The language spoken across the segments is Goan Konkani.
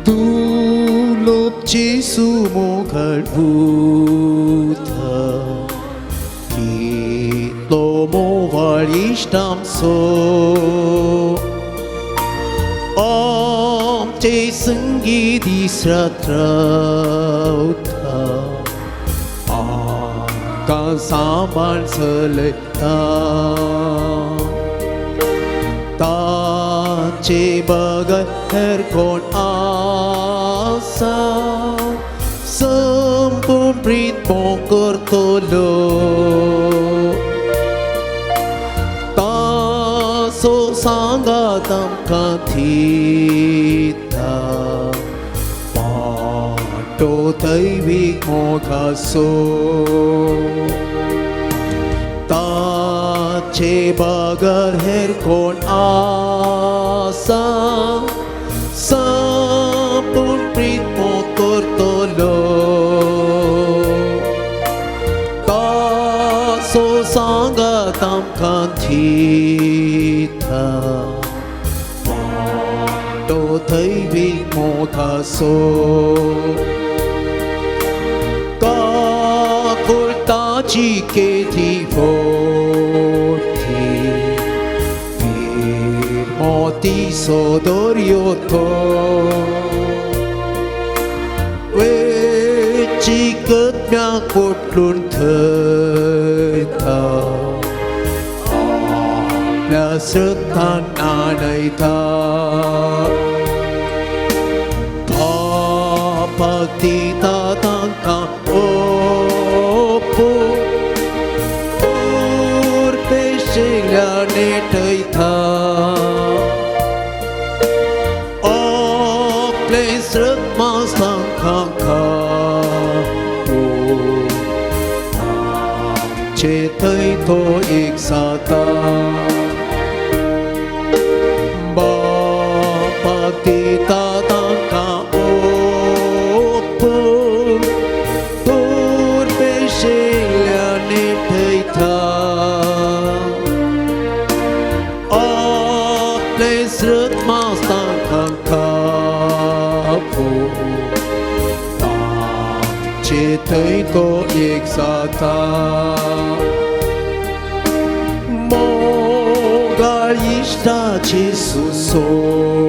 तूं लोपची सुमोघड भूत कितलो मोवाळ इश्टामचो आमचे संगी दीस रात रावता आमकां सांबाळ चलयता ताचे बगर हेर कोण आसा संपूर्ण प्रीत करतलो तासो सांगात आमकां दिता पाटो दैवीक मोगासो ताचे बगर हेर कोण आसा संपूर्ण प्रीत करतलो तासो सांगात आमकां दिता वाटो दैवीक मोगासो काकुळताची केदी व्हडली मोतीसो दर्यो तो वेची कदम्या कोटलून थंयता आपल्या श्रद्धान न्हाणयता पापाक दिता तांकां ओपो उर्पेशिल्या नेटयता आपले श्रद्धा तांकां खावो आमचे थंय तो एक जाता बापाक दिता तांकां ओपो उर्पेशिल्या नेटयता आपले श्रद्धा तांकां खावो तांचे थंय तो एक जाता मोगाळ इश्टाची सुसोया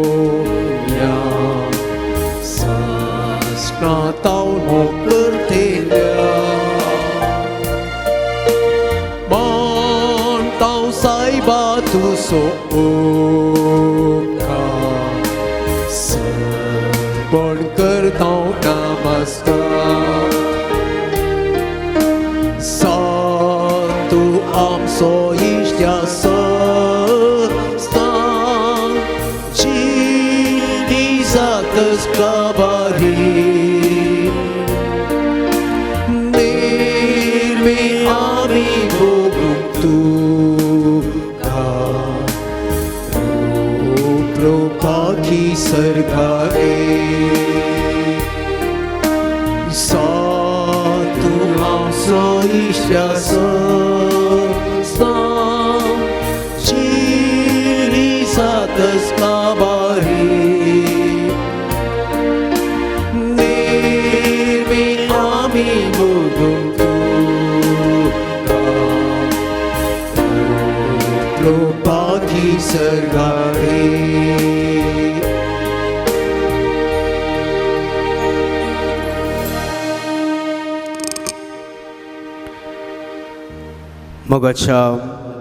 सस्नाताव मोग करतेल्या मानताव सायबा तुजो उपकार सर्वण करताव नमस्कार संतू आमचो इश्ट्या सस्ता जिजातस काबारी निर्मी आमी भोगूंक तुका कृपाकी सरकारे संतू आमचो इश्ट्या सस्ता जिजातस काबारी निर्मी आमी भोगूंक तुका कृपाकी सरकारे. मोगाच्या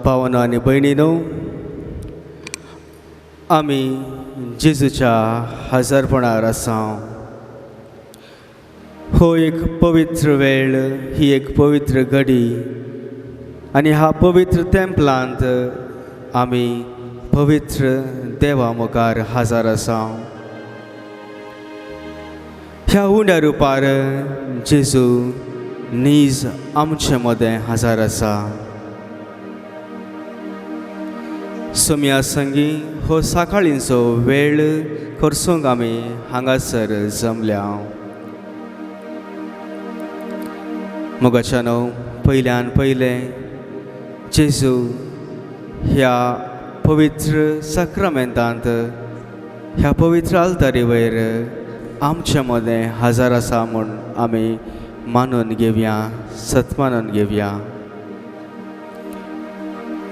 भावानो आनी भयणीनो, आमी जेजूच्या हजारपणार आसा. हो एक पवित्र वेळ, ही एक पवित्र घडी आनी ह्या पवित्र तेंपलांत आमी पवित्र देवा मुखार हजर आसा. ह्या उण्या रुपार जेजू नीज आमचे मदें हजर आसा. सोम्या संगी हो सकाळींचो वेळ खर्चूंक आमी हांगासर जमल्या. मोगाच्यानो, पयल्यान पयलें जेजू ह्या पवित्र साक्रामेंतांत, ह्या पवित्र आल्तारी वयर आमच्या मदें हजर आसा म्हूण आमी मानून घेवया, सत मानून घेवया.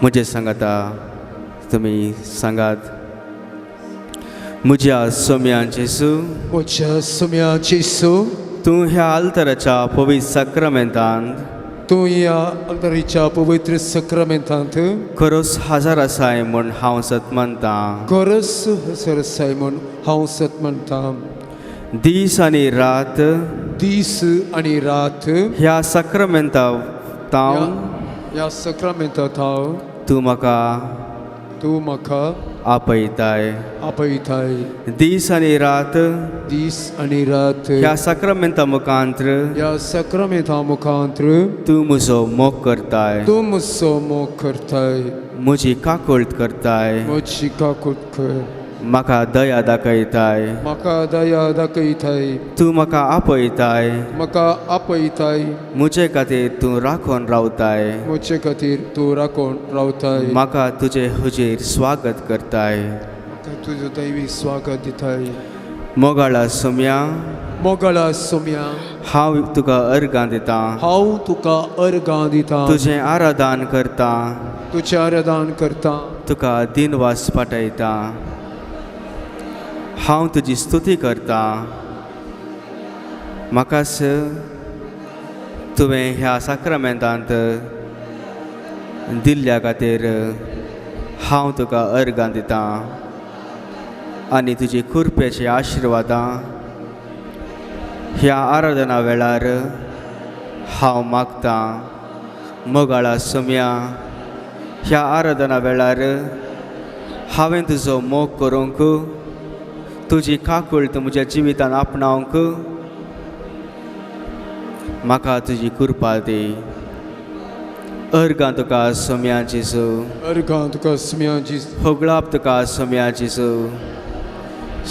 म्हजें सांगाता तुमी सांगात, म्हज्या सोम्या जेजू, म्हज्या सोम्या जेजू, तूं ह्या आल्तराच्या पवित्र साक्रामेंतांत, तूं ह्या आल्तराच्या पवित्र साक्रामेंतांत खरोच हजर आसाय म्हूण हांव सत मानतां. खरोच हजर आसाय म्हूण हांव सत मानतां. दीस आनी रात, दीस आनी रात, ह्या साक्रामेंता थावन, ह्या साक्रामेंता थावन तूं म्हाका, तूं म्हाका आपयताय, आपयताय. दीस आनी रात, दीस आनी रात, ह्या साक्रामेंता मुखांत्र, ह्या साक्रामेंता मुखांत्र, तूं म्हजो मोग करताय, तूं म्हजो मोग करताय, म्हजी काकूळट करताय, म्हजी काकूळट कर, म्हाका दया दाखयताय, म्हाका दया दाखयताय, तूं म्हाका आपयताय, म्हाका आपयताय, म्हजे खातीर तूं राखून रावताय, म्हजे खातीर तूं राखून रावताय, म्हाका तुजे हुजीर स्वागत करताय, म्हाका तुजो दैवी स्वागत दिताय. मोगाळा सोम्या, मोगाळा सोम्या, हांव तुका अर्गां दितां, हांव तुका अर्गां दितां, तुजें आराधन करतां, तुजें आराधन करतां, तुका दिनवास पाठयतां, हांव तुजी स्तुती करतां. म्हाकाच तुवें ह्या साक्रामेंतांत दिल्ल्या खातीर हांव तुका अर्गां दितां आनी तुजी कृपेची आशिर्वादां ह्या आराधना वेळार हांव मागतां. मोगाळा सोम्या, ह्या आराधना वेळार हांवें तुजो मोग करूंक, तुजी काकूळट म्हज्या जिवितान आपणावंक म्हाका तुजी कृपा दी. अर्गां तुका सोम्या जेजू, अर्गां तुका सोम्या जेजू, होगळाप तुका सोम्या जेजू,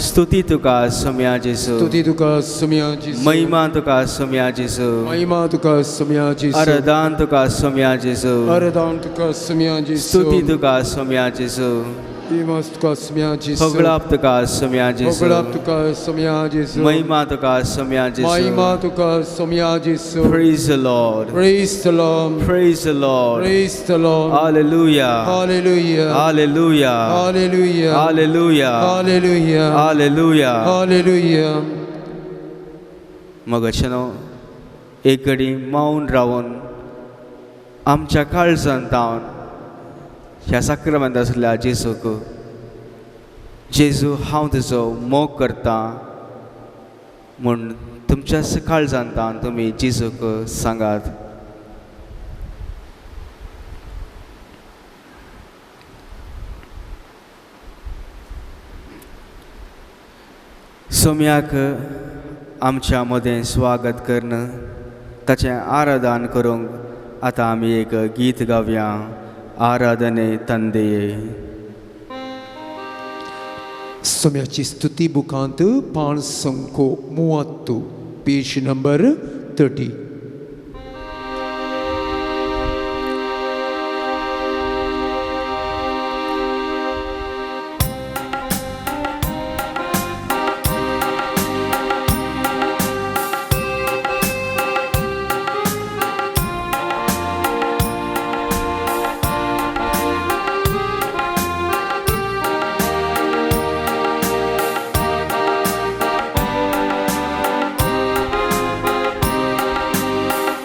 स्तुती तुका सोम्या जेजू, स्तुती तुका सोम्या जेजू, महिमा तुका सोम्या जेजू, महिमा तुका सोम्या जेजू, आराधन तुका सोम्या जेजू, आराधन तुका सोम्या जेजू, स्तुती तुका सोम्या जेजू, तुका सोम्या जेजू, होगळाप तुका सोम्या जेजू, होगळाप तुका सोम्या जेजू, महिमा तुका सोम्या जेजू, महिमा तुका सोम्या जेजू. Praise the Lord. Praise the Lord. Praise the Lord. Praise the Lord. Hallelujah. Hallelujah. Hallelujah. Hallelujah. Hallelujah. Hallelujah. Hallelujah. Hallelujah. मग अशें न्हू एक घडी मौन रावन आमच्या काळजान तावन ह्या साक्रामेंत आसल्या जेजूक, जेजू हांव तुजो मोग करतां म्हूण तुमच्या काळजान तावन तुमी जेजूक सांगात. सोम्याक आमच्या मदें स्वागत करून ताचें आराधन करूंक आतां आमी एक गीत गावया, आराधने तंदये. सोम्याची स्तुती बुकांत 530, पेज नंबर 30.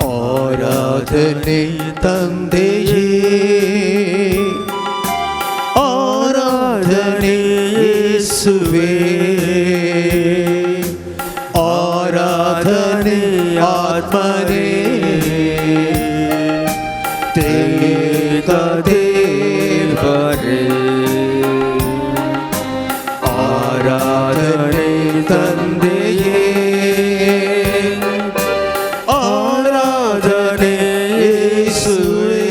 आराधने तंदेये, आराधने येसुवे, आराधने आत्मने, त्रिएक देवरे, आराधने तंदेये, आराधने येसुवे,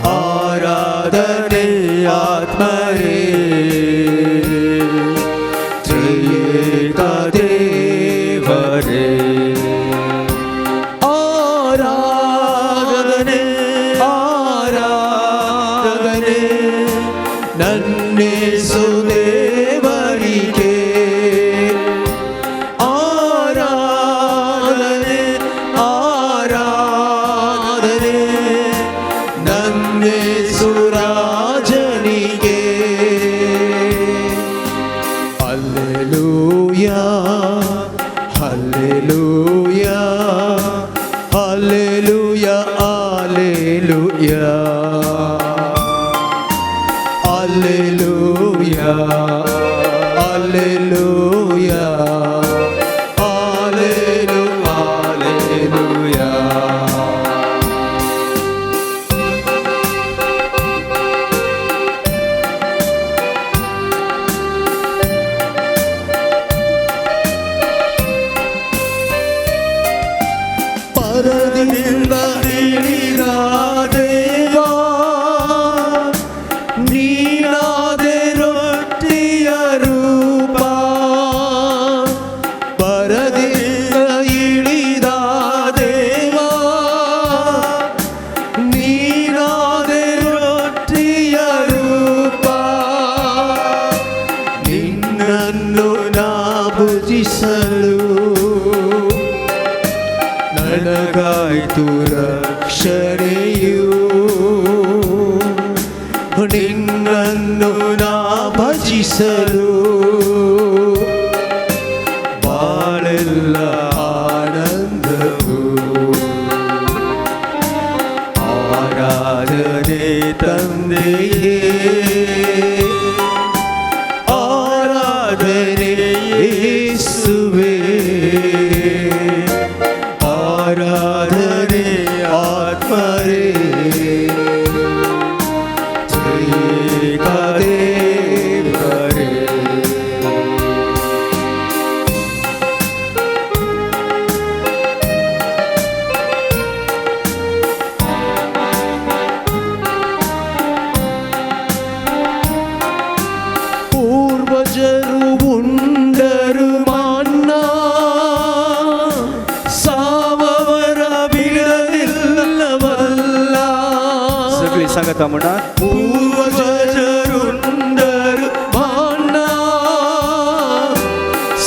आराधने आत्मने, त्रिएक देवरे. आराधने आराधने नन्नेसु देवರಿಗೆ, Alleluia, alleluia, alleluia, alleluia. ಪರದಿಂದ ಇಳಿದ ದೇವಾ, ನೀನಾದೆ ರೊಟ್ಟಿಯ ರೂಪ. ಪರದಿಂದ ಇಳಿದ ದೇವಾ, ನೀನಾದೆ ರೊಟ್ಟಿಯ ರೂಪ. ನಿನ್ನನ್ನು ನಾ ಭುಜಿಸಲು ನನಗಾಯ್ತು ರಕ್ಷಣೆಯು. ನಿನ್ನನ್ನು ನಾ ಭಜಿಸಲು ಬಾಳೆಲ್ಲ ಆನಂದವು. ಆರಾಧನೆ ತಂದೆಯೇ, ಆರಾಧನೆ ಯೇಸುವೇ, ಆರಾಧನೆ ಆತ್ಮರೇ, ತ್ರಿಯೇಕ ದೇವರೇ. ಪೂರ್ವಜರು ಉಂಡರು ಮನ್ನಾ, ಸಾವವರ ಬಿಡಲಿಲ್ಲವಲ್ಲ. सगळी सांगता म्हणा. ಪೂರ್ವಜರುಂಡರು ಮನ್ನಾ,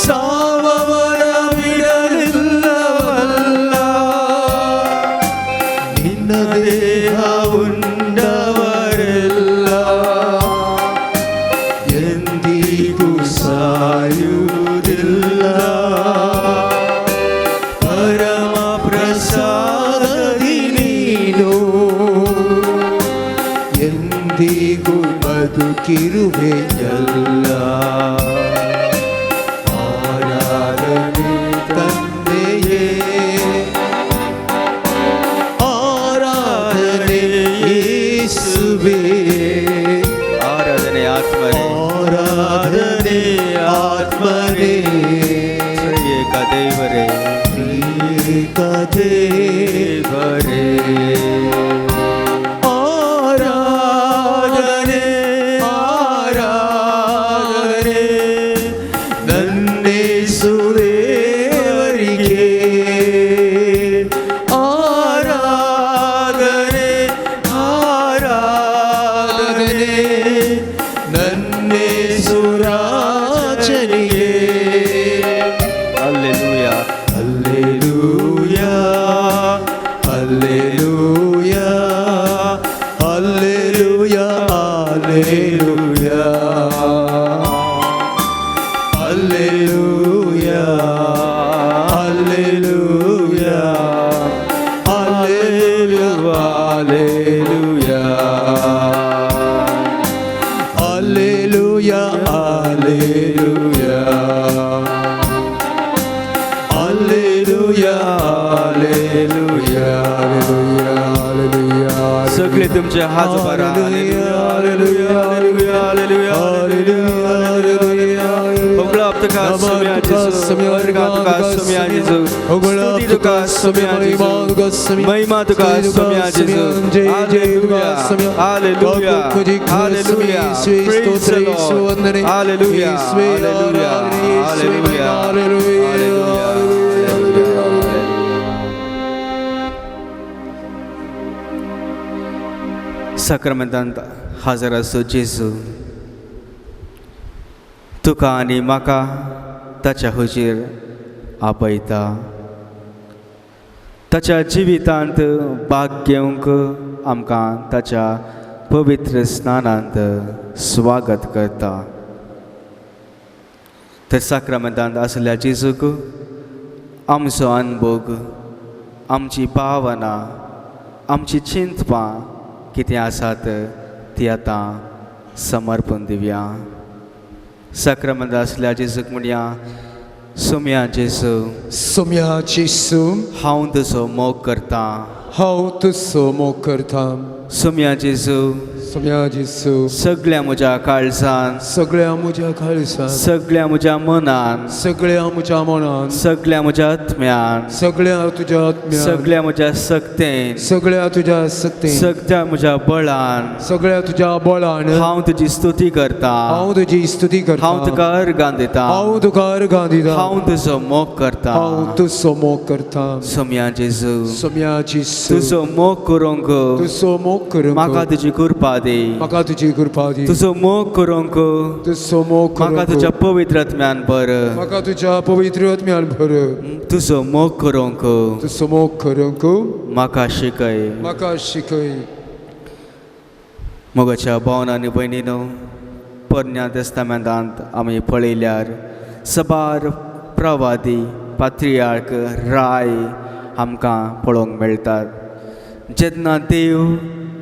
ಸಾವವರ ಬಿಡಲಿಲ್ಲವಲ್ಲ. ನಿನ್ನ ದೇಹ ಉಂಡವರೆಲ್ಲ ಎಂದಿಗೂ ಸಾಯುವುದಿಲ್ಲ. ಪರಮ ಪ್ರಸಾದದಿ ನೀನು ಎಂದಿಗೂ ಬದುಕಿರುವೆಯಲ್ಲ. ಆರಾಧನೆ ತಂದೆಯೇ, ಆರಾಧನೆ ಯೇಸುವೇ, ಆರಾಧನೆ ಆತ್ಮರೇ, ಆರಾಧನೆ ಆತ್ಮರೇ, ತ್ರಿಯೇಕ ದೇವರೇ, ತ್ರಿಯೇಕ ದೇವರೇ. ಆರಾಧನೆ ಆರಾಧನೆ ನನ್ನೇಸು ದೇವರಿಗೆ, ಆರಾಧನೆ ಆರಾಧನೆ ನನ್ನೇಸು ರಾಜನಿಗೆ. Alleluia, alleluia, alleluia, alleluia, alleluia, alleluia, alleluia, alleluia, alleluia, alleluia, alleluia, alleluia, alleluia, alleluia, सगळे तुमचे हात उबारा. Hallelujah, hallelujah, hallelujah, hallelujah. होगळप तुका सोम्या जेजू, वर्गा तुका सोम्या जेजू, स्तुती तुका सोम्या जेजू, महिमा तुका सोम्या जेजू. Hallelujah, hallelujah, hallelujah. Praise the Lord. Hallelujah, hallelujah, hallelujah, hallelujah. साक्रामेंतांत हजर आसो जेजू, तुका आनी म्हाका ताच्या हुजीर आपयता. ताच्या जिवितांत भाग घेवंक आमकां ताच्या पवित्र स्नानांत स्वागत करता. तर साक्रामेंतांत आसल्या जेजूक आमचो अनभोग, आमची भावना, आमची चिंतपां कितें आसात ती आतां समर्पण दिवया. साक्रमेंत आसल्या जेजूक म्हणया, सोम्या जेजू, सोम्या जेजू, हांव तुजो मोग करता. हांव तुजो मोग करता. सोम्या जेजू, सोम्या जेजू, सगळ्या म्हज्या काळजान, सगळ्या म्हज्या काळजान, सगळ्या म्हज्या मनान, सगळ्या म्हज्या मनान, सगळ्या म्हज्या आत्म्यान, सगळ्या तुज्या आत्म्यान, सगळ्या म्हज्या सक्तेन, सगळ्या तुज्या सक्तेन, सगळ्या म्हज्या बळान, सगळ्या तुज्या बळान हांव तुजी स्तुती करता. हांव तुजी स्तुती करता. हांव तुका अर्गां दिता. हांव तुका अर्गां दिता. हांव तुजो मोग करता. हांव तुजो मोग करता. सोम्या जेजू, सोम्या जेजू, तुजो मोग करूंक, तुजो मोग करूंक म्हाका तुजी कृपा दी. म्हाका तुजी कृपा दी. तुजो मोग करूंक, तुजो मोग करूंक म्हाका तुज्या पवित्र आत्म्यान भर. म्हाका तुज्या पवित्र आत्म्यान भर. तुजो मोग करूंक, तुजो मोग करूंक म्हाका शिकय. म्हाका शिकय. मोगाच्या भावन आनी भयणीनो, पोरण्या तेस्तामेंतांत आमी पळयल्यार सबार प्रवादी, पात्रियार्क, राय आमकां पळोवंक मेळटात. जेन्ना देव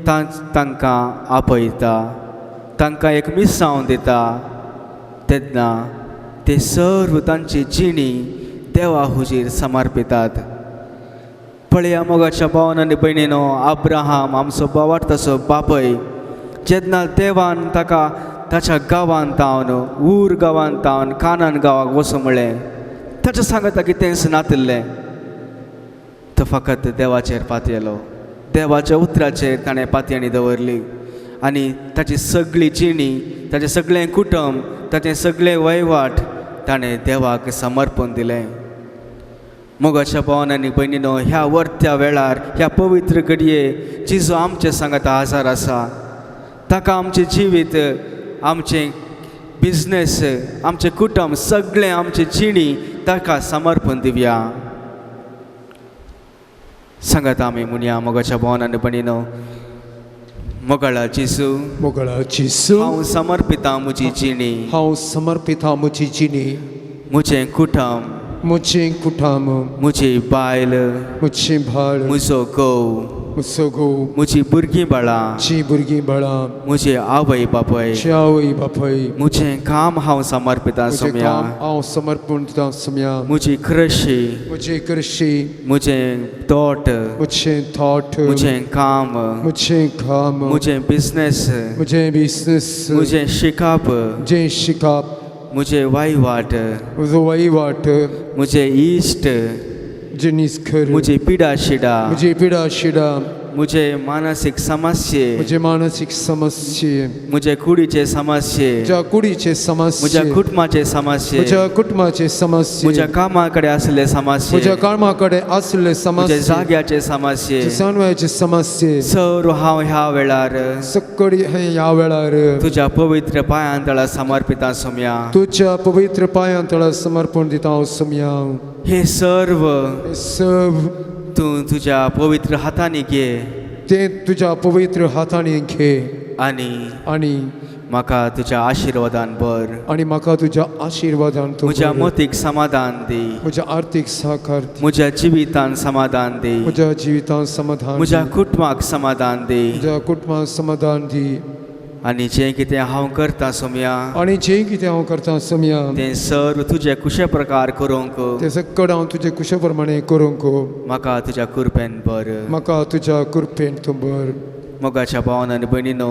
तांकां आपयता, तांकां एक मिसांव दिता, तेन्ना ते सर्व तांची जिणी देवा हुजीर समर्पितात. पळया मोगाच्या भावन आनी भयणीनो, अब्राहम आमचो बावार्थाचो बापय जेन्ना देवान ताका ताच्या गांवांत तावन, ऊर गांवांत तावन कानान गांवाक वचूं म्हळें, ताच्या सांगता कितेंच नातिल्लें, तो फकत देवाचेर पातयेलो. देवाच्या उतराचेर ताणें पातयेणी दवरली आनी ताची सगळी जिणी, ताचें सगळें कुटुंब, ताचें सगळें वहिवाट ताणें देवाक समर्पण दिलें. मोगाच्या भावन आनी भयणीनो, ह्या वर्त्या वेळार, ह्या पवित्र घडये जेजू आमचे सांगाता आजार आसा. ताका आमचें जिवीत, आमचें बिजनेस, आमचें कुटुंब, सगळें आमचें जिणी ताका समर्पण दिवया. सांगात आमी म्हणया, मोगाच्या भावन आनी भयणीनो, मोगाळा जेजू, मोगाळा जेजू, हांव समर्पिता म्हजी जिणी, हांव समर्पिता म्हजी जिणी, म्हजें कुटुंब, म्हजें कुटुंब, म्हजी बायल, म्हजी भाळ, म्हजो घोव, म्हजो घोव, म्हजी भुरगीं बाळां, म्हजी भुरगीं बाळां, म्हजे आवय बापूय, म्हजी आवय बापूय, म्हजें काम हांव समर्पिता सोम्या, हांव समर्पण दिता सोम्या, म्हजी कृशी, म्हजी कृशी, म्हजें तोट, म्हजें थोट, म्हजें काम, म्हजें काम, म्हजें बिजनेस, म्हजें बिजनेस, म्हजें शिकप, म्हजें शिकप, म्हजें वहिवाट, म्हजो वहिवाट, म्हजें इश्ट, जिनीस खर, म्हजी पिडा शिडा, म्हजी पिडा शिडा, म्हजे मानसीक समस्ये, म्हजे मानसीक समस्ये, म्हजे कुडीचे समस्ये, म्हज्या कुडीचे समस्ये, म्हज्या कुटुंबाचे समस्ये, म्हज्या कुटुंबाचे समस्ये, म्हज्या कामा कडेन आसले समस्ये, म्हज्या कामा कडेन आसले समस्ये, म्हज्या जाग्याचे समस्ये, जानव्याचे समस्ये, सर्व हांव ह्या वेळार, सगळी ह्या वेळार तुज्या पवित्र पांयां तळा समर्पिता सोम्या, तुज्या पवित्र पांयां तळा समर्पण दिता हांव सोम्या. हे सर्व, सर्व तूं तुज्या पवित्र हातांनी घे, तें तुज्या पवित्र हातांनी घे आनी आनी म्हाका तुज्या आशिर्वादान भर, आनी म्हाका तुज्या आशिर्वादान तूं म्हज्या मतीक समाधान दी, म्हज्या आर्थीक सहकार दी, म्हज्या जिवितान समाधान दी, म्हज्या जिवितान समाधान, म्हज्या कुटुंबाक समाधान दी, म्हज्या कुटुंबाक समाधान दी. आनी जें कितें हांव करतां सोम्या, आनी जें कितें हांव करतां सोम्या, तें सर्व तुजे कुशे प्रकार करूंक, तें सगळें हांव तुजे कुशे प्रमाणे करूंक, म्हाका तुज्या कृपेन भर, म्हाका तुज्या कृपेन तूं भर. मोगाच्या भावन आनी भयणीनो,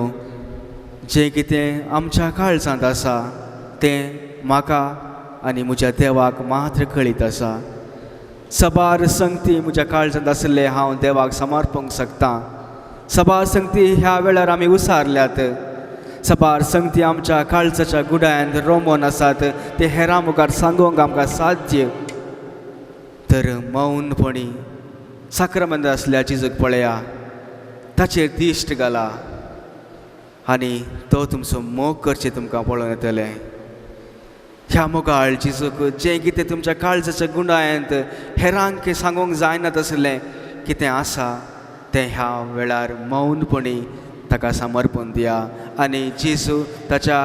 जें कितें आमच्या काळजांत आसा तें म्हाका आनी म्हज्या देवाक मात्र कळीत आसा. सबार संगती म्हज्या काळजांत आशिल्लें हांव देवाक समर्पूंक शकता. सबार संगती ह्या वेळार आमी उसारल्यात. सबार संगती आमच्या काळजाच्या गुडायांत रोमोन आसात, ते हेरां मुखार सांगूंक आमकां साध्य. तर मौनपणी साक्रमेंत आसल्या जेजूक पळया, ताचेर दिश्ट घाला आनी तो तुमचो मोग करचें तुमकां पळोवन येतलें. ह्या मोगाळ जेजूक जें कितें तुमच्या काळजाच्या गुंडायांत हेरांक सांगूंक जायना तसलें कितें आसा तें ह्या वेळार मौनपणी ताका समर्पण दिया आनी जेजू ताच्या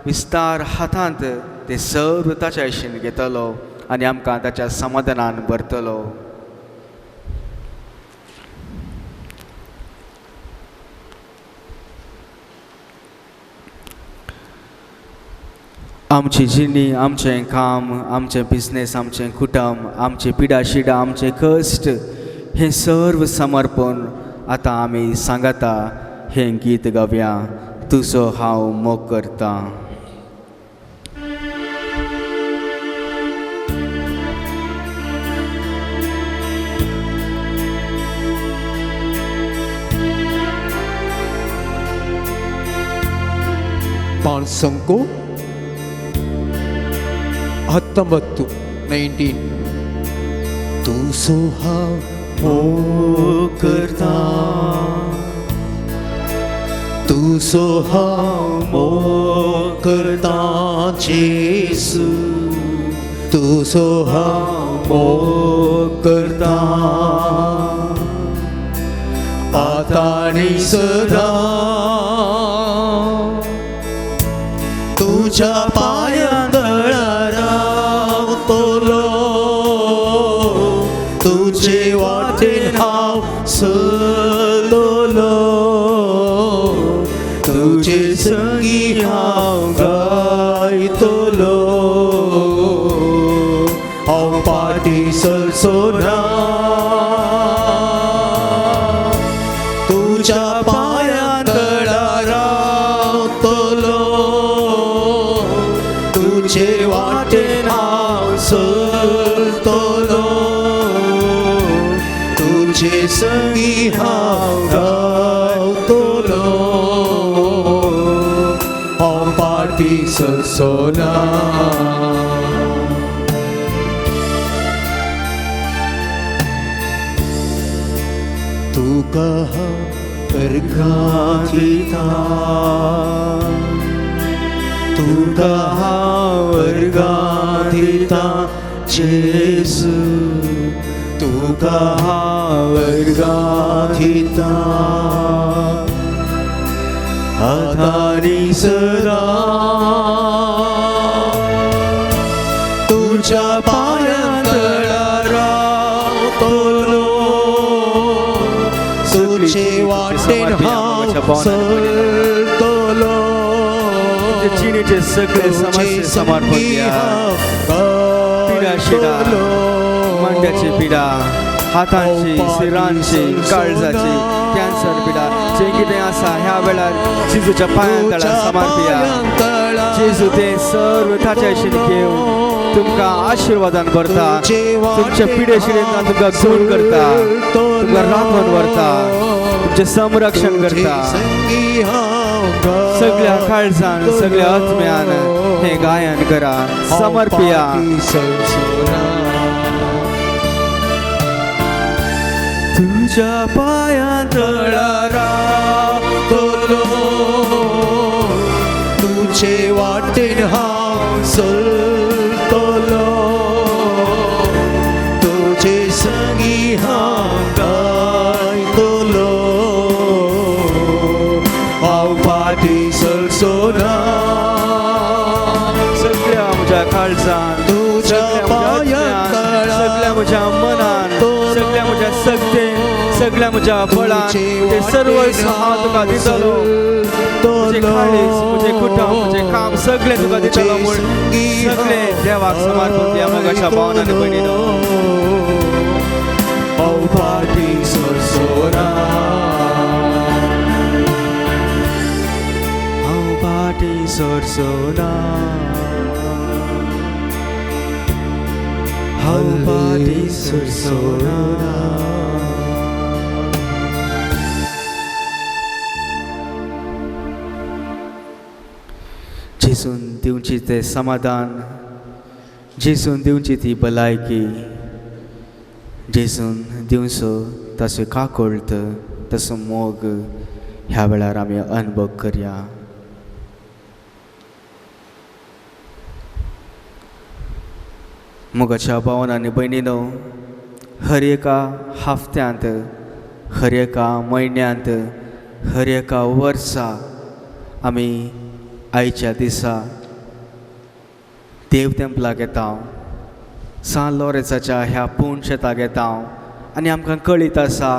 विस्तार हातांत ते सर्व ताच्या भशेन घेतलो आनी आमकां ताच्या समाधानान भरतलो. आमची जिणी, आमचें काम, आमचें बिजनेस, आमचें कुटुंब, आमची पिडा शिडा, आमचें कश्ट हें सर्व समर्पण आतां आमी सांगाता हें गीत गावया, तुजो हांव मोग करतां. पांच 19, 19. तुजो हांव मोग करता, तुजो हांव मोग करता जेजू, तुजो हांव मोग करता आतां आनी सदां. तुज्या पांयां तळा रावतलो, तुजे वाटेन हांव चलतलो, तुजे संगी हांव गायतलो, हांव फाटीं सरचो ना. तुज्या पांयां तळा रावतलो, तुजे वाटेन हांव चलतलो, तुजे संगी हांव गायतलो, हांव फाटीं सरचो ना. तुका हांव अर्घां दिता, तुका हांव अर्घां दिता जेजू, तुका हांव अर्घां दिता आतां आनी सदां. तुज्या पांयां तळा रावतलो, तुजे वाटेन हांव चलतलो, जिणेचे सगळे समस्ये समर्पण द्या. पिडा शिडा, मांड्याची पिडा, हातांची, सिरांची, काळजाची, कॅन्सर पिडा, जें कितें आसा ह्या वेळार जेजूच्या पांयां तळा समर्पया. जेजू तें सर्व ताच्या घेवन तुमकां आशिर्वादान भरता, तुमच्या पिडे शिडेंतल्यान तुमकां गुण करता, तुमकां राखून व्हरता, तुमचें संरक्षण करता. सगळ्या काळजान, सगळ्या आत्म्यान हें गायन करा, समर्पया. तुज्या पांयां तळा रावतलो, तुजे वाटेन हांव चलतलो, तुजे संगी हांव गायतलो, हांव फाटीं सरचो ना. सगळ्या म्हज्या काळजान, तुज्या पांयां तळा सगळ्या म्हज्या मनान, सगळ्या म्हज्या शक्तेन, सगळ्या म्हज्या बळान ते सर्व हांव तुका दितलो. म्हजें काळीज, म्हजें कुटुंब, म्हजें काम सगळें तुका दितलो म्हूण सगळें देवाक समर्पण दिया मोगाच्या भावनांनी भयणीनो. हांव फाटीं सरचो ना, हांव फाटीं सरचो ना, हांव फाटीं सरचो ना. जेजून दिवची तें समाधान, जेजून दिवची ती भलायकी, जेजून दिवचो ताचो काकोळत, ताचो मोग ह्या वेळार आमी अनुभव करया. मोगाच्या भावान आनी भयणीनो, हर एका हफ्त्यांत, हर एका म्हयन्यांत, हर एका वर्सा आमी आयच्या दिसा देव तेंपलाक येता, सान लॉरेन्साच्या ह्या पूण शेताक येता आनी आमकां कळीत आसा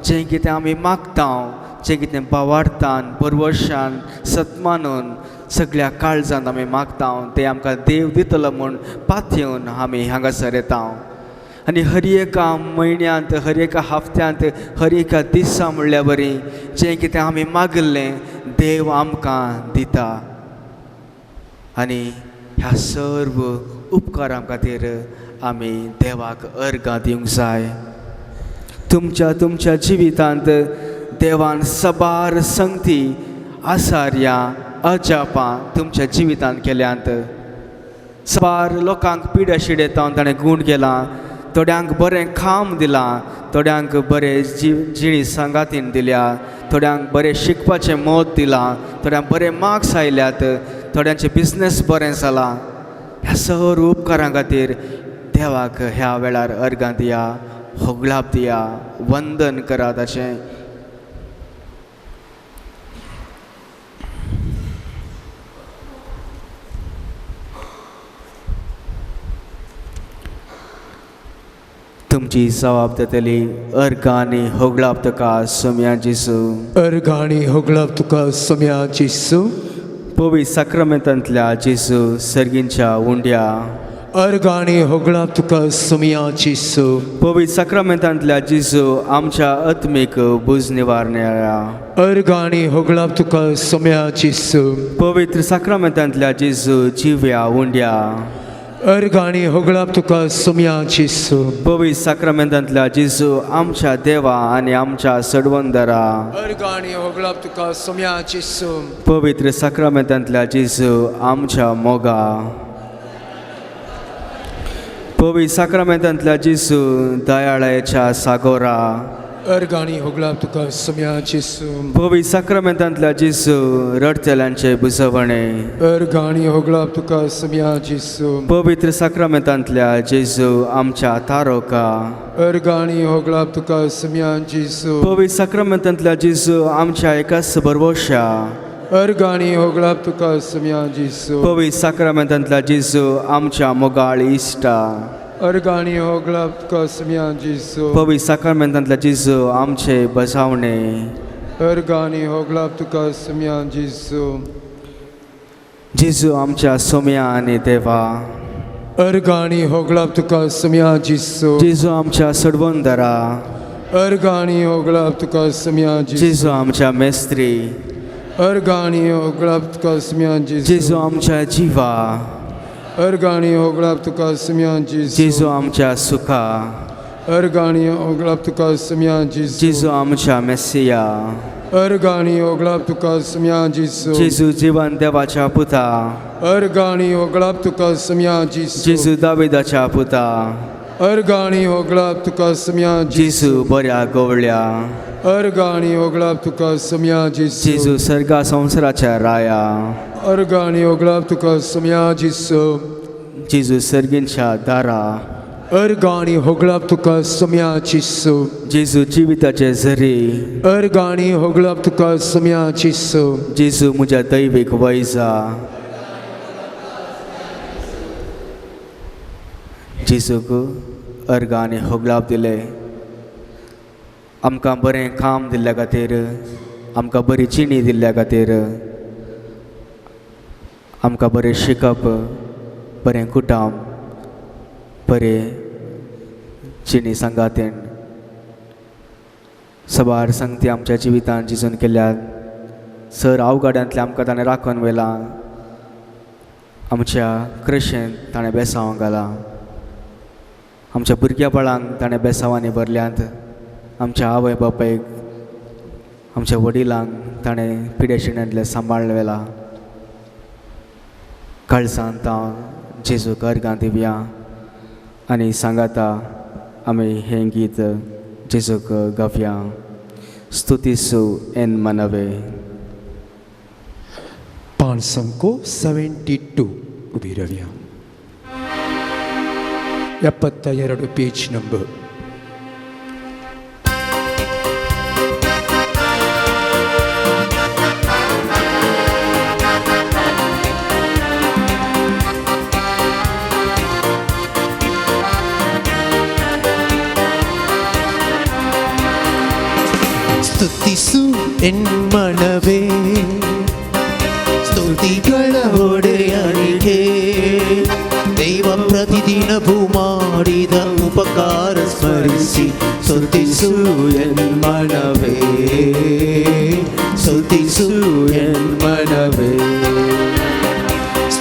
जें कितें आमी मागता, जें कितें बावार्थान, परवशान, सत्मानून सगळ्या काळजांत आमी मागता तें आमकां देव दितलो म्हूण पातयेवन आमी हांगासर येता. आनी हर एका म्हयन्यांत, हर एका हफ्त्यांत, हर एका दिसा म्हणल्या बरी जें कितें आमी मागिल्लें देव आमकां दिता. आनी ह्या सर्व उपकारां खातीर आमी देवाक अर्गां दिवंक जाय. तुमच्या तुमच्या जिवितांत देवान सबार संगती आसार्यां अजापां तुमच्या जिवितांत केल्यांत. सबार लोकांक पिड्या शिडेतावन ताणें गूण केलां, थोड्यांक बरें खाम दिलां, थोड्यांक बरें जिणी सांगातीन दिल्या, थोड्यांक बरें शिकपाचें मत दिलां, थोड्यांक बरे मार्क्स आयल्यात, थोड्यांचें बिजनेस बरें जालां. ह्या सर्व उपकारां खातीर देवाक ह्या वेळार अर्गां दिया, होगळाप दिया, वंदन करात अशें. तुमची जबाब जातली अर्गां आनी होगळाप तुका सोम्या जेजू. अर्गां आनी होगळाप तुका सोम्या जेजू. पवित्र साक्रामेंतांतल्या जेजू सर्गींच्या उंड्या. अर्गां आनी होगळाप तुका सोम्या जेजू. पवित्र साक्रामेंतांतल्या जेजू आमच्या आत्मीक बुज निवारण्या. अर्गां आनी होगळाप तुका सोम्या जेजू. पवित्र साक्रामेंतांतल्या जेजू जिव्या उंड्या. अर्गां आनी होगळाप तुका सोम्या जेजू. पवित्र साक्रामेंतांतल्या जेजू आमच्या देवा आनी आमच्या सडवंदरा. अर्गां आनी होगळाप तुका सोम्या जेजू. पवित्र साक्रामेंतांतल्या जेजू आमच्या मोगा. पवित्र साक्रामेंतांतल्या जेजू दयाळाच्या सागोरा. अर्गां आनी होगळाप तुका सोम्या जेजू. पवित्र साक्रामेंतांतल्या जेजू रडतेल्यांचे बुजवणे. अर्गां आनी होगळाप तुका सोम्या जेजू. पवित्र साक्रामेंतांतल्या जेजू आमच्या तारोका. अर्गां आनी होगळाप तुका सोम्या जेजू. पवित्र साक्रामेंतांतल्या जेजू आमच्या एकाच बरवशा. अर्गां आनी होगळाप तुका सोम्या जेजू. पवित्र साक्रामेंतांतल्या जेजू आमच्या मोगाळ इश्टा. अर्गां आनी होगळाप तुका सोम्या जेजू. पवित्र साक्रामेंतांतल्या जेजू आमचे बजावणे. अर्गां आनी होगळाप तुका सोम्या जेजू. जेजू आमच्या सोम्या आनी देवा. अर्गां आनी होगळाप तुका सोम्या जेजू. जेजू आमच्या सडवंदरा. अर्गां आनी होगळाप तुका सोम्या जेजू. जेजू आमच्या मेस्त्री. अर्गां आनी होगळाप तुका सोम्या जेजू. जेजू आमच्या जिवा. अर्गां आनी होगळाप तुका सोम्या जेजू. जेजू आमच्या सुखा. अर्गां आनी होगळाप तुका सोम्या जेजू. जेजू आमच्या मेसिया. अर्गां आनी होगळाप तुका सोम्या जेजू. जेजू जिवन देवाच्या पुता. अर्गां आनी होगळाप तुका सोम्या जेजू. जेजू दाविदाच्या पुता. अर्गां आनी होगळाप तुका सोम्या जेजू बऱ्या गवळ्या. अर्गां आनी होगळाप तुका सोम्या जेजू. जेजू सर्गा संवसाराच्या राया. अर्गां आनी होगळाप तुका सोम्या जेजू. जेजू सर्गींच्या दारा. अर्गां आनी होगळाप तुका सोम्या जेजू. जेजू जिविताचे झरी. अर्गां आनी होगळाप तुका सोम्या जेजू. जेजू म्हज्या दैवीक वैजा. जेजूक अर्गां आनी होगळाप दिले आमकां बरें काम दिल्ल्या खातीर, आमकां बरी जिणी दिल्ल्या खातीर, आमकां बरें शिकप, बरें कुटाम, बरें जिणी सांगातेन सबार संगती आमच्या जिवितांत जिजून केल्यात. सर अवघाड्यांतलें आमकां ताणें राखून व्हेलां, आमच्या कृशेंत ताणें बेसांव घालां, आमच्या भुरग्या बाळांक ताणें बेसांवांनी भरल्यांत, आमच्या आवय बापायक, आमच्या वडिलांक ताणें पिड्या शिण्यांतलें सांबाळ्ळ व्हेलां. काळजांत हांव जेजूक अर्गां दिवया आनी सांगाता आमी हें गीत जेजूक गावया. स्तुतीसू एन मनवे. पांचसंको 72 उबी रावया. 72 पेज नंबर. ಸ್ತುತಿಸು ಎನ್ ಮನವೇ, ಸ್ತುತಿಗಳ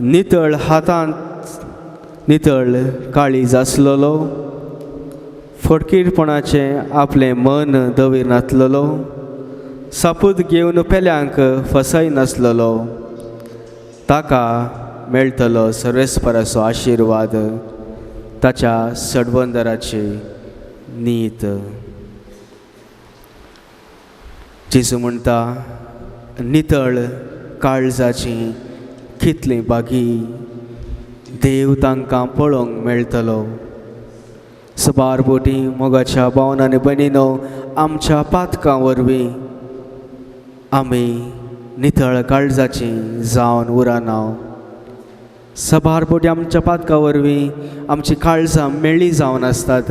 नितळ हातांत नितळ काळीज आसलेलो, फटकीरपणाचें आपलें मन दवीर नासलेलो, सापूत घेवन पेल्यांक फसय नासलेलो, ताका मेळटलो सर्वेस्पराचो आशिर्वाद, ताच्या सडवंदराची नीत. जेजू म्हणटा, नितळ काळजाची कितली बागी, देव तांकां पळोवंक मेळटलो. सबार बोटी मोगाच्या भावना आनी भयणीनो, आमच्या पातकां वरवीं आमी नितळ काळजाची जावन उरना. सबार बोटी आमच्या पातकां वरवीं आमची काळजां मेळ्ळी जावन आसतात.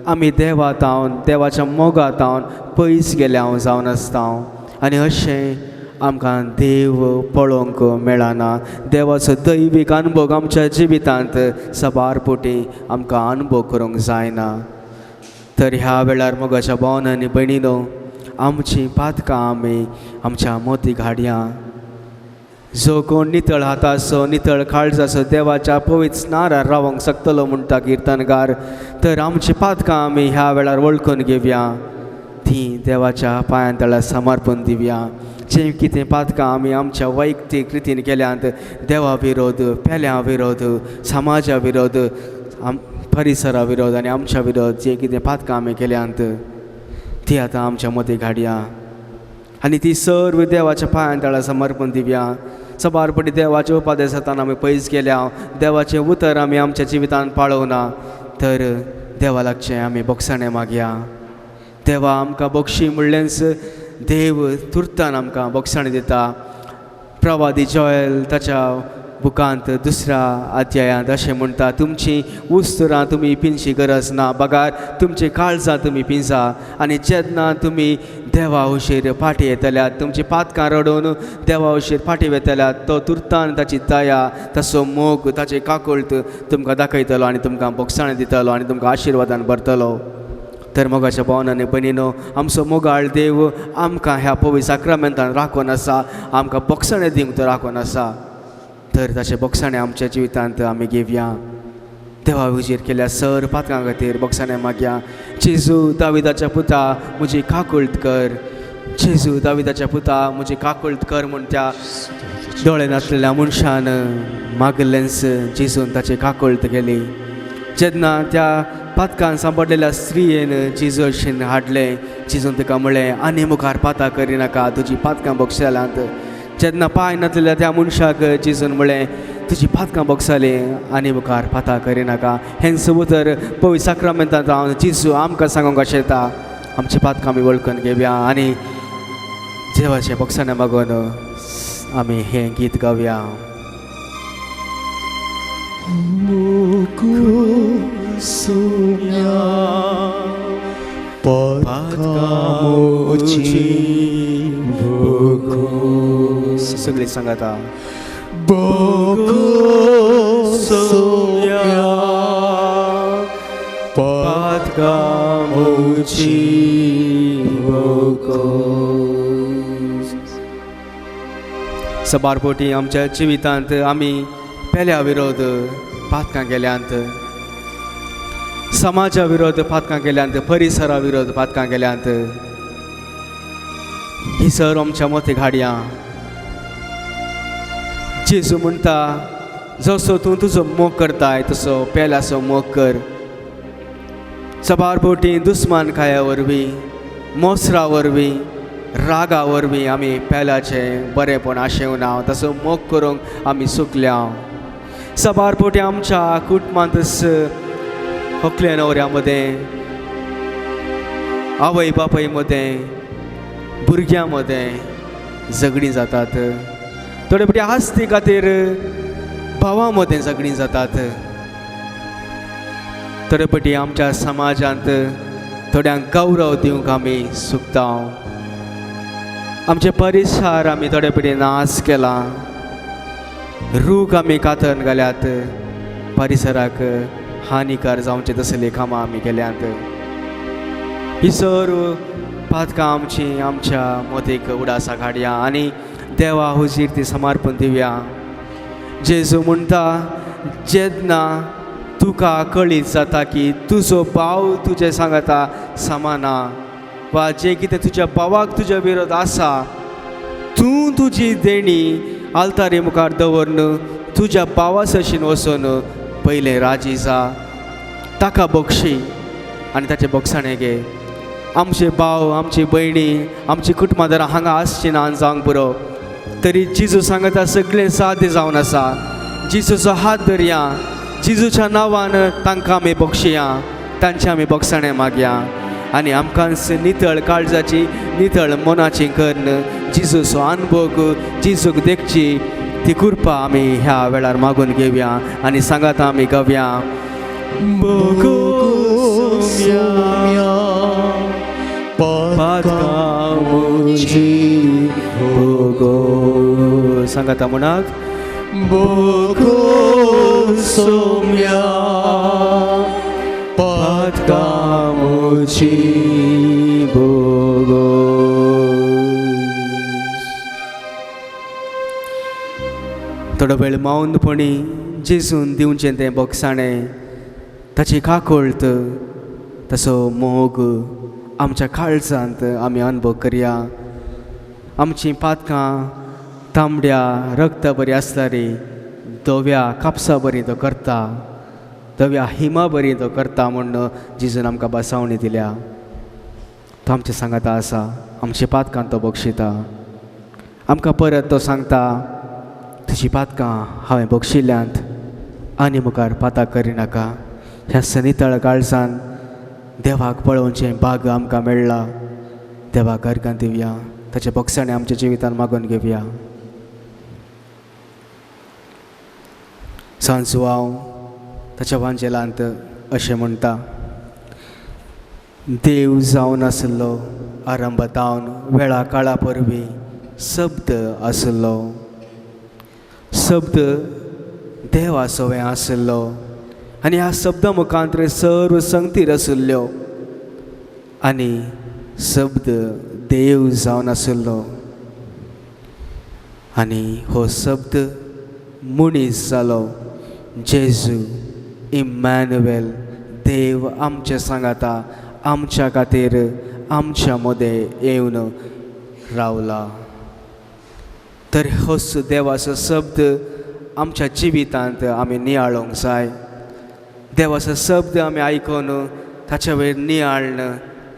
आमी देवा तावन, देवाच्या मोगा तावन पयस गेल्या जावन आसता आनी अशें आमकां देव पळोवंक मेळना. देवाचो दैवीक अनुभव आमच्या जिवितांत सबार पोटी आमकां अनुभव करूंक जायना. तर ह्या वेळार मोगाच्या भावन आनी भयणीनो, आमची पातकां आमी आमच्या मोती घाडया. जो कोण नितळ हाताचो, नितळ काळजाचो देवाच्या पवित्र स्नारार रावंक शकतलो म्हणटा किर्तनकार. तर आमची पातकां आमी ह्या वेळार वळखून घेवया, ती देवाच्या पांयां तळा समर्पण दिवया. जें कितें पातकां आमी आमच्या वैयक्तीक रितीन केल्यांत, देवा विरोध, पेल्या विरोध, समाजा विरोध, परिसरा विरोध आनी आमच्या विरोध जें कितें पातकां आमी केल्यांत ती आतां आमच्या मतीं घाडया आनी ती सर्व देवाच्या पांयां तळा समर्पण दिवया. सबार पटी देवाचे उपादेसांतल्यान आमी पयस गेल्या, देवाचें उतर आमी आमच्या जिवितांत पाळोवना, तर देवा लागचें आमी बोगसाणें मागया. देवा आमकां बक्षी म्हणलेंच देव तुर्तान आमकां बोगसाणें दिता. प्रवादी जॉयल ताच्या बुकांत दुसऱ्या अध्यायांत अशें म्हणटा, तुमची उस्तुरां तुमी पिंजची गरज ना, बगार तुमची काळजां तुमी पिंजा. आनी जेन्ना तुमी देवा हुशीर फाटीं येतल्यात, तुमची पातकां रडोवन देवा हुशीर फाटीं वेतल्यात, तो तुर्तान ताची दया, ताचो मोग, ताची काकुळट तुमकां दाखयतलो आनी तुमकां बोगसाणें दितलो आनी तुमकां आशिर्वादान भरतलो. तर मोगाच्या भावन आनी भयणीनो, आमचो मोगाळ देव आमकां ह्या पवित्र साक्रामेंतान राखून आसा, आमकां बोगसाणें दिवंक तो राखून आसा. तर ताचें बोगसाणें आमच्या जिवितांत आमी घेवया. देवा हुजीर केल्या सर पातकां खातीर बोगसाणें मागया. जेजू दाविदाच्या पुता म्हजी काकुळट कर, जेजू दाविदाच्या पुता म्हजी काकुळट कर म्हूण त्या दोळे नासलेल्या मनशान मागलेंच जेजून ताची काकुळट केली. जेन्ना त्या पातकान सांपडलेल्या स्त्रियेन जेजूशीन हाडलें, जेजून तिका म्हणलें, आनी मुखार पातां करिनाका, तुजी पातकां बक्षाल्यांत. जेन्ना पांय नासलेल्या त्या मनशाक जेजून म्हणलें, तुजी पातकां बक्षालीं, आनी मुखार पातां करिनाका. हेंच उतर पवित्र साक्रामेंतांत हांव जेजू आमकां सांगूंक आशेता. आमची पातकां आमी वळखून घेवया आनी देवाचें बक्षाणें मागून आमी हें गीत गावया. सगळी सांगाता, सबार पोटी आमच्या जिवितांत आमी पेल्या विरोध पातकां केल्यांत, समाजा विरोध पातकां केल्यांत, परिसरा विरोध पातकां केल्यांत. ही सर आमच्या मती घाडया. जेजू म्हणटा, जसो तूं तुजो मोग करताय तसो पेल्याचो मोग कर. सबार बोटी दुस्मान खाया वरवीं, मोसरा वरवीं, रागा वरवीं आमी पेल्याचें बरेंपण आशेवना, तसो मोग करूंक आमी चुकल्या. सबार पोटी आमच्या कुटुंबांतच होकल्या न्हवऱ्या मदें, आवय बापाय मदें, भुरग्यां मदें झगडीं जातात. थोडे फावटी आस्ती खातीर भावां मदें झगडीं जातात. थोडे फावटी आमच्या समाजांत थोड्यांक गौरव दिवंक आमी चुकता. आमचे परिसर आमी थोडे फावटी नाश केला, रूख आमी कातरून घाल्यात, परिसराक हानिकार जावचे तसलीं कामां आमी केल्यांत. ही सर्व पातकां आमची आमच्या मतीक उडासा काडया आनी देवा हुजीर ती समर्पण दिवया. जेजू म्हणटा जेन्ना तुका कळीत जाता की तुजो भाव तुजे सांगता समाना वा जें कितें तुज्या भावाक तुज्या विरोध आसा, तूं तुजी देणी आल्तारी मुखार दवरन तुज्या भावा सशीन वचून पयलें राजी जा, ताका बक्षी आनी ताचें बक्षाणें घे. आमचे भाव, आमची भयणी, आमची कुटुंबां हांगा आसची ना जावंक पुरो, तरी जेजू सांगता सगळें साध्य जावन आसा. जेजूचो हात धरया, जेजूच्या नांवान तांकां आमी बक्षया, तांचें आमी बक्षाणें मागया आनी आमकांच नितळ काळजाची, नितळ मनाची करून जेजूचो अनभोग, जेजूक देखची ती कृपा आमी ह्या वेळार मागून घेवया आनी सांगात आमी गावया. भोगो सांगाता म्हणात भोगो सोम्या पातकां म्हजी भोगो. थोडो वेळ मौनपणी जेजून दिवचें तें बक्षाणें, ताची काकळत, तसो मोग आमच्या काळजांत आमी अनुभव करया. आमचीं पातकां तांबड्या रगता बरी आसल्यार धव्या कापसा बरी तो करता, धव्या हिमा बरी तो करता म्हूण जेजून आमकां बसावणी दिल्या. तो आमच्या सांगाता आसा, आमच्या पातकां तो बक्षिता. आमकां परत तो सांगता तुजी पातकां हांवें बक्षिल्ल्यांत आनी मुखार पातां करिनाका. ह्या सनितळ काळजान देवाक पळोवचें भाग आमकां मेळ्ळा. देवाक अर्गां दिवया, ताचें बक्षाणें आमच्या जिवितान मागून घेवया. सांजवाव ताच्या वांजेलांत अशें म्हणटा, देव जावन आसलो आरंभातावन वेळा काळा परवीं शब्द आसलो, शब्द देवा सवें आसलो आनी ह्या शब्दा मुखांत सर्व संगतीर आशिल्ल्यो आनी शब्द देव जावन आसलो आनी हो शब्द मनीस जालो. जेजू इम्मॅन्युएल, देव आमचे सांगाता, आमच्या खातीर आमच्या मदें येवन रावला. तर होच देवाचो शब्द आमच्या जिवितांत आमी नियाळोंक जाय. देवाचो शब्द आमी आयकून ताच्या वयर नियाळन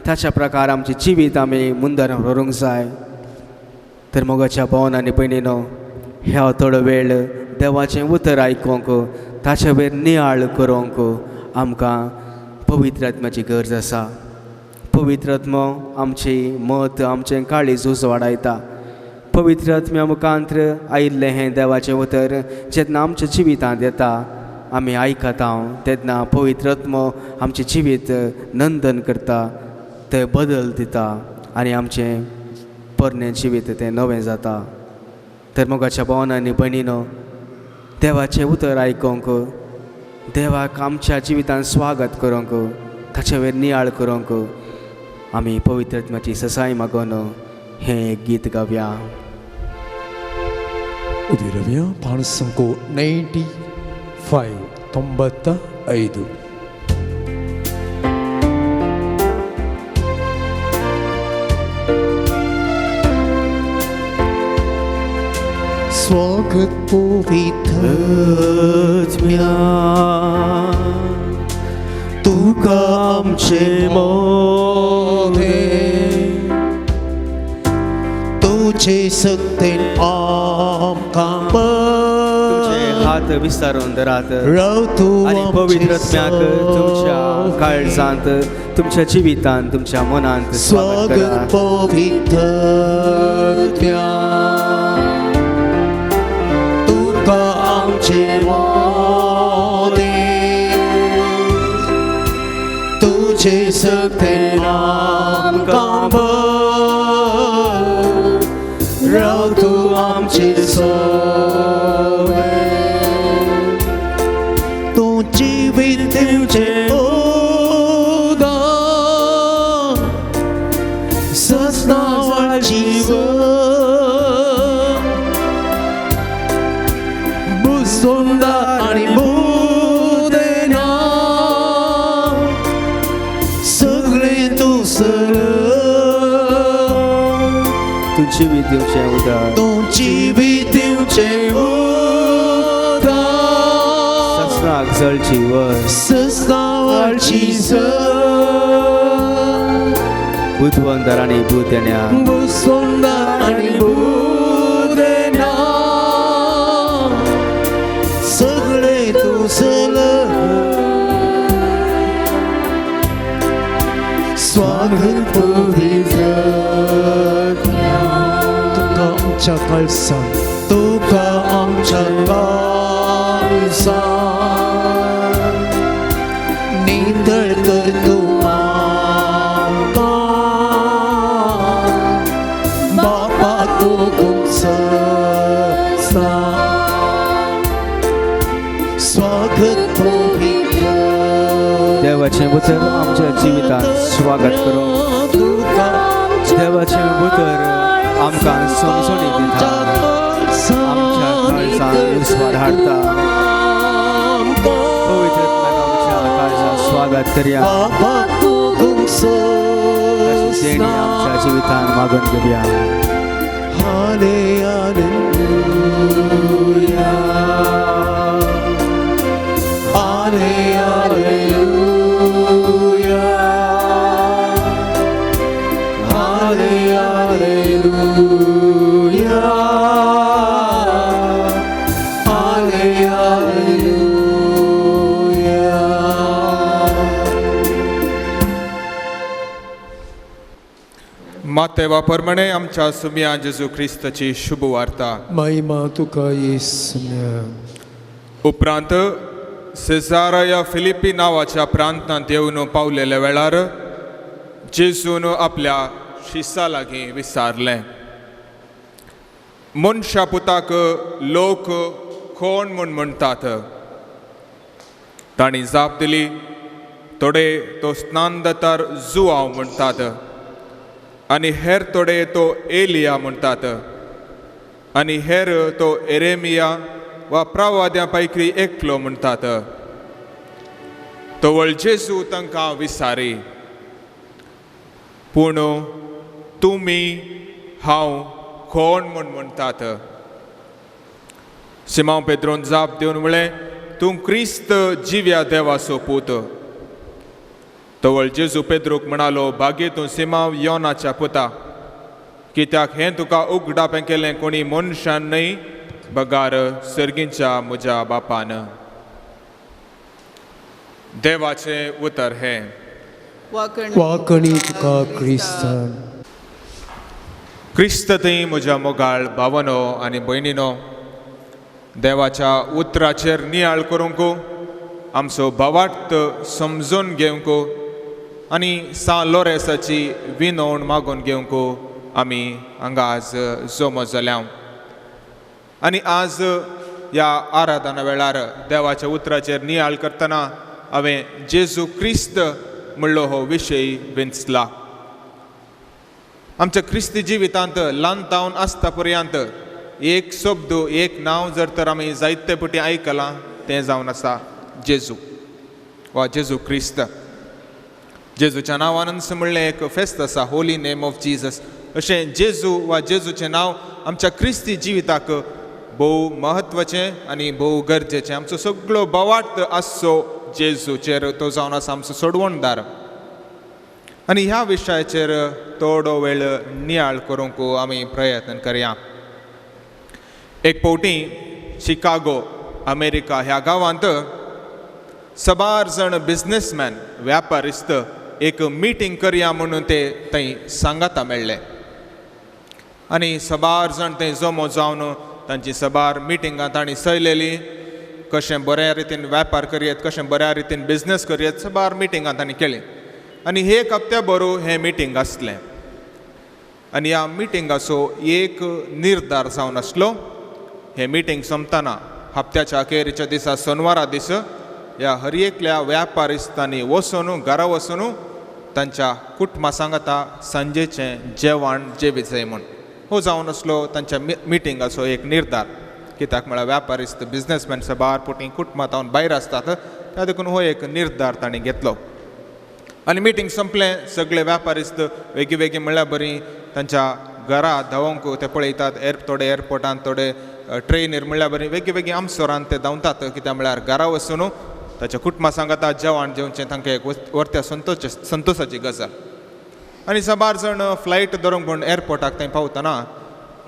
ताच्या प्रकार आमचें जिवीत आमी मुंदर व्हरूंक जाय. तर मोगाच्या भोवन आनी भयणीनो, ह्या थोडो वेळ देवाचें उतर आयकूंक, ताच्या वयर नियाळ करूंक आमकां पवित्र आत्म्याची गरज आसा. पवित्र आत्मो आमची मत, आमचें काळीज उजवाडायता. पवित्र आत्म्या मुखांत आयिल्लें हें देवाचें उतर जेन्ना आमच्या जिवितांत येता, आमी आयकता तेन्ना पवित्र आत्मो आमचें जिवीत नंदन करता, तें बदल दिता आनी आमचें पोरणें जिवीत तें नवें जाता. तर मोगाच्या भोवन आनी भयणीनो, देवाचें उतर आयकूंक, देवाक आमच्या जिवितांत स्वागत करूंक, ताचे वयर नियाळ करूंक आमी पवित्र आत्म्याची ससाय मागून हें गीत गावया. उदिरव्या पाणसंको 95 95. स्वागत पवित्र आत्म्या तुका आमचे मोदे तुझे सक्तेन आमकां तुमचे हात विस्तारून धरात राव तूं आनी पवित्र आत्म्याक तुमच्या काळजांत, तुमच्या जिवितांत, तुमच्या मनांत स्वागत करा. स्वागत पवित्र आत्म्या तुका आमचे मोदे तुझे सक्तेन आमकां राव तूं आमचे सवे तूं जिवीत दिवचें उदक ससनावाची जिवीत दिवचें उदक, तूं जिवीत दिवचें उदक, ससनाक जळची वर, ससनावळची बुदवंतर आनी बुदेण्या, सुंदर आनी बुदेना, सगळे तूं चल, स्वागत पवित्र तुका आमच्या काळसान, तुका आमच्या काळसान, नितळ कर तूं आमकां, बापा तूं गुमसता, स्वागत पवित्र देवाचें उतर आमच्या जिवितांत स्वागत करूं. देवाचें उतर आमकां समजणी दिता, आमच्या काळजांत उजवाड हाडटा. पवित्र आमच्या काळजांत स्वागत करया, देणी आमच्या जिवितांत मागून घेवया. Hallelujah, hallelujah, hallelujah, hallelujah. मातेवा प्रमाणे आमच्या सुम्या जेजू क्रिस्ताची शुभ वार्ता. महिमा तुका येसुम्या. उपरांत सेजाराया फिलिपी नांवाच्या प्रांतांत येवन पावलेल्या वेळार जेजून आपल्या शिसा लागीं विचारलें, मनशा पुताक लोक कोण म्हूण म्हणटात? तांणी जाप दिली, थोडे तो स्नानदातार जुआव म्हणटात आनी हेर थोडे तो एलिया म्हणटात आनी हेर तो एरेमिया वा प्रवाद्या पैकी एकलो म्हणटात. तवळ जेजू तांकां विसारी, पूण तुमी हांव कोण म्हूण म्हणटात? सिमांव पेद्रोन जाप दिवन म्हळें, तूं क्रिस्त जिव्या देवाचो पूत. तवळ जेजू पेद्रूक म्हणालो, भाग्य तूं सिमांव योनाच्या पुता, कित्याक हें तुका उगडापें केलें कोणी मनशान न्हय बगार सर्गींच्या म्हज्या बापान. देवाचें उतर हें. वाकणी तुका क्रिस्तान. क्रिस्त थंय म्हज्या मोगाळ भावनो आनी भयणीनो, देवाच्या उतराचेर नियाळ करूंक, आमचो भावार्थ समजून घेवंक आनी सां लोरेसाची विनवण मागून घेवंक आमी हांगा आज जमो जाल्या. आनी आज ह्या आराधना वेळार देवाच्या उतराचेर नियाळ करतना हांवें जेजू क्रिस्त म्हणलो हो विशय वेंचला. आमच्या क्रिस्ती जिवितांत ल्हान तावन आसता पर्यंत एक शब्द एक नांव जर तर आमी जायते पटी आयकलां तें जावन आसा जेजू वा जेजू क्रिस्त. जेजूच्या नांवानच म्हणलें एक फेस्त आसा, होली नेम ऑफ जीजस. अशें जेजू वा जेजूचें नांव आमच्या क्रिस्ती जिविताक भोव म्हत्वाचें आनी भोव गरजेचें. आमचो सगळो भावार्थ आसचो जेजूचेर, तो जावन आसा आमचो सोडवणदार. आनी ह्या विशयाचेर थोडो वेळ नियाळ करूंक आमी प्रयत्न करया. एक फावटी शिकागो अमेरिका ह्या गांवांत सबार जाण बिजनेसमॅन व्यापारिस्त एक मिटींग करया म्हणून ते थंय सांगाता मेळ्ळे आनी सबार जाण थंय जमो जावन तांची सबार मिटिंगां तांणी सयलेली, कशें बऱ्या रितीन वेपार करयेत, कशें बऱ्या रितीन बिजनेस करयेत, सबार मिटिंगां तांणी केली. आनी एक हप्त्या बरो हें मिटींग आसलें आनी ह्या मिटिंगाचो एक निर्धार जावन आसलो, हें मिटींग सोंपतना हप्त्याच्या अखेरीच्या दिसा सोनवारा दीस ह्या हर एकल्या व्यापारिस्तांनी वचून घरा वचून तांच्या कुटुंबा सांगाता सांजेचें जेवण जेवीत जाय म्हूण हो जावन आसलो तांच्या मिटिंगाचो एक निर्धार. कित्याक म्हळ्यार व्यापारिस्त बिजनेसमॅन सबार पोटी कुटुंबां तावन भायर आसतात, त्या देखून हो एक निर्धार तांणी घेतलो. आनी मिटींग संपलें, सगळे व्यापारिस्त वेगळी वेगळी म्हळ्यार बरी तांच्या घरा धांवंक ते पळयतात. थोडे एअरपोर्टान, थोडे ट्रेनीर, म्हणल्यार बरी वेगळी वेगळी आमसोरान ते धांवतात. कित्याक म्हळ्यार घरा वचून ताच्या कुटुंबा सांगाता जेवण जेवचें तांकां एक वर्त्या संतोशाची गजाल. आनी साबार जाण फ्लायट धरूंक म्हूण एअरपोर्टाक थंय पावतना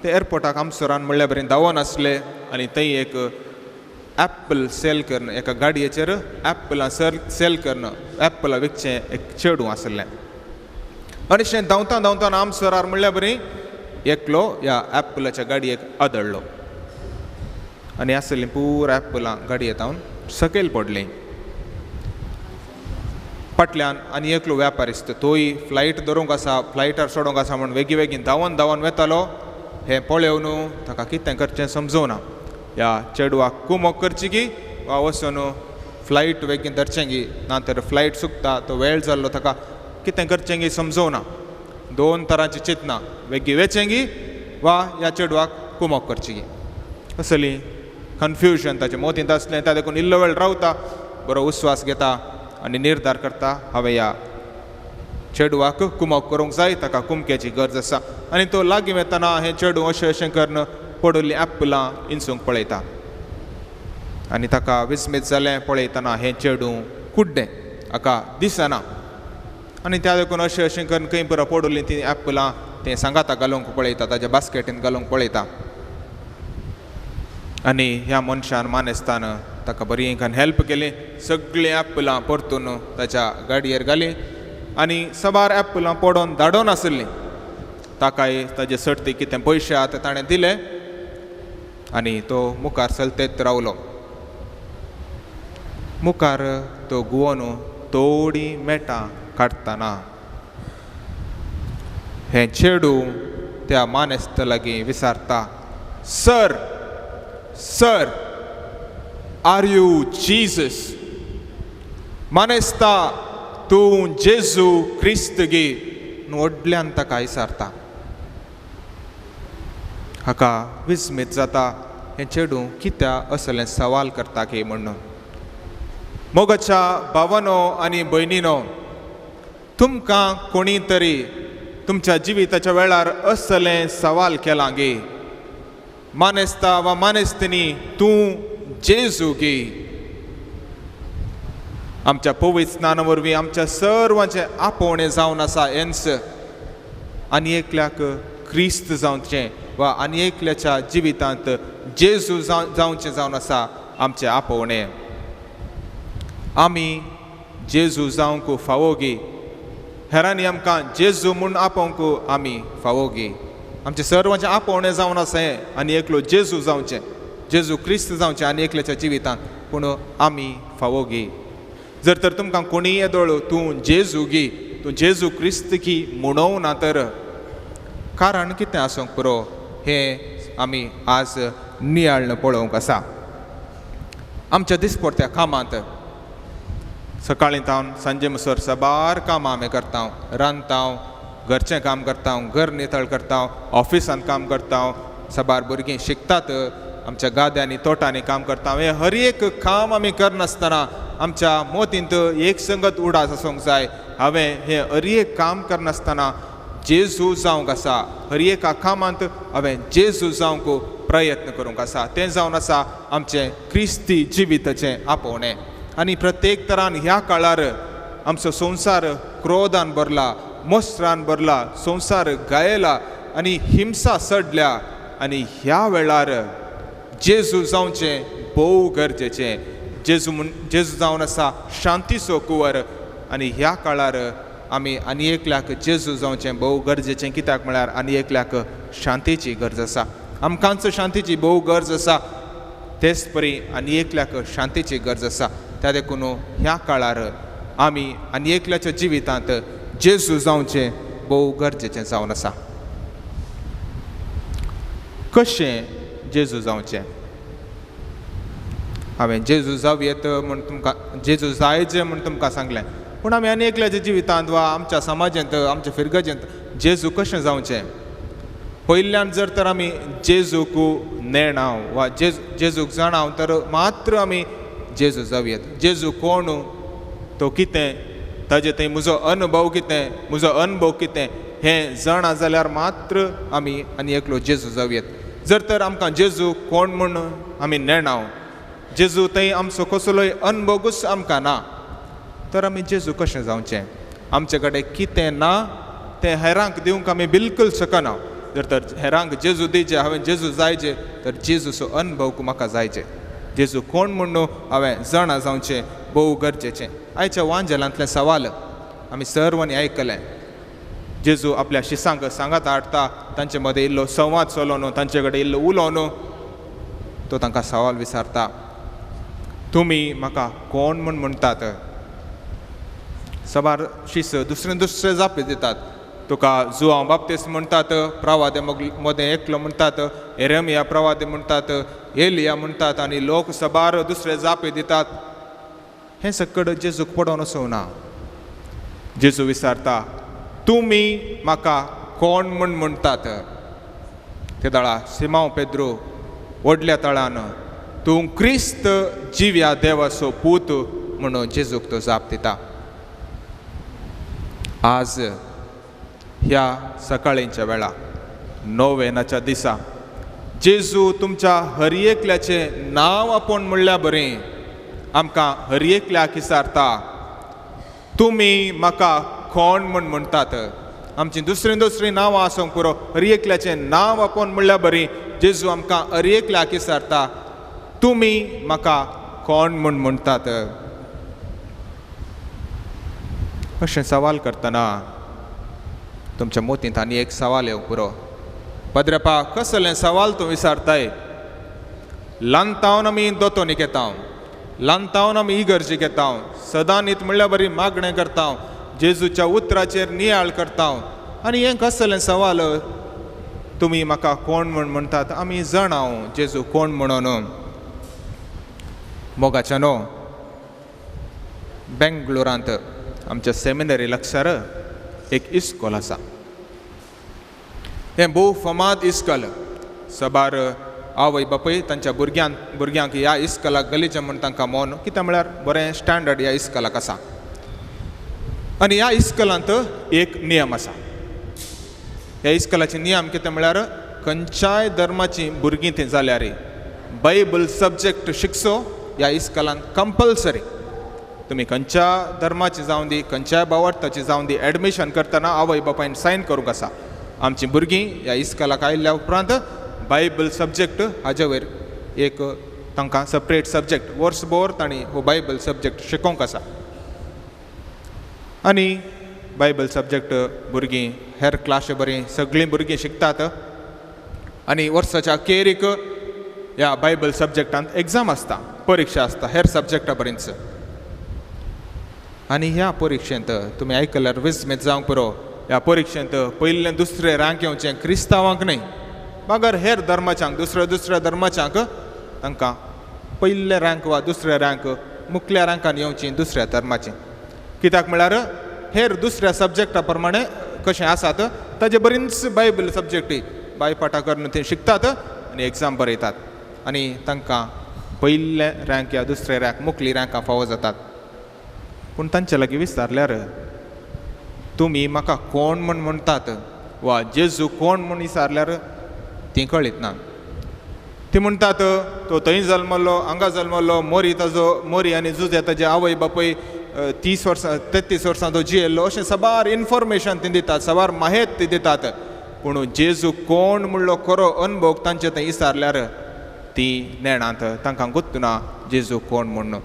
ते एअरपोर्टाक आमसोरान म्हणल्यार बरें धांवोन आसले आनी थंय एक एप्पल सेल करून एका गाडयेचेर एप्पलां सेल करून एप्पलां विकचें एक चेडूं आसलें. आनी अशें धांवता धांवतना आमसोरार म्हणल्यार बरी एकलो ह्या एप्पलाच्या गाडयेक आदळ्ळो आनी आसलीं पुरा एप्पलां गाडयेंत हांव सकयल पडलीं. फाटल्यान आनी एकलो व्यापारिस्त तोय फ्लायट धरूंक आसा, फ्लायटार चडोवंक आसा म्हूण वेगीं वेगीं धांवन धांवन वेतालो. हें पळोवन ताका कितें करचें समजूना. ह्या चेडवाक कुमोक करची की वा वचून फ्लायट वेगीं धरचें गी, ना तर फ्लायट चुकता, तो वेळ जाल्लो, ताका कितें करचें गी समजूना. दोन तरांची चिंतना, वेगीं वेचें गी वा ह्या चेडवाक कुमोक करची गी, असली कन्फ्युजन ताचे मोतींत आसलें. त्या देखून इल्लो वेळ रावता, बरो उस्वास घेता आनी निर्धार करता हांवें ह्या चेडवाक कुमोक करूंक जाय, ताका कुमक्याची गरज आसा. आनी तो लागीं वेतना हें चेडूं अशें अशें करून पडिल्लीं एप्पलां इंचूंक पळयता आनी ताका विस्मीत जालें. पळयतना हें चेडूं कुड्डें, हाका दिसना. आनी त्या देखून अशें अशें करून खंय पुरो पडिल्लीं तीं एप्पलां तें सांगाता घालूंक पळयता, ताच्या बास्केटीन घालूंक पळयता. आनी ह्या मनशान मानेस्तान ताका बरी हेल्प केली, सगळीं एप्पलां परतून ताच्या गाडयेर घालीं आनी साबार एप्पलां पडोन धाडोन आसलीं. ताकाय ताजे सर्ती कितें पयशे आतां ताणें दिले आनी तो मुखार चलतेत रावलो. मुखार तो गुवोन थोडीं मेटां काडटना हें चेडूं त्या मानेस्त लागीं विचारता, sir, sir, are you Jesus? मानेस्ता, तूं जेजू क्रिस्त गी? व्हडल्यान ताका विचारता. हाका विस्मीत जाता हें चेडूं कित्याक असलें सवाल करता की म्हणून. मोगाच्या भावानो आनी भयणीनो, तुमकां कोणी तरी तुमच्या जिविताच्या वेळार असलें सवाल केलां गे? मानेस्ता वा मानेस्तिनी, तूं जेजू गे? आमच्या पवित्र स्नाना वरवीं आमच्या सर्वांचें आपोवणें जावन आसा हेंच आनी एकल्याक क्रिस्त जावचें वा आनी एकल्याच्या जिवितांत जेजू जावचें जावन आसा आमचें आपोवणें. आमी जेजू जावंक फावो गे? हेरांनी आमकां जेजू म्हूण आपोवंक आमी फावो गे? आमचें सर्वांचें आपोवणें जावन आसा हें आनी एकलो जेजू जावचें, जेजू क्रिस्त जावचें आनी एकल्याच्या जिवितांत, पूण आमी फावो गे? जर तर तुमकां कोणीय येदोळ तूं जेजू गी, तूं जेजू क्रिस्त की म्हणोवं ना तर कारण कितें आसूंक पुरो हें आमी आज नियाळ्ळ पळोवंक आसा. आमच्या दिसपडत्या कामांत सकाळीं तावन सांजे मुसर साबार कामां आमी करता, रांदता, घरचें काम करता, घर नितळ करता, ऑफिसांत काम करता, साबार भुरगीं शिकतात, आमच्या गाद्यांनी तोटांनी काम करता. हें हर एक काम आमी करनासतना आमच्या मोतींत एक संगत उडास आसूंक जाय, हांवें हें हर एक काम करनासतना जेजू जावंक आसा, हर एका कामांत हांवें जेजू जावंक प्रयत्न करूंक आसा. तें जावन आसा आमचें क्रिस्ती जिविताचें आपोवणें. आनी प्रत्येक तरान ह्या काळार आमचो संवसार क्रोधान भरला, मस्त्रान भरला, संवसार गायला आनी हिंसा चडल्या. आनी ह्या वेळार जेजू जावचें भोव गरजेचें. जेजू म्हूण जेजू जावन आसा शांतीचो कुंवर. आनी ह्या काळार आमी आनी एकल्याक जेजू जावचें भोव गरजेचें. कित्याक म्हळ्यार आनी एकल्याक शांतीची गरज आसा, आमकांच शांतीची भोव गरज आसा, तेच परी आनी एकल्याक शांतीची गरज आसा. त्या देखून ह्या काळार आमी आनी एकल्याच्या जिवितांत जेजू जावचें भोव गरजेचें जावन आसा. कशें जेजू जावचें? हांवें जेजू जावयेत म्हूण तुमकां, जेजू जायचे म्हूण तुमकां सांगलें, पूण आमी आनी एकल्याच्या जिवितांत वा आमच्या समाजांत, आमच्या फिरगजेंत जेजू कशें जावचें? पयल्यान जर तर आमी जेजूक नेणाव वा जेजूक जाणाव तर मात्र आमी जेजू जावयेत. जेजू कोण, तो कितें, ताजे थंय म्हजो अनुभव कितें, म्हजो अनुभव कितें हें जाणा जाल्यार मात्र आमी आनी एकलो जेजू जावयेत. जर तर आमकां जेजू कोण म्हूण आमी नेणाव, जेजू थंय आमचो कसलोय अनभोगूच आमकां ना, तर आमी जेजू कशें जावचें? आमचे कडेन कितें ना तें हेरांक दिवंक आमी बिलकूल शकना. जर तर हेरांक जेजू दिजे, हांवें जेजू जायजे, तर जेजूचो अनुभव म्हाका जायजे, जेजू कोण म्हूण हांवें जाणा जावचें भोव गरजेचें. आयच्या वांजेलांतलें सवाल आमी सर्वांनी आयकलें. जेजू आपल्या शिसांक सांगात हाडटा, तांचे मदें इल्लो संवाद चलोवन, तांचे कडेन इल्लो उलोवन तो तांकां सवाल विचारता, तुमी म्हाका कोण म्हूण म्हणटात? सबार शीस दुसरे दुसरे जापे दितात. तुका जुआंव बाप्तीस्त म्हणटात, प्रवादे मदें एकलो म्हणटात, एरमिया प्रवादे म्हणटात, एलिया म्हणटात, आनी लोक सबार दुसरे जापे दितात. हें सकड जेजूक पडोवन वचूं ना. जेजू विचारता, तुमी म्हाका कोण म्हूण म्हणटात? ते दळा सिमांव पेद्रो व्हडल्या तळान, तूं क्रिस्त जिव्या देवाचो पूत म्हणून जेजूक तो जाप दिता. आज ह्या सकाळींच्या वेळा नोवेनाच्या दिसा जेजू तुमच्या हर एकल्याचें नांव आपोवन म्हणल्यार बरें आमकां हर एकल्याक विचारता, तुमी म्हाका कोण म्हूण म्हणटात? आमची दुसरीं दुसरीं नांवां आसूंक पुरो, हर एकल्याचें नांव आपोवन म्हणल्यार बरीं जेजू आमकां हर एकल्याक विचारता, तुमी म्हाका कोण म्हूण म्हणटात? अशें सवाल करतना तुमच्या मोतींत आनी एक सवाल येवंक पुरो. पद्रपा, कसलें सवाल तूं विचारताय? ल्हानतावन आमी दोतोनीक येता, ल्हानतावन आमी इगर्जीक येता, सदां न्हीत म्हणल्यार बरी मागणें करता, जेजूच्या उतराचेर नियाळ करता, आनी हें कसलें सवाल? तुमी म्हाका कोण म्हूण म्हणटात? आमी जाणाव जेजू कोण म्हणून. मोगाच्या न्हू, बेंगलोरांत आमच्या सेमिनरी लागसार एक इस्कोल आसा. हें भोव फामाद इस्कोल. सबार आवय बापूय तांच्या भुरग्यांक ह्या इस्कोलाक गलीचें म्हूण तांकां मोन, कित्याक म्हळ्यार बरें स्टँडर्ड ह्या इस्कोलाक आसा. आनी ह्या इस्कोलांत एक नियम आसा. ह्या इस्कोलाचे नियम कितें म्हळ्यार खंयच्याय धर्माचीं भुरगीं थंय जाल्यार बायबल सब्जेक्ट शिकचो ह्या इस्कोलांत कंपल्सरी. तुमी खंयच्या धर्माची जावं दी, खंयच्याय भावार्थाची जावं दी, एडमिशन करतना आवय बापायन सायन करूंक आसा. आमचीं भुरगीं ह्या इस्कोलाक आयिल्ल्या उपरांत बायबल सब्जेक्ट हाजे वयर एक तांकां सेपरेट सब्जेक्ट वर्सभर तांणी हो बायबल सब्जेक्ट शिकोवंक आसा. आनी बायबल सब्जेक्ट भुरगीं हेर क्लासी बरीं सगळीं भुरगीं शिकतात. आनी वर्साच्या अखेरीक ह्या बायबल सब्जेक्टांत एग्जाम आसता, परिक्षा आसता हेर सब्जेक्टा बरींच. आनी ह्या परिक्षेंत तुमी आयकल्यार विस्मीत जावंक पुरो, ह्या परिक्षेंत पयलें दुसरें रांक येवचें क्रिस्तांवांक न्हय, मगर हेर धर्माच्यांक, दुसऱ्या दुसऱ्या धर्माच्यांक तांकां पयलें रँक वा दुसरें रँक मुखल्या रँकान येवची दुसऱ्या धर्माचें. कित्याक म्हळ्यार हेर दुसऱ्या सब्जेक्टा प्रमाणे कशें आसात ताजे बरींच बायबल सब्जेक्ट बायपाटा करून ते शिकतात आनी एग्जाम बरयतात आनी तांकां पयलें रँक या दुसरें रँक मुखली रँकां फावो जातात. पूण तांचे लागीं विचारल्यार तुमी म्हाका कोण म्हूण म्हणटात वा जेजू कोण म्हूण विचारल्यार ती कळीत ना. ती म्हणटात तो थंय जल्मलो, हांगा जल्मलो, मोरी ताजो मोरी आनी जुजे ताजे आवय बापूय 30 वर्सां 33 वर्सां तो जियेल्लो, अशें साबार इन्फॉर्मेशन ती दितात, साबार माहेत ती दितात. पूण जेजू कोण म्हणलो खरो अनभोग तांचे थंय विचारल्यार ती नेणांत, तांकां गुत्त ना जेजू कोण म्हूण.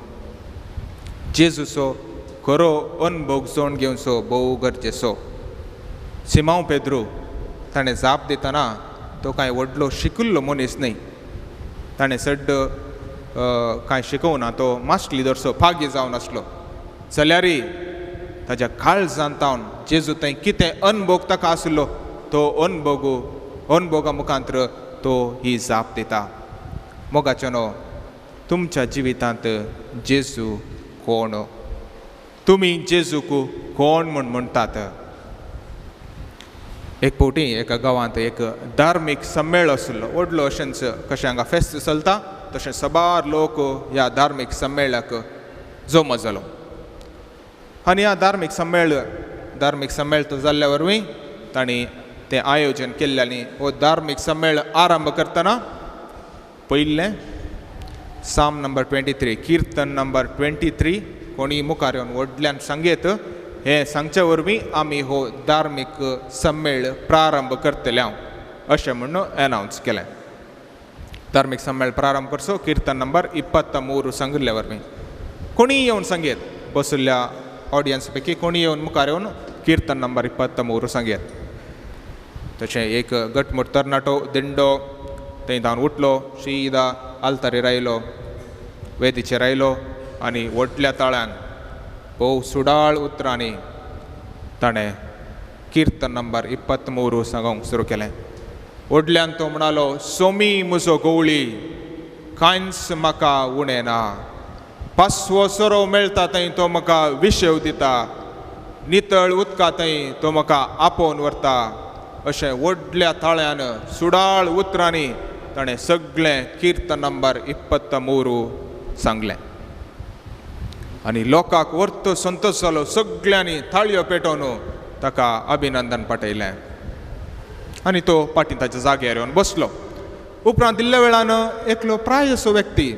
जेजूचो खरो अनभोग जोण घेवचो भोव गरजेचो. सिमांव पेद्रू ताणें जाप दितना तो कांय व्हडलो शिकिल्लो मनीस न्हय, ताणें चड कांय शिकोवना, तो मास्टली दरसो फागी जावन आसलो. जाल्यारय ताज्या काळजांत तावन जेजू थंय कितें अनभोग ताका आसलो तो अनभोगा मुखांतर तो ही जाप दिता. मोगाचो न्हू, तुमच्या जिवितांत जेजू कोण? तुमी जेजूक कोण म्हूण म्हणटात? एक फावटी एका गांवांत एक धार्मीक सम्मेळ आशिल्लो, व्हडलो अशेंच कशें हांगा फेस्त चलता तशें साबार लोक ह्या धार्मीक सम्मेळाक जमा जालो. आनी ह्या धार्मीक सम्मेळ तो जाल्ल्या वरवीं तांणी तें आयोजन केल्लें. हो धार्मीक सम्मेळ आरंभ करतना पयलें साम नंबर 23, किर्तन नंबर 23 कोणी मुखार येवन व्हडल्यान सांगयत. हें सांगचे वरवीं आमी हो धार्मीक सम्मेळ प्रारंभ करतले हांव अशें म्हणून एनावन्स केलें. धार्मीक सम्मेळ प्रारंभ करचो किर्तन नंबर 23 सांगिल्ल्या वरवीं. कोणी येवन सांगयत, बशिल्ल्या ऑडियन्स पैकी कोणी येवन मुखार येवन किर्तन नंबर 23 सांगयत. तशें एक गटमुट तरणाटो दिंडो थंय धांवन उठलो, शिदा आल्तारेर आयलो, वेदीचेर आयलो आनी व्हडल्या ताळ्यान भोव सुडाळ उतरांनी ताणें किर्तन नंबर 23 सांगूंक सुरू केलें. व्हडल्यान तो म्हणालो, सोमी म्हजो गवळी कांयच म्हाका उणें ना, पासवो सोरो मेळटा थंय तो म्हाका विशेव दिता, नितळ उदका थंय तो म्हाका आपोवन व्हरता. अशें व्हडल्या ताळ्यान सुडाळ उतरांनी ताणें सगळें किर्तन नंबर 23 सांगलें आनी लोकांक वर्तो संतोश जालो. सगळ्यांनी थाळयो पेटोवन ताका अभिनंदन पाठयलें आनी तो पाटी ताच्या जाग्यार येवन बसलो. उपरांत दिल्ल्या वेळान एकलो प्रायसो व्यक्ती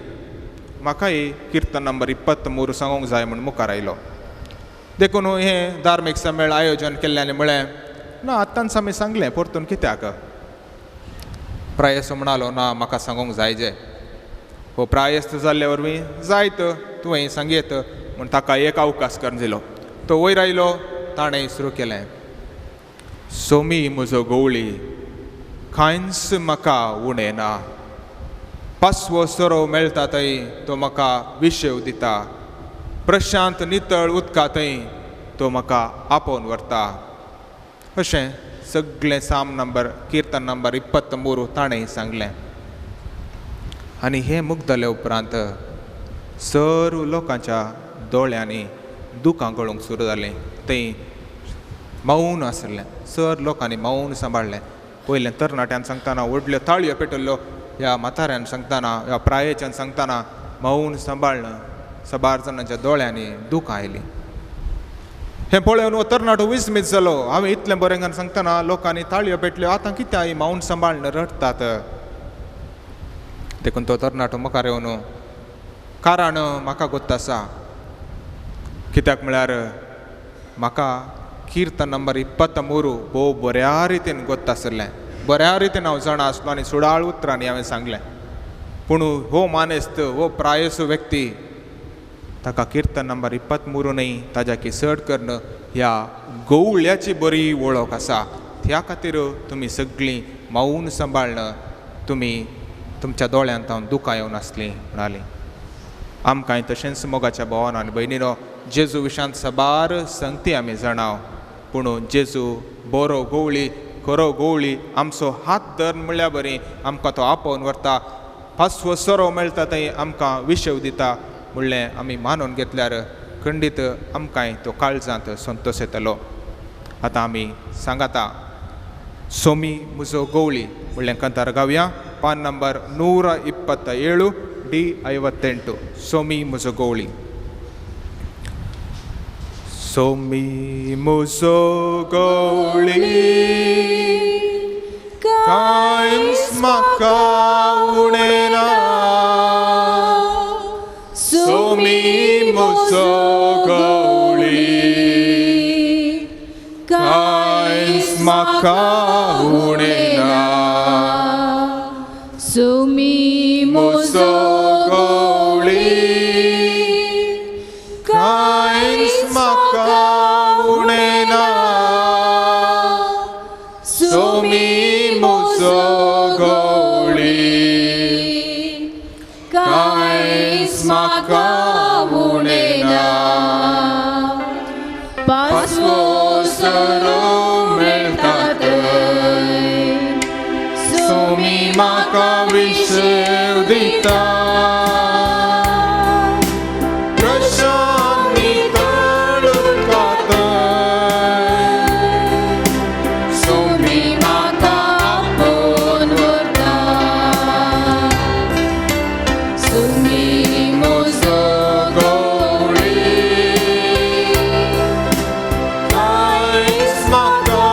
म्हाकाय किर्तन नंबर 23 सांगूंक जाय म्हूण मुखार आयलो. देखून हें धार्मीक सम्मेळ आयोजन केल्ल्यान म्हळें, ना आत्तांच आमी सांगलें परतून कित्याक. प्रायस म्हणालो, ना म्हाका सांगूंक जाय जे हो प्रायस्त जाल्ले वरवीं जायत तुवें सांगयत म्हूण ताका एक अवकाश करून दिलो. तो वयर आयलो, ताणें सुरू केलें, सोमी म्हजो गवळी कांयच म्हाका उणें ना, पासवो सोरो मेळटा थंय तो म्हाका विशेव दिता, प्रशांत नितळ उदका थंय तो म्हाका आपोवन व्हरता. अशें सगळें साम नंबर किर्तन नंबर 23 ताणें सांगलें. आनी हें मुगदले उपरांत सर्व लोकांच्या दोळ्यांनी दुकां गळूंक सुरू जालीं. थंय मौन आसलें, सर लोकांनी मौन सांबाळ्ळें. पयलें तरणाट्यान सांगतना व्हडल्यो ताळयो पेटयल्यो, ह्या म्हाताऱ्यान सांगतना, ह्या प्रायेच्यान सांगतना मौन सांबाळ्ळें. साबार जाणांच्या दोळ्यांनी दुकां आयलीं. हें पळोवन हो तरणाटो विस्मीत जालो. हांवें इतलें बरें सांगतना लोकांनी ताळयो पेटल्यो, आतां कित्याक ही मौन सांबाळ्ळें रडटात. देखून तो तरणाटो मुखार येवन, कारण म्हाका गोत्त आसा, कित्याक म्हळ्यार म्हाका किर्तन नंबर 23 भोव बऱ्या रितीन गोत्त आशिल्लें, बऱ्या रितीन हांव जाणा आसलो आनी सुडाळ उतरांनी हांवें सांगलें. पूण हो मानेस्त, हो प्रायसो व्यक्ती ताका किर्तन नंबर 23 न्हय ताज्याकी चड करून ह्या गवळ्याची बरी वळख आसा. त्या खातीर तुमी सगळीं मौन सांबाळ्ळें, तुमी तुमच्या दोळ्यांत हांव दुकां येवन आसलीं म्हणाली. आमकांय तशेंच मोगाच्या भावान आनी भयणीनो जेजू विशांत साबार संगती आमी जाणाव, पूण जेजू बरो गवळी, खरो गवळी आमचो हात धर म्हणल्या बरी आमकां तो आपोवन व्हरता, पासवो सोरो मेळटा थंय आमकां विशेव दिता म्हणलें आमी मानून घेतल्यार खंडीत आमकांय तो काळजांत संतोश येतलो. आतां आमी सांगाता सोमी म्हजो गवळी म्हणलें कांतार गावया. पान नंबर 127 ಡಿ 58. सोमी म्हजो गवळी. सोमी म्हजो गवळी कांयच म्हाका उणें ना, सोमी म्हजो गवळी कांयच म्हाका उणें ना, सोमी म्हजो गवळी कांयच म्हाका उणें ना, सोमी म्हजो गवळी कांयच म्हाका उणें ना, पासवो सोरो मेळटा थंय सोमी म्हाका विशेव दिता, प्रशांत नितळ उदका थंय सोमी म्हाका आपोवन व्हरता, सोमी म्हजो गवळी कांयच म्हाका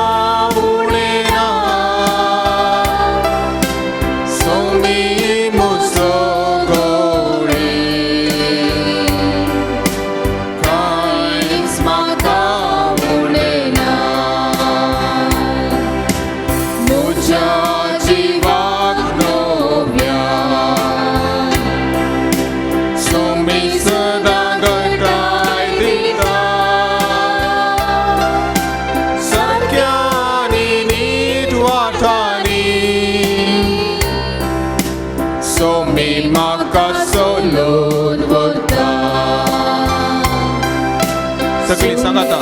सांगाता.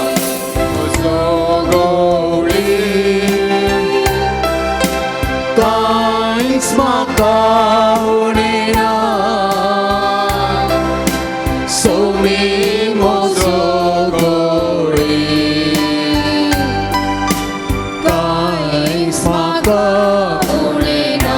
म्हजो गवळी कांयच म्हाका उणें ना सोमी म्हजो गवळी कांयच म्हाका उणें ना.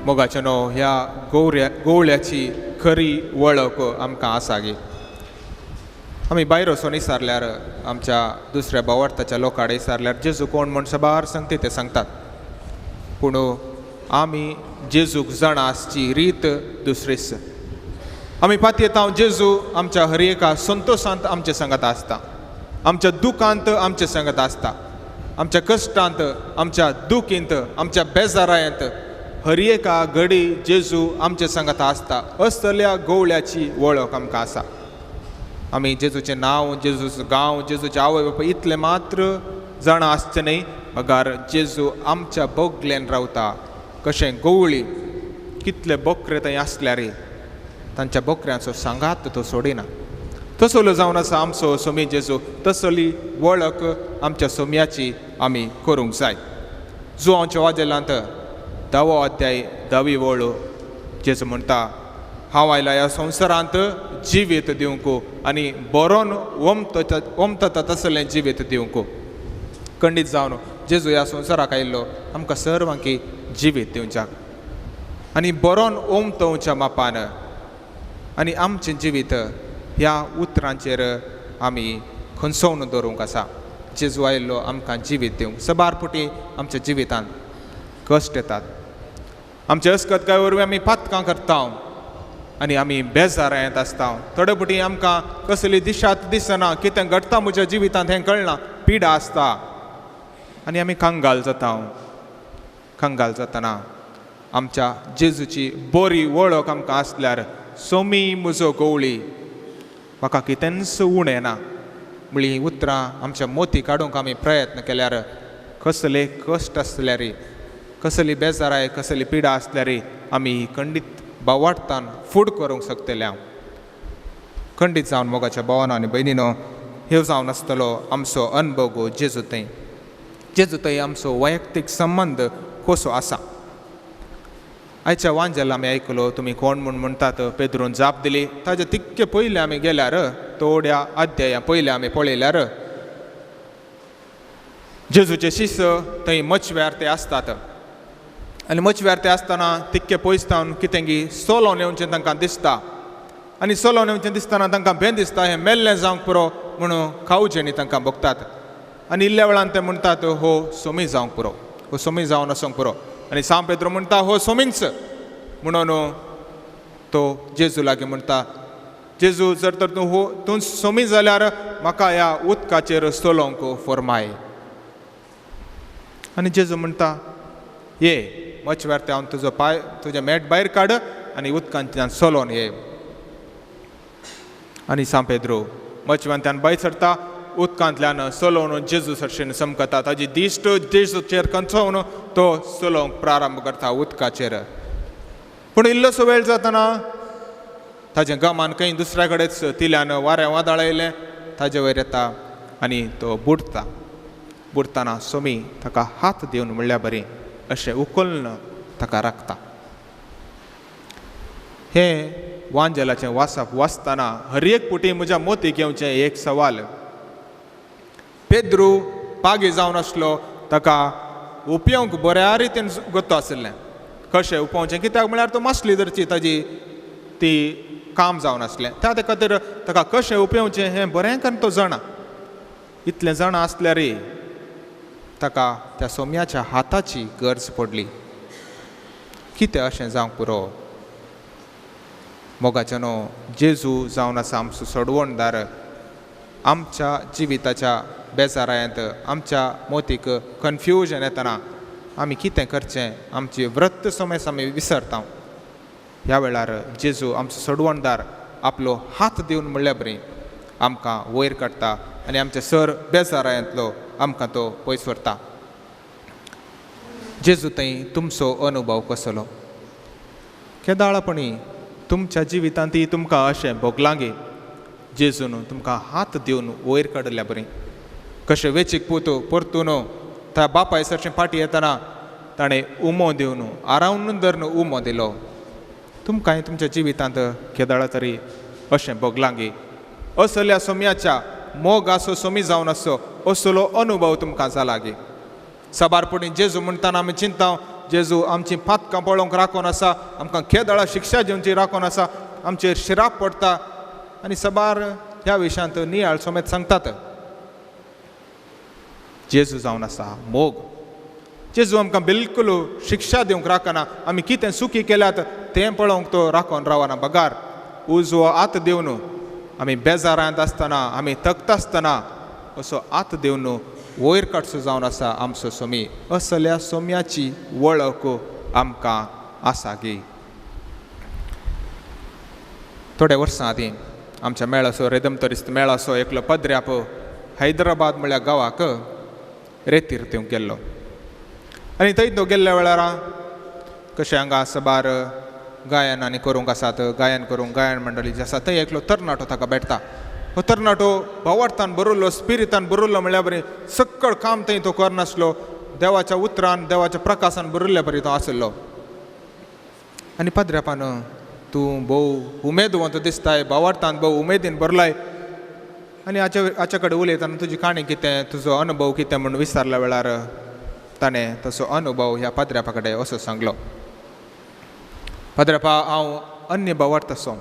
मोगाच्यानो, ह्या गवऱ्या गवळ्याची खरी वळख आमकां आसा गे. आमी भायर वचून विचारल्यार, आमच्या दुसऱ्या भावार्थाच्या लोकां कडेन विचारल्यार, जेजू कोण म्हण साबार सांगते ते सांगतात. पूण आमी जेजूक जाणा आसची रीत दुसरीच. आमी पातयेता जेजू आमच्या हर एका संतोशांत आमचे सांगत आसता, आमच्या दुखांत आमचे सांगत आसता, आमच्या कश्टांत, आमच्या दुखींत, आमच्या बेजारायंत, हर एका घडी जेजू आमचे सांगत आसता. असल्या गवळ्याची वळख आमकां आसा. आमी जेजूचें नांव, जेजूचो गांव, जेजूचे आवय बापूय इतलें मात्र जाणा आसचें न्हय, मगर जेजू आमच्या बगलेन रावता. कशें गवळी कितले बकरे थंय आसल्यार तांच्या बकऱ्यांचो सांगात तो सोडिना, तसलो जावन आसा आमचो सोमी जेजू. तसली वळख आमच्या सोम्याची आमी करूंक जाय. जुवांच्या वाजेलांत धावो अध्याय धावी वळ जेजू म्हणटा, हांव आयला ह्या संवसारांत जिवीत दिवंक आनी बरोन ओमता ओमता तसलें जिवीत दिवंक. खंडीत जावन जेजू ह्या संवसाराक आयिल्लो आमकां सर्वांकी जिवीत दिवच्याक आनी बरोन ओमतोवच्या मापान, आनी आमचें जिवीत ह्या उतरांचेर आमी खंसोवन दवरूंक आसा. जेजू आयिल्लो आमकां जिवीत दिवंक. सबार पुटी आमच्या जिवितांत कश्ट येतात, आमचे अस्कतकाय वरवीं आमी पातकां करता आनी आमी बेजारायत आसता. थोडे पुटी आमकां कसली दिशात दिसना, कितें घडटा म्हज्या जिवितांत हें कळना, पिडा आसता आनी आमी कंगाल जाता. कंगाल जातना आमच्या जेजूची बरी वळख आमकां आसल्यार, सोमी म्हजो गवळी म्हाका कितेंच उणें ना म्हळी उतरां आमच्या मोती काडूंक आमी प्रयत्न केल्यार, कसले कश्ट आसल्यार, कसली बेजाराय, कसली पिडा आसल्यार आमी खंडीत भावार्थान फूड करूंक शकतले. हांव खंडीत जावन मोगाच्या भावानो आनी भयणीनो, ह्यो जावन आसतलो आमचो अनुभव जेजू थंय. जेजू थंय आमचो वैयक्तीक संबंद कसो आसा. आयच्या वांजेल आमी आयकलो, तुमी कोण म्हूण म्हणटात? पेद्रून जाप दिली. ताजे तितके पयले आमी गेल्यार, थोड्या अध्याया पयले आमी पळयल्यार, जेजूचे शिस थंय मचव्यार ते आसतात आनी मचव्यार ते आसतना तितके पयस जावन कितें की सोलोन येवचें तांकां दिसता आनी सोलोन येवचें दिसतना तांकां भें दिसता, हें मेल्लें जावंक पुरो म्हणून खावचें न्ही तांकां भोगतात. आनी इल्ल्या वेळान ते म्हणटात, हो सोमी जावंक पुरो, हो सोमी जावन आसूंक पुरो. आनी सांव पेद्रो म्हणटा, हो सोमींच. म्हणून तो जेजू लागीं म्हणटा, जेजू जर तर तूं हो तूं सोमी जाल्यार म्हाका ह्या उदकाचेर चलोवंक फरमाय. आनी जेजू म्हणटा, ये मचव्यार ते हांव तुजो पांय तुजें मेट भायर काड आनी उदकांतल्यान चलोवन ये. आनी सांव पेद्रो मचव्यांतल्यान भायर सरता, उदकांतल्यान चलोवन जेजू सरशेन चमकता. ताजी दिश्ट जेजूचेर कंचोवन तो चलोवंक प्रारंभ करता उदकाचेर. पूण इल्लोसो वेळ जातना ताजें गमान खंय दुसऱ्या कडेच तिल्यान वारें वादळ आयलें, ताजे वयर येता आनी तो बुडटा. बुडटना सोमी ताका हात दिवन म्हणल्या बरी अशें उखलून ताका राखता. हें वांजेलाचें वाचप वाचतना हर एक पुटी म्हज्या मोतीक येवचें एक सवाल. पेद्रू पागी जावन आसलो, ताका उपयोंक बऱ्या रितीन गोत्तो आशिल्लें, कशें उपोवचें, कित्याक म्हळ्यार तो मासली धरची ताजी ती काम जावन आसलें. त्या खातीर ताका कशें उपयोवचें हें बरें करून तो जाणा. इतलें जाणा आसल्यारय ताका त्या सोम्याच्या हाताची गरज पडली. कितें अशें जावंक पुरो? मोगाच्या न्हू, जेजू जावन आसा आमचो सोडवणदार. आमच्या जिविताच्या बेजारायंत, आमच्या मोतीक कन्फ्युजन येतना आमी कितें करचें, आमची व्रत समेस आमी विसरता. ह्या वेळार जेजू आमचो सोडवणदार आपलो हात दिवन म्हणल्या बरी आमकां वयर काडटा आनी आमच्या सर बेजारायंतलो आमकां तो पयस व्हरता. जेजू थंय तुमचो अनुभव कसलो? केदाळापणी तुमच्या जिवितांत तुमकां अशें भोगलांगे जेजून तुमकां हात दिवन वयर काडल्या बरी कशें वेचीक पूत परतून त्या बापाय सरचें फाटी येतना ताणें उमो दिवन आरावन धरून उमो दिलो. तुमकांय तुमच्या जिवितांत केदळा तरी अशें भोगलांगे. असल्या सोम्याच्या मोग आसो सोमी जावन आसो असलो अनुभव तुमकां जाला गे. साबारपणी जेजू म्हणटाना आमी चिंता जेजू आमची पातकां पळोवंक राखून आसा, आमकां केदळा शिक्षा दिवची राखून आसा, आमचेर शिराप पडटा आनी साबार ह्या विशयांत नियाळ समेत सांगतात. जेजू जावन आसा मोग. जेजू आमकां बिलकुल शिक्षा दिवंक राखना, आमी कितें चुकी केल्यात तें पळोवंक तो राखून रावना, बगार उजवो हात दिवन आमी बेजारांत आसतना आमी तकता आसतना असो हात दिवन वयर काडचो जावन आसा आमचो सोमी. असल्या सोम्याची वळख आमकां आसा गी. थोड्या वर्सां आदीं आमच्या मेळाचो रेदमतरिस्त मेळाचो एकलो पद्र्याप हैदराबाद म्हळ्या गांवाक रेतीर दिवंक गेल्लो आनी थंय तो गेल्ल्या वेळार कशें हांगा साबार गायन आनी करूंक आसात, गायन करूंक गायन मंडळी जी आसा थंय एकलो तरणाटो ताका भेटता. हो तरणाटो भावार्थान बरयल्लो, स्पिरितान बरयल्लो म्हळ्यार बरें सक्कळ काम थंय तो करनासलो, देवाच्या उतरान देवाच्या प्रकाशान बरयल्ल्या बरी तो आसलो. आनी पाद्र्यापान तूं भोव उमेदवंत दिसताय, भावार्थान भोव उमेदीन भरलाय आनी हाच्या कडेन उलयतना तुजी काणी कितें, तुजो अनुभव कितें म्हूण विचारल्या वेळार ताणें तसो अनुभव ह्या पाद्र्यापा कडेन असो सांगलो. पाद्र्यापा, हांव अन्य भावार्थ आसो,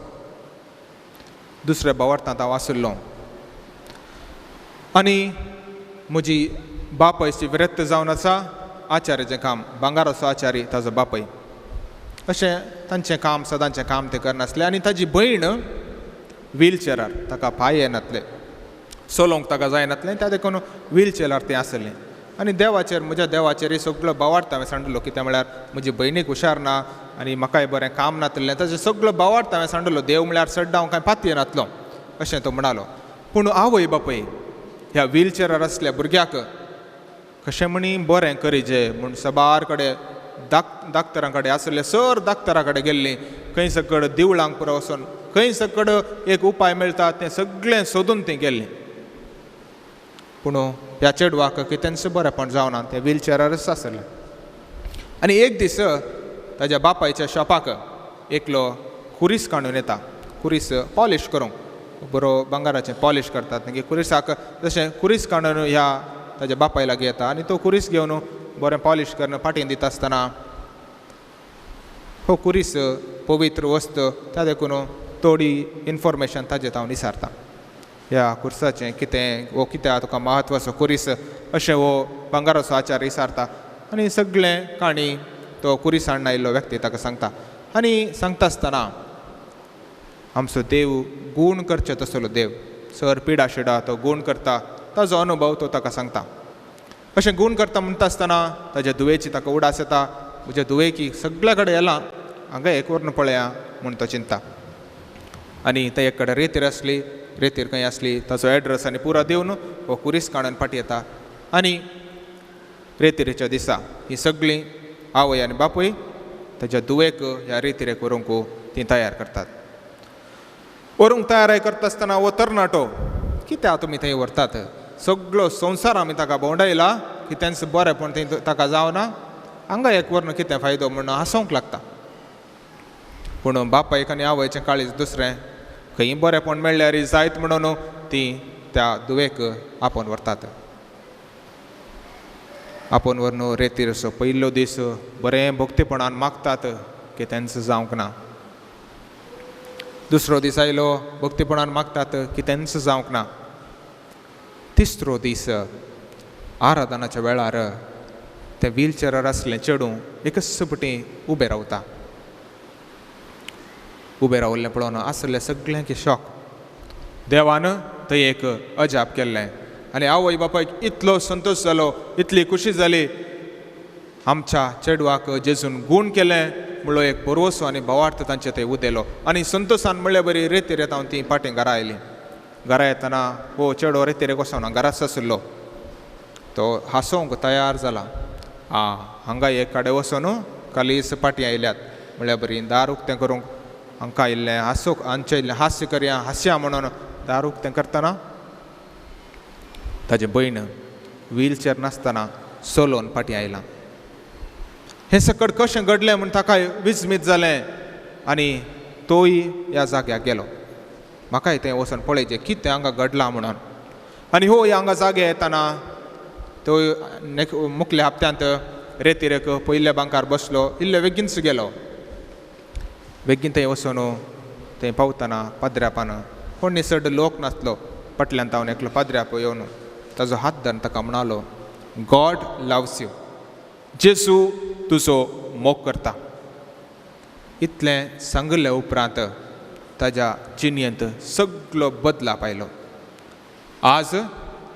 दुसऱ्या भावार्थांत हांव आशिल्लो आनी म्हजी बापयची विरक्त जावन आसा आचार्याचें काम, भांगाराचो आचार्य ताजो बापय, अशें तांचें काम सदांचें काम तें करनासलें. आनी ताजी भयण व्हीलचेरार, ताका पांय येनातले, चलोवंक ताका जायनातलें, त्या देखून व्हीलचेरार तें आसलें. आनी देवाचेर, म्हज्या देवाचेर सगळो भावार्थ हांवें सांडलो, कितें म्हळ्यार म्हजी भयणीक हुशार ना आनी म्हाकाय बरें काम नातलें, ताजें सगळो भावार्थ हांवें सांडलो, देव म्हळ्यार सड्डां हांव कांय पातये नातलो अशें तो म्हणालो. पूण आवय बापूय ह्या व्हीलचेरार आसल्या भुरग्याक कशें म्हणी बरें करिजे म्हूण साबार कडेन डाक्टरां कडेन आसले, सर डाक्टरा कडेन गेल्लीं, खंय सकड दिवळांक पुरो वचून खंय सकड एक उपाय मेळटा तें सगळें सोदून तीं गेल्लीं. पूण ह्या चेडवाक कितेंच बरेंपण जावना, तें व्हीलचेरारच आसलें. आनी एक दीस ताज्या बापायच्या शॉपाक एकलो खुरीस काडून येता, खुरीस पॉलिश करूंक, बरो भांगाराचें पॉलिश करतात मागीर खुरिसाक, तशें खुरीस काडून ह्या ताज्या बापाय लागीं येता आनी तो खुरीस घेवन बरें पॉलिश करून फाटीं दिता आसतना हो खुरीस पवित्र वस्त त्या देखून थोडी इन्फॉर्मेशन ताजें हांव विचारता, ह्या खुर्साचें कितें, हो कित्याक तुका म्हत्वाचो खुरीस अशें हो भांगाराचो आचार विचारता. आनी सगळें काणी तो खुरीस हाडून आयिल्लो व्यक्ती ताका सांगता. आनी सांगता आसतना आमचो देव गूण करचे तसलो देव, सर पिडा शिडा तो गूण करता, ताजो अनुभव तो ताका सांगता. अशें गूण करता म्हणटा आसतना ताज्या धुवेची ताका उडास येता, म्हज्या धुवेकी सगल्या कडेन येला हांगा एक व्हरून पळया म्हूण तो चिंता. आनी ते एक कडेन रेतीर आसली, रेतीर खंय आसली ताचो एड्रेस आनी पुरो दिवन हो खुरीस काडून फाटी येता. आनी रेतिरेच्या दिसा ही सगळीं आवय आनी बापूय ताज्या धुवेक ह्या रेतिरेक व्हरूंक तीं तयार करतात. व्हरूंक तयार करता आसतना हो तरणाटो कित्याक तुमी थंय व्हरतात, सगळो संवसार आमी ताका भोंवडायला, कितेंच बरें पूण थंय ताका जावना, हांगा एक व्हरून कितें फायदो म्हूण हांसोवंक लागता. पूण बापायक आनी आवयचें काळीज दुसरें, खंय बरेंपण मेळ्ळ्यार जायत म्हणून तीं त्या धुवेक आपोवन व्हरतात. आपोवन व्हरून रेतीर असो पयलो दीस बरें भक्तीपणान मागतात कितेंच जावंक ना, दुसरो दीस आयलो भक्तीपणान मागतात कितेंच जावंक ना, तिसरो दीस आराधनाच्या वेळार तें व्हीलचेरार आसलें चेडूं एकच पटी उबें रावता. उबें रावल्लें पळोवन आसलें सगळ्यांक शॉक. देवान थंय एक अजाप केल्लें आनी आवय बापायक इतलो संतोश जालो, इतली खुशी जाली, आमच्या चेडवाक जेजून गूण केलें म्हणलो एक भरवसो आनी भावार्थ तांचे थंय उदेलो. आनी संतोशान म्हणल्या बरी रेतीर येता तीं फाटीं घरा आयलीं. घरा येतना हो चेडो रेतीरेक वचना, घराच आशिल्लो, तो हांसोवंक तयार जाला, आं हांगा एक कडेन वचून कालीस फाटीं आयल्यात म्हणल्या बरी दार उक्तें करूंक हांकां इल्लें हांसो हांचें इल्लें हास्य करया हांसया म्हणून दार उक्तें करतना ताजें भयण व्हीलचेर नासतना चलोवन फाटीं आयलां. हें सकट कशें घडलें म्हूण ताका विस्मीत जालें आनी तोय ह्या जाग्याक गेलो. म्हाकाय तें वचून पळयचें कितें हांगा घडलां म्हणून. आनी हो हांगा जागे येतना तो मुखल्या हप्त्यांत रेतिरेक पयल्या बांकार बसलो, इल्ले बेगीनच गेलो. बेगीन थंय वचून थंय पावतना पाद्र्यापान कोण चड लोक नासलो, फाटल्यान तावन एकलो पाद्र्याप येवन ताजो हात धरून ताका म्हणालो, गॉड लव्स you, जेजू तुजो मोग करता. इतलें सांगले उपरांत ताज्या जिणेंत सगलो बदलाप आयलो. आज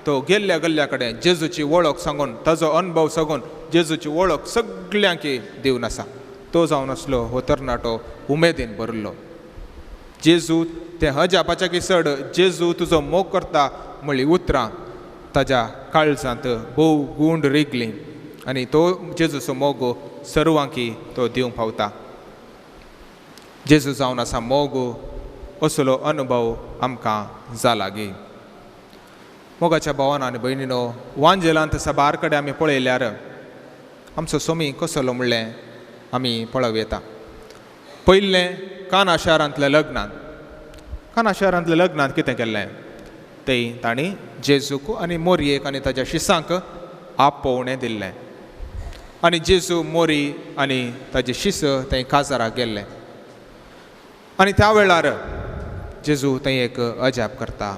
तो गेल्ल्या गल्ल्या कडेन जेजूची वळख सांगून ताजो अनुभव सांगून जेजूची वळख सगल्यांक दिवन आसा. तो जावन आसलो हो तरणाटो उमेदीन भरिल्लो. जेजू तें हजापाच्या की चड जेजू तुजो मोग करता म्हळ्ळी उतरां ताज्या काळजांत भोव गूंड रिगली आनी तो जेजूचो मोग सर्वांकी तो दिवंक पावता. जेजू जावन आसा मोग असलो अनुभव आमकां जाला गी. मोगाच्या भावान आनी भयणीनो, वांजेलांत साबार कडेन आमी पळयल्यार आमचो सोमी कसलो म्हणलें आमी पळोवं येता. पयलें काना शारांतल्या लग्नांत, काना शारांतल्या लग्नांत कितें केल्लें तें तांणी जेजूक आनी मोरयेक आनी ताज्या शिसांक आपोवणें दिल्लें आनी जेजू मोरी आनी ताजे शिस थंय काजाराक गेल्ले. आनी त्या वेळार जेजू थंय एक अजाप करता,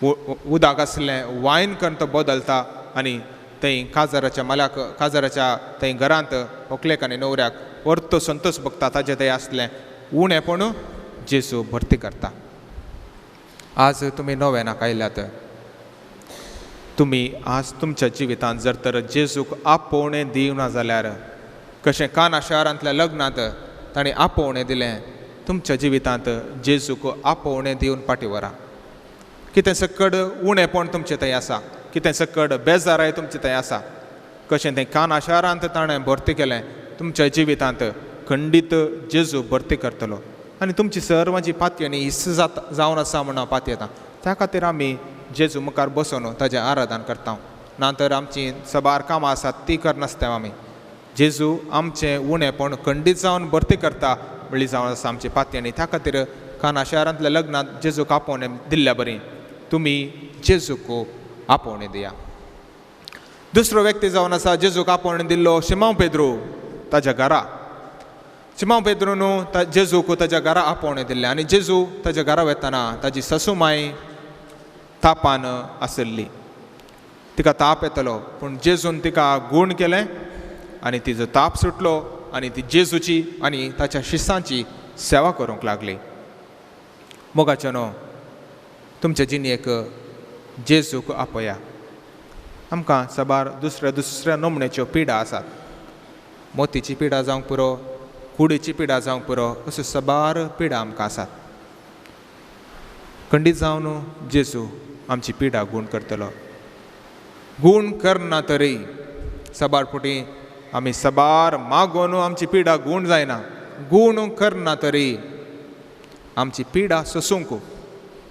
उदक आसलें वायन करून तो बदलता आनी थंय काजाराच्या माल्याक काजाराच्या थंय घरांत होकलेक आनी न्हवऱ्याक परतो संतोश भोगता. ताजें थंय आसलें उणेपण जेजू भरती करता. आज तुमी नोवेनाक आयल्यात, तुमी आज तुमच्या जिवितांत जर तर जेजूक आपोवणें दिवना जाल्यार कशें काना शारांतल्या लग्नांत ताणें आपोवणें दिलें, तुमच्या जिवितांत जेजूक आपोवणें दिवन फाटीं व्हरा. कितें सकड उणेपण तुमचें थंय आसा, कितें सकड बेजाराय तुमचें थंय आसा, कशें तें काना शारांत ताणें भरती केलें तुमच्या जिवितांत खंडीत जेजू भरती करतलो आनी तुमची सर्वांची पातयेणी his जाता जावन आसा म्हूण हांव पातयेता. त्या खातीर आमी जेजू मुखार बसून ताजें आराधन करता, ना तर आमची साबार कामां आसात ती करनासता आमी. जेजू आमचें उणेपण खंडीत जावन भरती करता म्हणली जावन आसा आमची पातयेणी. त्या खातीर काना शारांतल्या लग्नांत जेजूक आपोवणें दिल्ल्या बरी तुमी जेजूक आपोवणें दिया. दुसरो व्यक्ती जावन आसा जेजूक आपोवणें दिल्लो शिमांव पेद्रू ताज्या घरा. शिमांव पेद्रून जेजूक ताज्या घरा आपोवणें दिल्लें आनी जेजू ताज्या घरा वतना ताजी ससुमाय तापान आसली, तिका ताप येतलो पूण जेजून तिका गूण केलें आनी तिजो ताप सुटलो आनी ती जेजूची आनी ताच्या शिसांची सेवा करूंक लागली. मोगाचें न्हू तुमचे जिणेक जेजूक आपया. आमकां साबार दुसऱ्या दुसऱ्या नमण्याच्यो पिडा आसात, मोतीची पिडा जावंक पुरो, कुडीची पिडा जावंक पुरो, अश्यो साबार पिडा आमकां आसात. खंडीत जावन जेजू आमची पिडा गूण करतलो. गूण करना तरी साबार फावटी आमी साबार मागोन आमची पिडा गूण जायना, गूण करना तरी आमची पिडा सोसूंक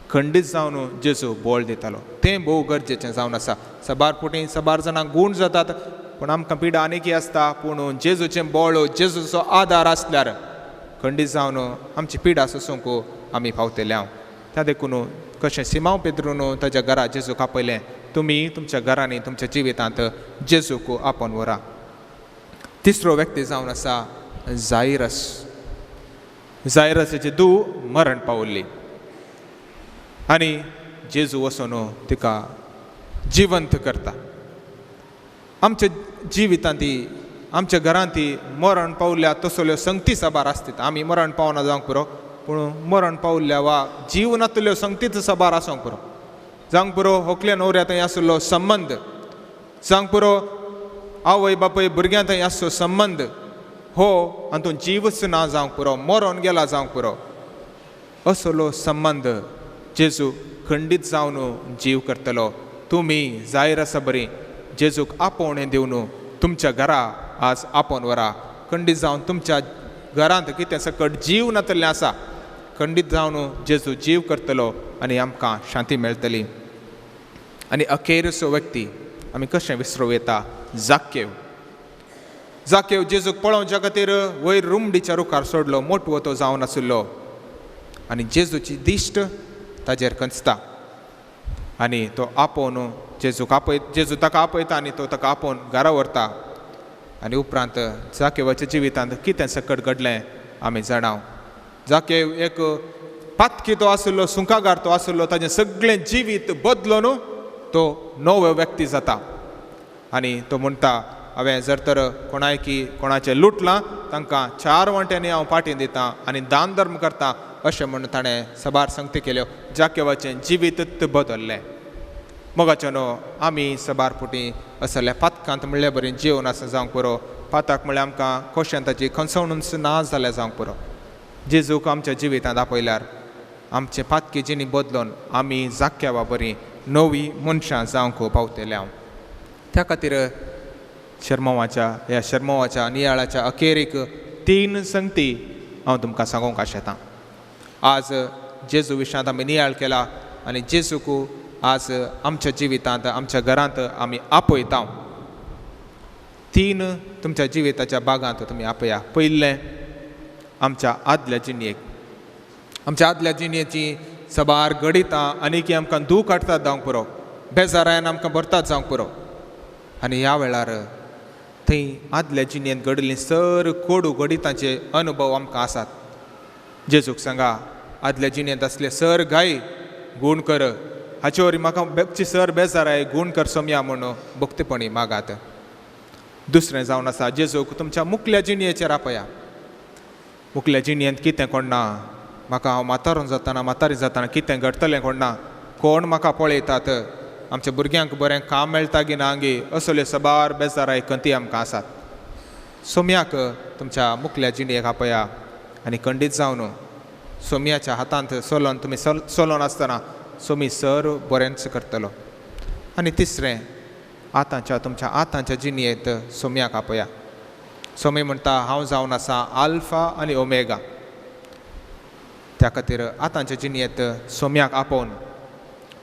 खंडीत जावन जेजू बोळ दितालो. तें भोव गरजेचें जावन आसा. साबार फावटी साबार जाणां गूण जातात पूण आमकां पिडा आनीकी आसता, पूण जेजूचें बोळ जेजूचो आदार आसल्यार खंडीत जावन आमची पिडा सोसूंक आमी पावतले. हांव त्या देखून कशें सिमांव पेद्रून ताज्या घरा जेजूक आपयलें, तुमी तुमच्या घरांनी तुमच्या जिवितांत जेजूक आपोवन व्हरा. तिसरो व्यक्ती जावन आसा जायरस. जायरसाची धूव मरण पावल्ली आनी जेजू वचून तिका जिवंत करता. आमच्या जिवितांत ती आमच्या घरांत ती मरण पावल्या तसल्यो संगती साबार आसतात. आमी मरण पावना जावंक पुरो, पूण मरण पावल्या वा जीव नातल्यो संगतीच साबार आसूंक पुरो. जावंक पुरो होकल्या न्हवऱ्या थंय आशिल्लो संबंद, जावंक पुरो आवय बापूय भुरग्यां थंय आसचो संबंद, हो हातूंत जीवच ना जावंक पुरो, मरोन गेला जावंक पुरो, असलो संबंद जेजू खंडीत जावन जीव करतलो. तुमी जायर आसा बरी जेजूक आपोवणें दिवन तुमच्या घरा आज आपोवन व्हरा. खंडीत जावन तुमच्या घरांत कितें सकट जीव नातलें आसा खंडीत जावन जेजू जीव करतलो आनी आमकां शांती मेळटली. आनी अखेरचो व्यक्ती आमी कशें विसरूं येता, जाकेव. जाकेव जेजूक पळोवच्या खातीर वयर रुमडीच्या रुखार सोडलो, मोटवो तो जावन आशिल्लो आनी जेजूची दिश्ट ताजेर कंचता आनी तो आपोवन जेजूक आपय, जेजू ताका आपयता आनी तो ताका आपोवन घरा व्हरता. आनी उपरांत जाकेवाच्या जिवितांत कितें सकट घडलें आमी जाणाव. जाकेव एक पातकी तो आशिल्लो, सुंकागार तो आशिल्लो, ताजें सगळें जिवीत बदलून तो नवो व्यक्ती जाता आनी तो म्हणटा हांवें जर तर कोणायकी कोणाचें लुटलां तांकां 4 वांट्यांनी हांव पाटी दितां आनी दान धर्म करता अशें म्हूण ताणें सबार संगती केल्यो. जाकेवाचें जिवीतच बदल्लें. मोगाचें न्हू आमी सबार फुटी असल्या पातकांत म्हणल्या बरी जेवन आसा जावंक पुरो. पाताक म्हणल्यार आमकां खोशेन ताची खंसवणूच ना जाल्यार जावंक पुरो. जेजूक आमच्या जिवितांत आपयल्यार आमचे पातकी जिणी बदलून आमी जाक्यावा बरी नवी मनशां जावंक पावतले हांव. त्या खातीर शर्मवाच्या ह्या शर्मवाच्या नियाळाच्या अखेरीक 3 संगती हांव तुमकां सांगूंक आशेतां. आज जेजू विशांत आमी नियाळ केला आनी जेजूक आज आमच्या जिवितांत आमच्या घरांत आमी आपयता. 3 तुमच्या जिविताच्या बागांत तुमी आपया. पयलें आमच्या आदल्या जिणेक, आमच्या आदल्या जिणेची सबार घडितां आनी की आमकां दूख हाडटात जावंक पुरो, बेजारायन आमकां भरतात जावंक पुरो. आनी ह्या वेळार थंय आदल्या जिणेंत घडिल्लीं सर कोडू घडितांचे अनुभव आमकां आसात. जेजूक सांगा आदल्या जिणेंत आसले सर गाय गूण कर, हाचे वरी म्हाका बेगची सर बेजाराय गूण कर सोमया म्हूण भक्तीपणी मागात. दुसरें जावन आसा जेजूक तुमच्या मुकल्या जिणेचेर आपया. मुकल्या जिणेंत कितें कोण ना, म्हाका हांव म्हातारो जातना म्हातारी जातना कितें घडटलें कोण ना, कोण म्हाका पळयतात, आमच्या भुरग्यांक बरें काम मेळटा गी ना गी, असल्यो सबार बेजाराय कंती आमकां आसात. सोम्याक तुमच्या मुकल्या जिणेक आपया आनी खंडीत जावन सोम्याच्या हातांत सोलोन तुमी सोलोन आसतना सोमी सर बरेंच करतलो. आनी तिसरें आतांच्या तुमच्या आतांच्या जिणेंत सोम्याक आपया. सोमी म्हणटा हांव जावन आसा आल्फा आनी ओमेगा. त्या खातीर आतांच्या जिणेंत सोम्याक आपोवन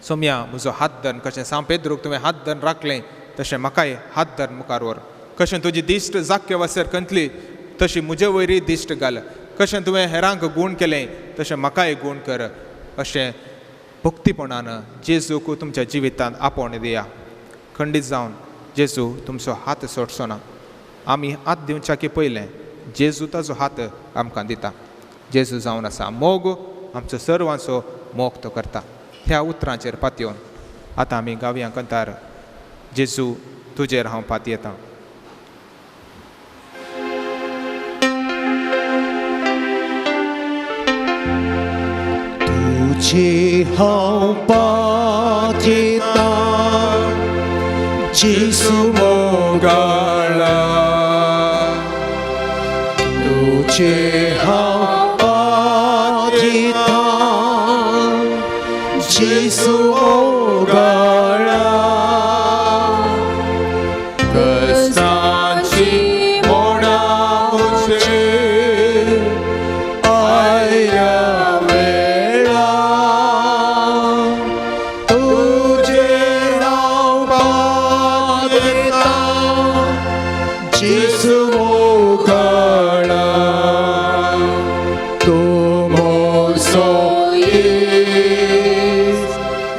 सोम्या म्हजो हात धर, कशें सांव पेद्रूक तुवें हात धरून राखलें तशें म्हाकाय हात धर मुखार व्हर, कशें तुजी दिश्ट जाक्य वासर कंतली तशी म्हजे वयरय दिश्ट घाल, कशें तुवें हेरांक गूण केलें तशें म्हाकाय गूण कर, अशें भक्तीपणान जेजूक तुमच्या जिवितांत आपोवण दिया. खंडीत जावन जेजू तुमचो हात सोडचो ना. आमी हात दिवच्या की पयलें जेजू ताजो हात आमकां दिता. जेजू जावन आसा मोग, आमचो सर्वांचो मोग तो करता. ह्या उतरांचेर पातयेवन आतां आमी गावया कंतार जेजू तुजेर हांव पातयेतां. तुजेर हांव पातयेतां जेजू मोगाळा, तुजेर हांव पातयेतां जेजू मोगाळा, कश्टांची मोडां म्हजेर आयल्या वेळा, तुजेर हांव पातयेतां जेजू मोगाळा, तूं म्हजो इश्ट,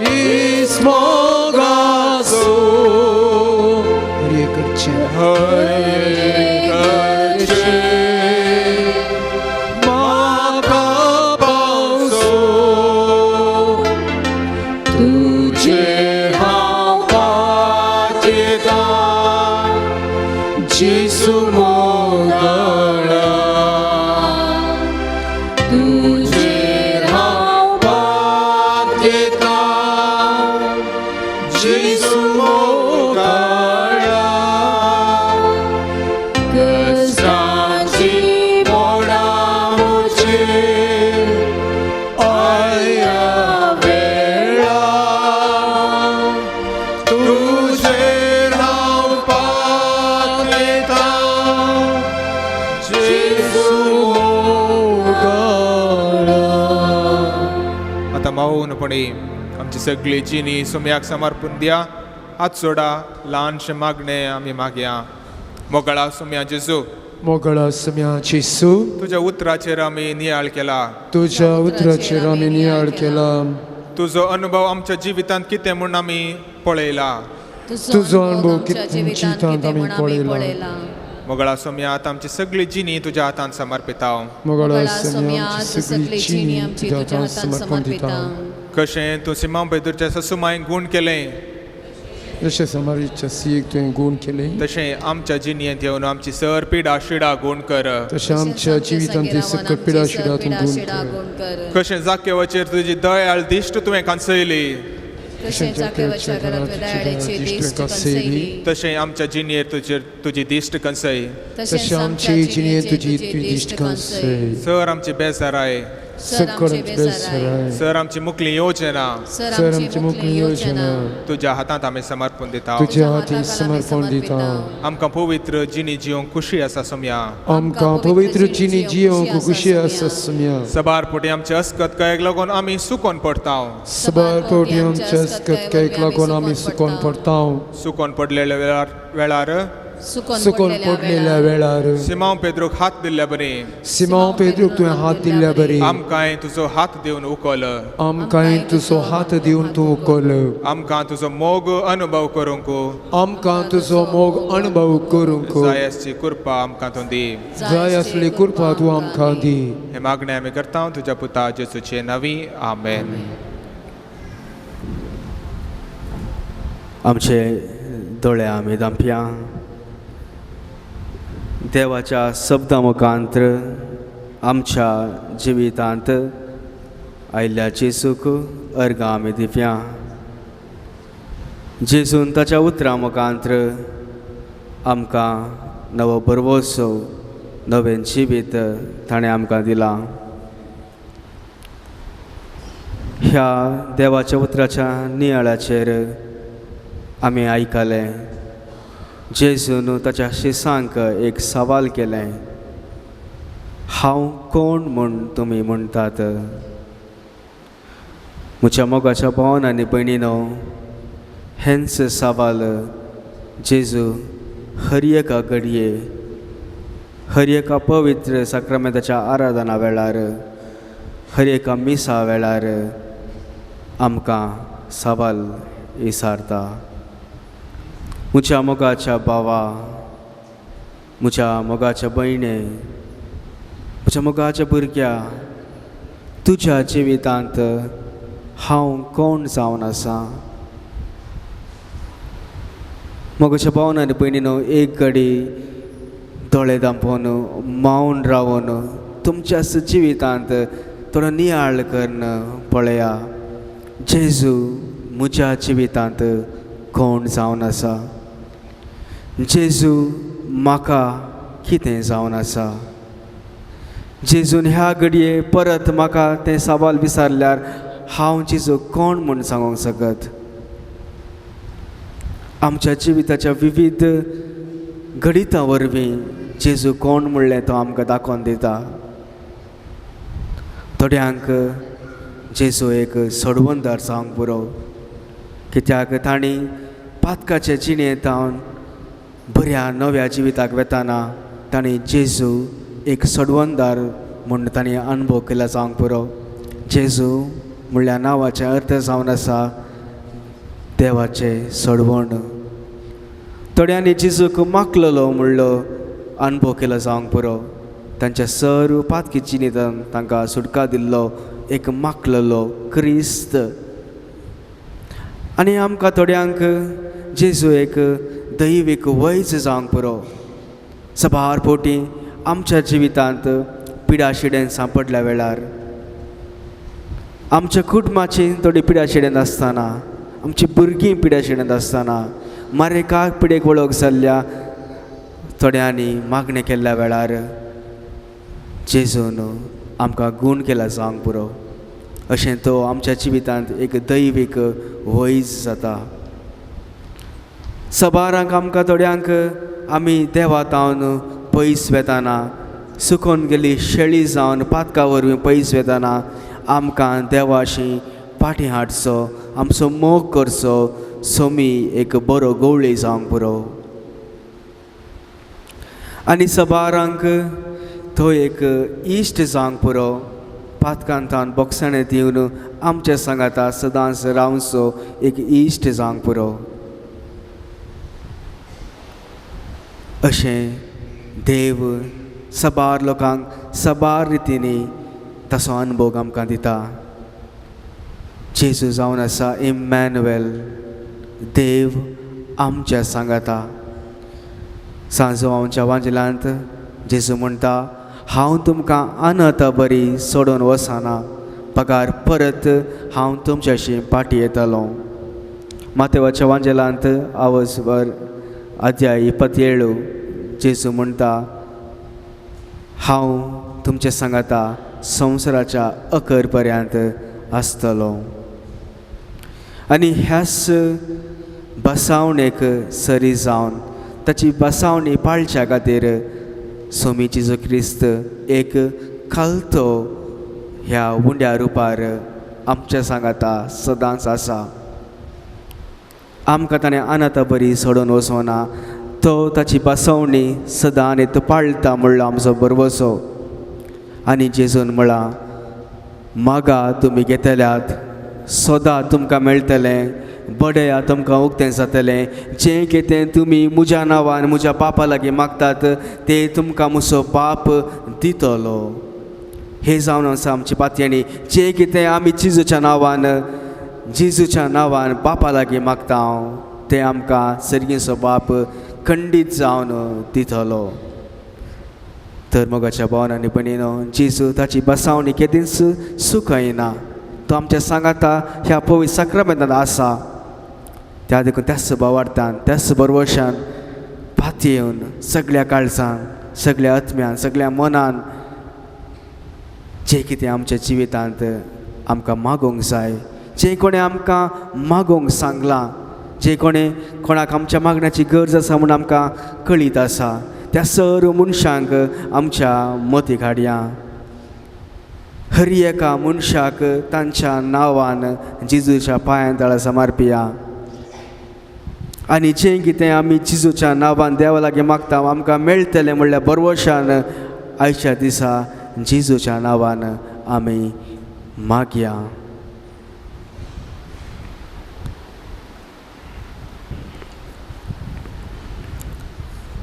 इश्ट मौनपणी आमची सगळी जिणी सुमयाक समर्पण दिया. हात सोडा ल्हानशें मागणें आमी मागया. मोगळा सुमया जेजू, मोगळा सम्या जेसू, तुज्या उतराचेर आमी नियाळ केला. तुज्या उतराचेर आमी नियाळ केला. तुजो अनुभव आमच्या जिवितांत कितें म्हूण आमी पळयला. तुजो अनुभव आमच्या जिवितांत आमी पळयला. मोगळा सोम्या, आतां आमची सगळी जिणी तुज्या हातांत समर्पिता. मोगळा सम्या, आमची सगळी जिणी तुज्या हातांत समर्पण दिता. कशें तूं सिमांव पेद्रूच्या ससुमाय गूण केलें, जशें समारीच्या सीक तुवें गूण केलें, तशें आमच्या जिणेंत येवन आमची सर पिडा शिडा गूण कर. तशें आमच्या जिवितांत सकळ पिडा शिडा तूं गूण कर. कशें जाकेवाचेर तुजी दयाळ दिश्ट तुवें कांसयली, तशें जाकेवाच्या घरांत दयाळेची दिश्ट कंसयली, तशें आमच्या जिणेर तुजेर तुजी दिश्ट कंसय. तशें आमचे जिणेंत तुजी दिश्ट कंसय. सर आमची बेजाराय, सगळं बेजाराय, सर आमची मुकली योजना, सर आमची मुकली योजना तुज्या हातांत आमी समर्पण दिता. तुज्या हातीं समर्पण दिता. आमकां पवित्र जिणी जिवंक खुशी आसा सोम्या. आमकां पवित्र जिणी जिवंक खुशी आसा सोम्या. सबार फावटी आमचे अस्कत कायक लागून आमी सुकोन पडता. सबार फावटी आमचे अस्कत कायक लागून आमी सुकोन पडता. सुकोन पडलेल्या वेळार, सुकोन पडलेल्या वेळार, सिमांव पेद्रूक हात दिल्ल्या बरी, सिमांव पेद्रूक तुवें हात दिल्ल्या बरी, आमकांय तुजो हात दिवन उखल. आमकांय तुजो हात दिवन तूं उखल. आमकां तुजो मोग अनुभव करूंक, आमकां तुजो मोग अनुभव करूंक जाय आसची कृपा आमकां तूं दी. जाय आसली कृपा तूं आमकां दी. हे मागणें आमी करता तुज्या पुता जेजूचे नांवी, आमेन. आमचे दोळे आमी धांपया. देवाच्या शब्दा मुखांत्र आमच्या जिवितांत आयिल्ल्या जेजूक अर्गां आमी दिवया. जेजून ताच्या उतरां मुखांत्र आमकां नवो भरवसो, नवें जिवीत ताणें आमकां दिलां. ह्या देवाच्या उतराच्या नियाळाचेर आमी आयकलें जेजून ताच्या शिसांक एक सवाल केलें, हांव कोण म्हूण तुमी म्हणटात? म्हज्या मोगाच्या भावान आनी भयणीनो, हेंच सवाल जेजू हर एका घडये, हर एका पवित्र साक्रामेंताच्या आराधना वेळार, हर एका मिसा वेळार आमकां सवाल विचारता. म्हज्या मोगाच्या भावा, म्हज्या मोगाच्या भयणे, म्हज्या मोगाच्या भुरग्या, तुज्या जिवितांत हांव कोण जावन आसा? मोगाच्या भावन आनी भयणीनो, एक घडी दोळे धांपोवन मावन रावन तुमच्या जिवितांत थोडो नियाळ करून पळया, जेजू म्हज्या जिवितांत कोण जावन आसा? जेजू म्हाका कितें जावन आसा? जेजून ह्या घडये परत म्हाका तें सवाल विचारल्यार हांव जेजू कोण म्हूण सांगूंक शकत? आमच्या जिविताच्या विविध घडितां वरवीं जेजू कोण म्हणलें तो आमकां दाखोवन दिता. थोड्यांक जेजू एक सोडवणदार जावंक पुरो, कित्याक तांणी पातकाचे जिणेंत बऱ्या नव्या जिविताक वेताना तांणी जेजू एक सोडवणदार म्हूण तांणी अनुभव केला जावंक पुरो. जेजू म्हणल्यार नांवाचें अर्थ जावन आसा देवाचें सोडवण. थोड्यांनी जेजूक मागलेलो म्हणलो अनुभव केलो जावंक पुरो. तांच्या सर्व पातकी जिणेंत तांकां सुटका दिल्लो एक मागलेलो क्रिस्त. आनी आमकां थोड्यांक जेजू एक दैवीक वैज जावंक पुरो. सबार फावटी आमच्या जिवितांत पिडाशिडेन सांपडल्या वेळार, आमच्या कुटुंबाची थोडी पिडाशिडेन आसतना, आमची भुरगीं पिडाशिडेन आसतना, मारेकाक पिडेक वळख जाल्ल्या थोड्यांनी मागणें केल्ल्या वेळार जेजून आमकां गूण केला जावंक पुरो. अशें तो आमच्या जिवितांत एक दैवीक वैज जाता. सबारांक आमकां थोड्यांक आमी देवा तावन पयस वेताना, सुकोन गेली शेळी जावन पातका वरवीं पयस वेताना आमकां देवाशी पाटी हाडचो, आमचो मोग करचो. सोमी एक बरो गवळी जावंक पुरो. आनी सबारांक तो एक इश्ट जावंक पुरो. पातकांतान बोगसाणें दिवन आमच्या सांगाता सदांच रावचो एक इश्ट जावंक पुरो. अशें देव सबार लोकांक सबार रितींनी ताचो अनुभव आमकां दिता. जेजू जावन आसा इमॅन्युएल, देव आमच्या सांगाता. सांजो आमच्या वांजेलांत जेजू म्हणटा, हांव तुमकां अनंत बरी सोडून वचना, पगार परत हांव तुमच्याशी पाटी येतलो. मातेवाच्या वांजेलांत आवजभर अध्याय 27 जेजू म्हणटा, हांव तुमच्या सांगाता संवसाराच्या अकर पर्यंत आसतलो. आनी ह्याच बसावणेक सरी जावन ताची बसावणी पाळच्या खातीर सोमी जेजू क्रिस्त एक खालतो ह्या उंड्या रुपार आमच्या सांगाता सदांच आसा. आमकां ताणें अनाथ बरी सोडून वचोना, तो ताची बसवणी सदां आनी तो पाळटा म्हणलो आमचो बरवसो. आनी जेजून म्हळां, मागा तुमी घेतल्यात, सदां तुमकां मेळटलें, बडया तुमकां उक्तें जातलें. जें कितें तुमी म्हज्या नांवान म्हज्या बापा लागीं मागतात तें तुमकां म्हजो बाप दितलो. हें जावन आसा आमची पातयेणी, जें कितें आमी जेजूच्या नांवान जेजूच्या नांवान बापा लागीं मागता हांव तें आमकां सर्गीचो बाप खंडीत जावन दितलो. तर मोगाच्या भावन आनी भयणीनो, जेजू ताची बसावणी केदींच सुकयना, तो आमच्या सांगाता ह्या पवित्र साक्रामेंतांत आसा. त्या देखून त्याच भावार्थान त्याच बरवशान पातयेवन सगळ्या काळजान, सगळ्या आत्म्यान, सगळ्या मनान जें कितें आमच्या जिवितांत आमकां मागोवंक जाय, जें कोणें आमकां मागोवंक सांगलां, जें कोणें कोणाक आमच्या मागण्याची गरज आसा म्हूण आमकां कळीत आसा, त्या सर्व मनशांक आमच्या मतीक हाडया. हर एका मनशाक तांच्या नांवान जेजूच्या पांयां तळा समर्पिया. आनी जें कितें आमी जेजूच्या नांवान देवा लागीं मागता आमकां मेळटलें म्हणल्यार बरवशान आयच्या दिसा जेजूच्या नांवान आमी मागया.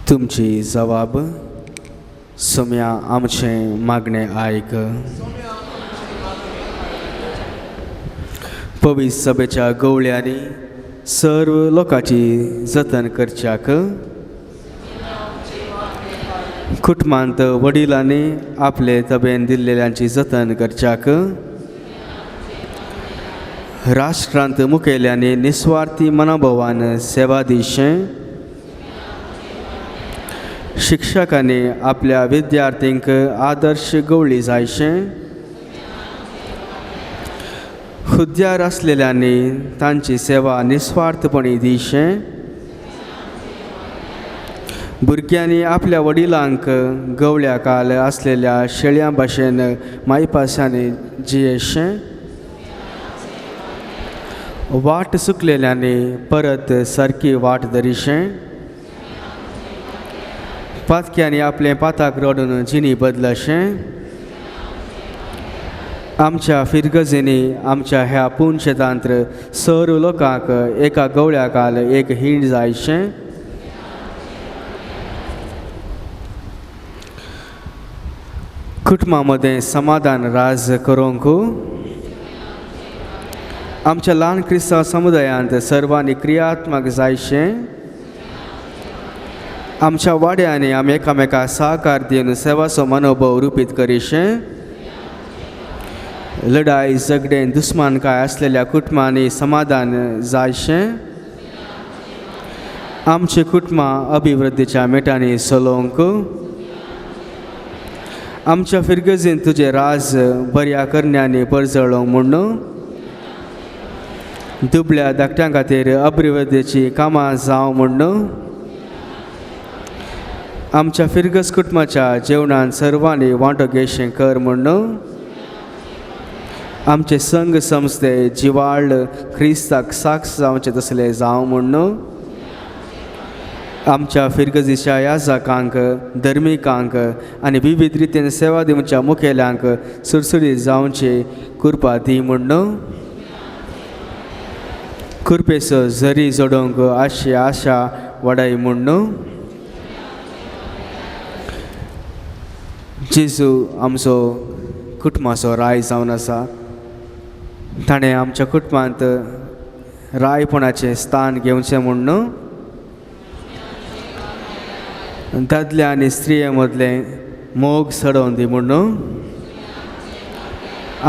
तुमची जवाब सोम्या आमचें मागणें आयक. पवित्र सभेच्या गवळ्यांनी सर्व लोकांची जतन करच्याक, कुटुंबांत वडिलांनी आपले तबेन दिल्लेल्यांची जतन करच्याक, राष्ट्रांत मुखेल्यांनी निस्वार्थी मनोभावान सेवा दिशें, शिक्षकांनी आपल्या विद्यार्थ्यांक आदर्श गवळी जायशें, हुद्द्यार आसलेल्यांनी तांची सेवा निस्वार्थपणी दिशें, भुरग्यांनी आपल्या वडिलांक गवळ्या काल आसलेल्या शेळयां भाशेन मायपासांनी जियेशें, वाट चुकलेल्यांनी परत सारकी वाट धरिशें, पातक्यांनी आपलें पाताक रडून जिणी बदलशें, आमच्या फिरगजींनी आमच्या ह्या पुनशेतांत सर्व लोकांक एका गवळ्या काल एक हीण जायशें, कुटुंबा मदें समाधान राज करूंक, आमच्या ल्हान क्रिस्तांव समुदायांत सर्वांनी क्रियात्मक जायशें, आमच्या वाड्यांनी आमी एकामेकाक सहकार दिवन सेवाचो मनोभाव रुपीत करिशें, लढाय झगडें दुस्मानकाय आसलेल्या कुटुंबांनी समाधान जायशें, आमची कुटुंबां अभिवृद्धीच्या मेटांनी चलोवंक, आमच्या फिरगजीन तुजें राज बऱ्या करण्यांनी परजळोवंक म्हूण, दुबळ्या धाकट्यां खातीर अभिवृद्धीची कामां जावं म्हूण, आमच्या फिरगज कुटुंबाच्या जेवणान सर्वांनी वांटो घेवचें कर म्हूण, आमचे संघ संस्थे जिवाळ क्रिस्ताक साक्ष जावचें तसलें जावं म्हूण आमच्या फिरगजीच्या याजकांक धर्मिकांक आनी विविध रितीन सेवा दिवच्या मुखेल्यांक सुरसुरीत जावची कृपा दी म्हूण कृपेचो जरी जोडोवंक आशी आशा वाडाय म्हूण जेजू आमचो कुटुंबाचो राय जावन आसा. ताणें आमच्या कुटुंबांत रायपणाचें स्थान घेवचें म्हूण दादल्या आनी स्त्रिये मदलें मोग चडोवन दी म्हूण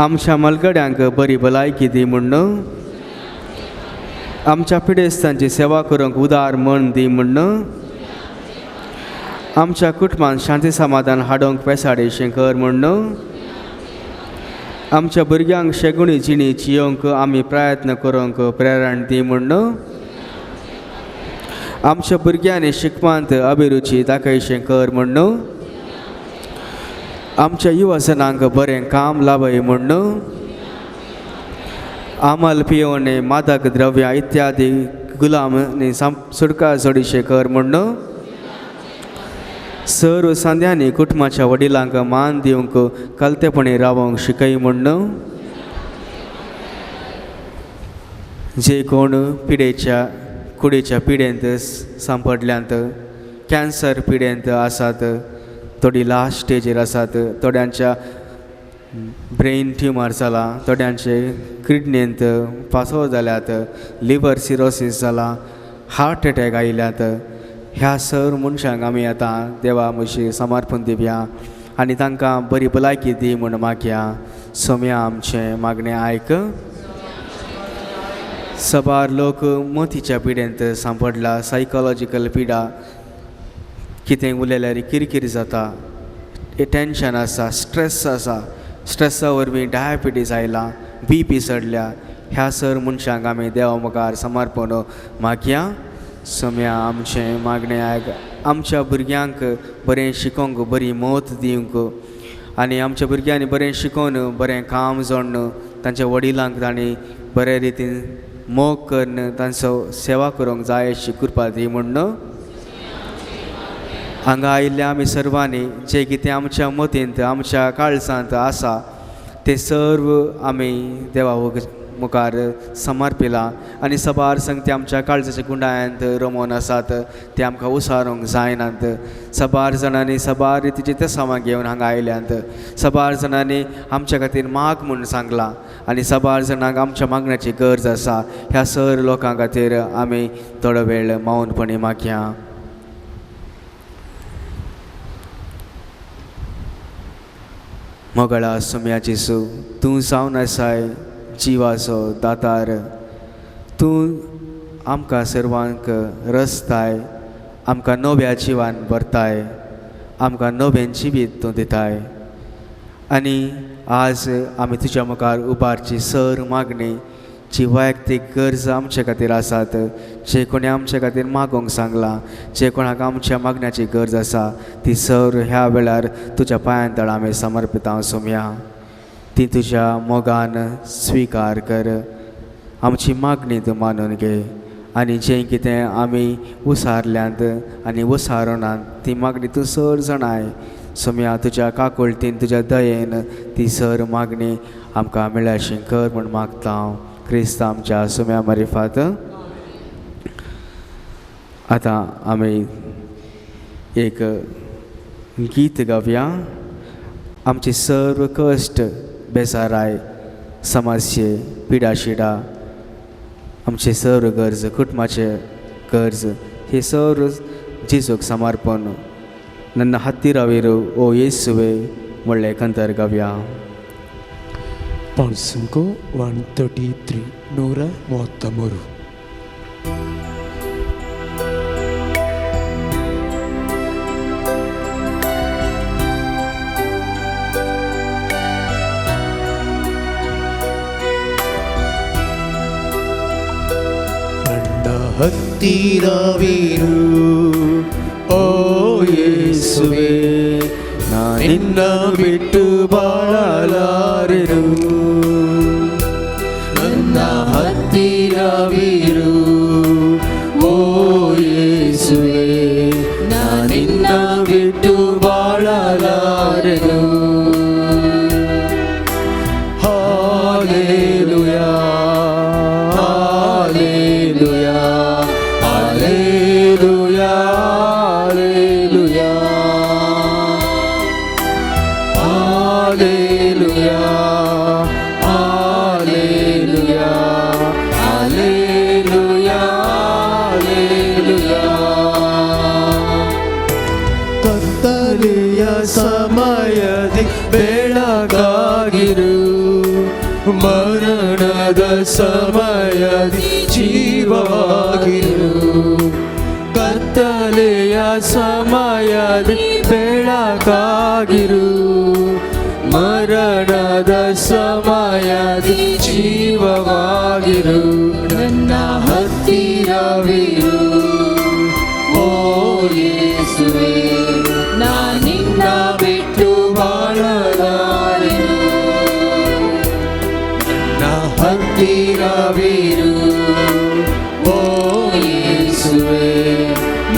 आमच्या मलगड्यांक बरी भलायकी दी म्हूण आमच्या पिडेस्तांची सेवा करूंक उदार मन दी म्हूण आमच्या कुटुंबांत शांती समाधान हाडूंक पेसाडीशें कर म्हूण आमच्या भुरग्यांक शेगुणी जिणी जियोंक आमी प्रयत्न करूंक प्रेरण दी म्हूण आमच्या भुरग्यांनी शिकपांत अभिरुची दाखयशें कर म्हूण आमच्या युवजनांक बरें काम लाभय म्हूण आमल पियोवणे मादक द्रव्यां इत्यादी गुलाम सुटका जोडीशें कर म्हूण सर्व सांध्यांनी कुटुंबाच्या वडिलांक मान दिवंक कलतेपणी रावंक शिकय म्हूण जे कोण पिडेच्या कुडीच्या पिडेंत सांपडल्यांत कॅन्सर पिडेंत आसात थोडी लास्ट स्टेजीर आसात थोड्यांच्या ब्रेन ट्युमर जाला थोड्यांचे किडनींत फासो जाल्यात लिवर सिरोसीस जाला हार्ट एटॅक आयल्यात. ह्या सर्व मनशांक आमी आतां देवा म्हशी समर्पण दिवया आनी तांकां बरी भलायकी दी म्हूण मागया. सोम्या आमचें मागणें आयक. सबार लोक मोतीच्या पिडेंत सांपडला सायकोलॉजिकल पिडा कितें उलयल्यार किरकीर जाता टेंशन आसा स्ट्रेस आसा स्ट्रेसा वरवीं डायबिटीज आयला बी पी चडल्या. ह्या सर मनशांक आमी देवा मुखार समर्पण मागया. सोम्या आमचें मागणें आयक. आमच्या भुरग्यांक बरें शिकोवंक बरी मत दिवंक आनी आमच्या भुरग्यांनी बरें शिकोवन बरें काम जोडून तांच्या वडिलांक तांणी बरे रितीन मोग करून तांचो सेवा करूंक जाय अशी कृपा दी म्हूण हांगा आयिल्ल्या आमी सर्वांनी जें कितें आमच्या मतींत आमच्या काळजांत आसा तें सर्व आमी देवा मुखार समर्पिलां आनी सबार संगती आमच्या काळजाच्या गुंडायांत रमोवन आसात ते आमकां उसारूंक जायनात. सबार जाणांनी सबार रितीचे तेसांवां घेवन हांगा आयल्यांत. सबार जाणांनी आमच्या खातीर माग म्हूण सांगलां आनी सबार जाणांक आमच्या मागण्याची गरज आसा. ह्या सर लोकां खातीर आमी थोडो वेळ मौनपणी मागया. मोगळा सोम्या जेजू तूं जावन आसाय जिवाचो दातार. तूं आमकां सर्वांक रसताय आमकां नव्या जिवान भरताय आमकां नवें जिवीत तूं दिताय आनी आज आमी तुज्या मुखार उबारची सर मागणी जी वैयक्तीक गरज आमचे खातीर आसात जे कोणी आमचे खातीर मागोवंक सांगलां जे कोणाक आमच्या मागण्याची गरज आसा ती सर ह्या वेळार तुज्या पांयां तळा आमी समर्पितां सोमया. ती तुज्या मोगान स्विकार कर आमची मागणी तूं मानून घे आनी जें कितें आमी उसारल्यांत आनी उसारनात ती मागणी तूं सर जाणाय. सोमया तुज्या काकुळटीन तुज्या दयेन ती सर मागणी आमकां मेळ्ळ्याशी कर म्हूण मागता हांव क्रिस्त आमच्या सोम्या मारिफात. आतां आमी एक गीत गावया. आमचे सर्व कश्ट बेजाराय समस्ये पिडाशिडा आमचे सर्व गरज कुटुंबाचे गरज हे सर्व जेजूक समर्पण ನನ್ನ ಹತ್ತಿರವಿರು ಓ ಯೇಸುವೆ म्हणलें कंतर गावया. ಪಾಲ್ಸಂಕೋ 133 133. ನನ್ನ ಹತ್ತಿರವಿರು ಓ ಯೇಸುವೆ ನಾ ನಿನ್ನ ಬಿಟ್ಟು ಬಾಳಲಾರೆನು. Hallelujah, hallelujah, hallelujah, hallelujah. ಕತ್ತಲೆಯ ಸಮಯದಿ ಬೆಳಕಾಗಿರು, ಮರಣದ ಸಮಯದಿ ಜೀವವಾಗಿರು. ಕತ್ತಲೆಯ ಸಮಯದಿ ಬೆಳಕಾಗಿರು, ಮರಣದ ಸಮಯದಿ ಜೀವವಾಗಿರು. ನನ್ನ ಹತ್ತಿರವಿರು ಓ ಯೇಸುವೆ, ನಾ ನಿನ್ನ ಬಿಟ್ಟು ಬಾಳಲಾರೆನು. ನನ್ನ ಹತ್ತಿರವಿರು ಓ ಯೇಸುವೆ,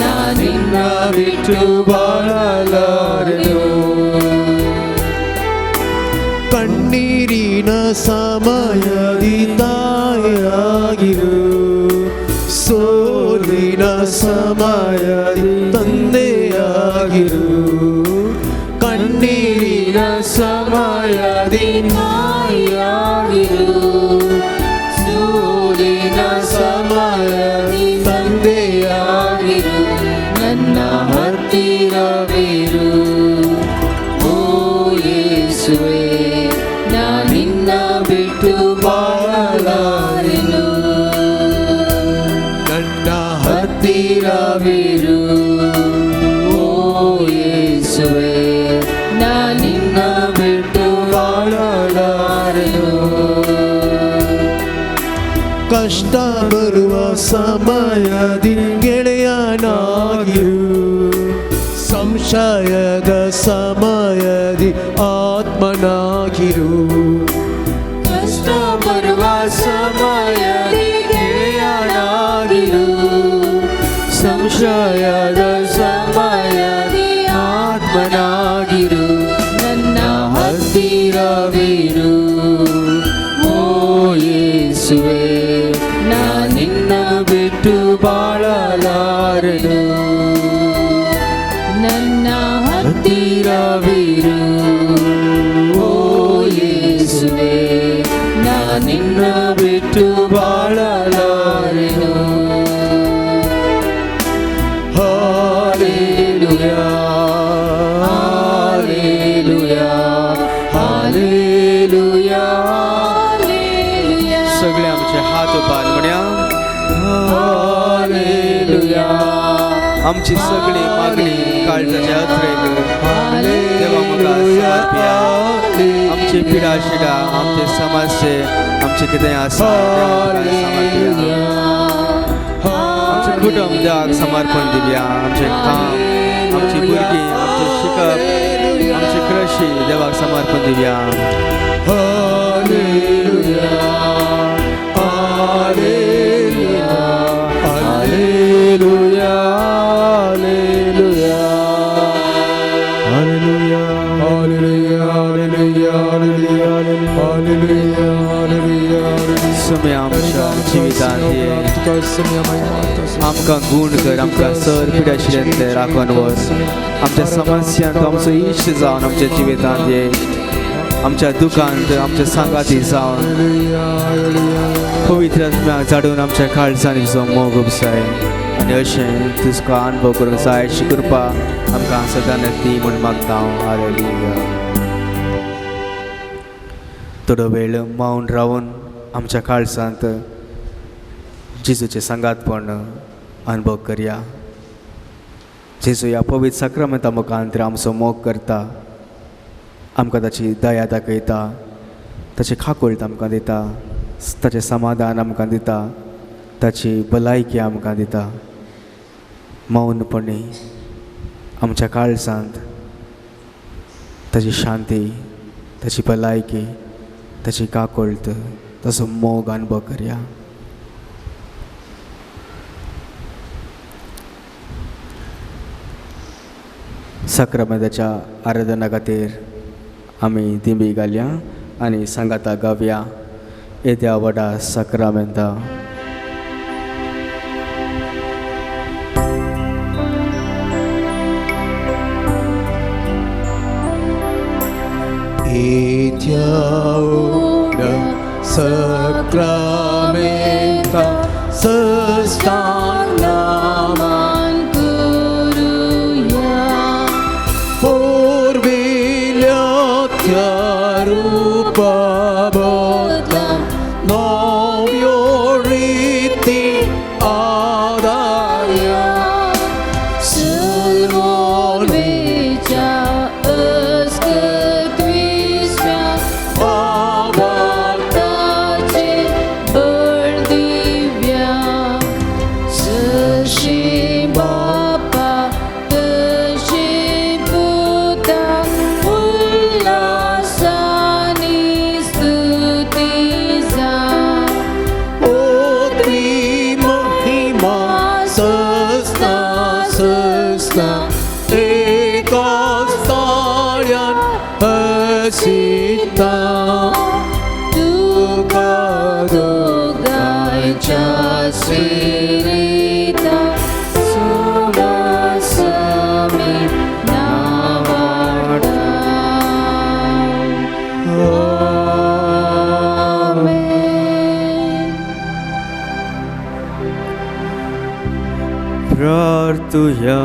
ನಾ ನಿನ್ನ ಬಿಟ್ಟು ಬಾಳಲಾರೆನು. ಕಣ್ಣೀರಿನ ಸಮಯದಿ ತಾಯಿಯಾಗಿರು, ಸೋಲಿನ ಸಮಯದಿ ತಂದೆಯಾಗಿರು. ಕಣ್ಣೀರಿನ ಸಮಯದಿ ತಾಯಿಯಾಗಿರು, ಸೋಲಿನ ಸಮಯದಿ ತಂದೆಯಾಗಿರು. ನನ್ನ ಹತ್ತಿರವಿರು ಓ ಯೇಸುವೆ, ನಾ ನಿನ್ನ ಬಿಟ್ಟು ಬಾಳಲಾರೆನು. ನನ್ನ ಹತ್ತಿರವಿರು ಓ ಯೇಸುವೆ, ನಾ ನಿನ್ನ ಬಿಟ್ಟು ಬಾಳಲಾರೆನು. ಕಷ್ಟ ಬರುವ ಸಮಯದಿ ಗೆಳೆಯನಾಗಿರು, ಸಂಶಯದ ಸಮಯದಿ ಆತ್ಮನಾಗಿರು. ಕಷ್ಟ ಬರುವ ಸಮಯದಿ ಗೆಳೆಯನಾಗಿರು, ಸಂಶಯದ ಸಮಯದಿ ಆತ್ಮನಾಗಿರು. ನನ್ನ ಹತ್ತಿರವಿರು ಓ ಯೇಸುವೆ, ನಾ ನಿನ್ನ ಬಿಟ್ಟು ಬಾಳಲಾರೆನು. ನನ್ನ ಹತ್ತಿರವಿರು ಓ ಯೇಸುವೆ, ನಾ ನಿನ್ನ ಬಿಟ್ಟು ಬಾಳಲಾರೆನು. Hallelujah, hallelujah, hallelujah. सगळे आमचे हात उबार म्हणया हालेलुया. आमची सगळी मागणी काळजाच्या अत्रेक देवा मुखार समर्पया. आमची पिडा शिडा, आमचे समस्ये, आमचे कितें आसा देवा मुखार समर्पया. आमचें कुटुंब देवाक समर्पण दिवया. आमचें काम, आमची भुरगीं, आमचें शिकप, आमची कृशी देवाक समर्पण दिवया. Hallelujah, hallelujah, hallelujah, hallelujah, hallelujah, hallelujah, hallelujah, hallelujah, hallelujah. सुम्या आमच्या जिवितांत आमकां गूण कर, आमकां सर पिड्या शिल्यांतले राखून व्हर. आमच्या समस्यांत आमचो इश्ट जावन आमच्या जिवितांत ये, आमच्या दुखांत आमच्या सांगाती जावन पवित्र आत्म्याक झाडून आमच्या काळजांनी तुजो मोग उपसाय आनी अशें तुजो अनुभव करूंक जाय अशी कृपा आमकां सदांच दी म्हूण मागता हांव. हालेलुया. थोडो वेळ मौन रावन आमच्या काळजांत जेजूचें सांगातपण अनुभव करया. जेजू ह्या पवित्र साक्रामेंता मुखांतर आमचो मोग करता, आमकां ताची दया दाखयता, ताची खाकोळत आमकां दिता, ताचें समाधान आमकां दिता, ताची भलायकी आमकां दिता. मौनपणी आमच्या काळजांत ताची शांती, ताची भलायकी, ताची काकोळत, ताचो मोग अनुभव करया. साक्रामेंताच्या आराधना खातीर आमी दिंबी घालया आनी सांगाता गावया येद्या व्हडा साक्रामेंता. Itiauna Sacramenta Sastanaman Kuruya Purvilya Rupa Bodla Novyo Riti Adaya Sulmon Vicha Askatvisya Vavartache Bardivya Sashi Bapa Tashi Puta Ullasani Stutiza Otri Mahima Sasna Sasna Ekastayan Hasita Tuka Dogaicha Sirita Sumasami Navarta. Amen. प्रार्थुया.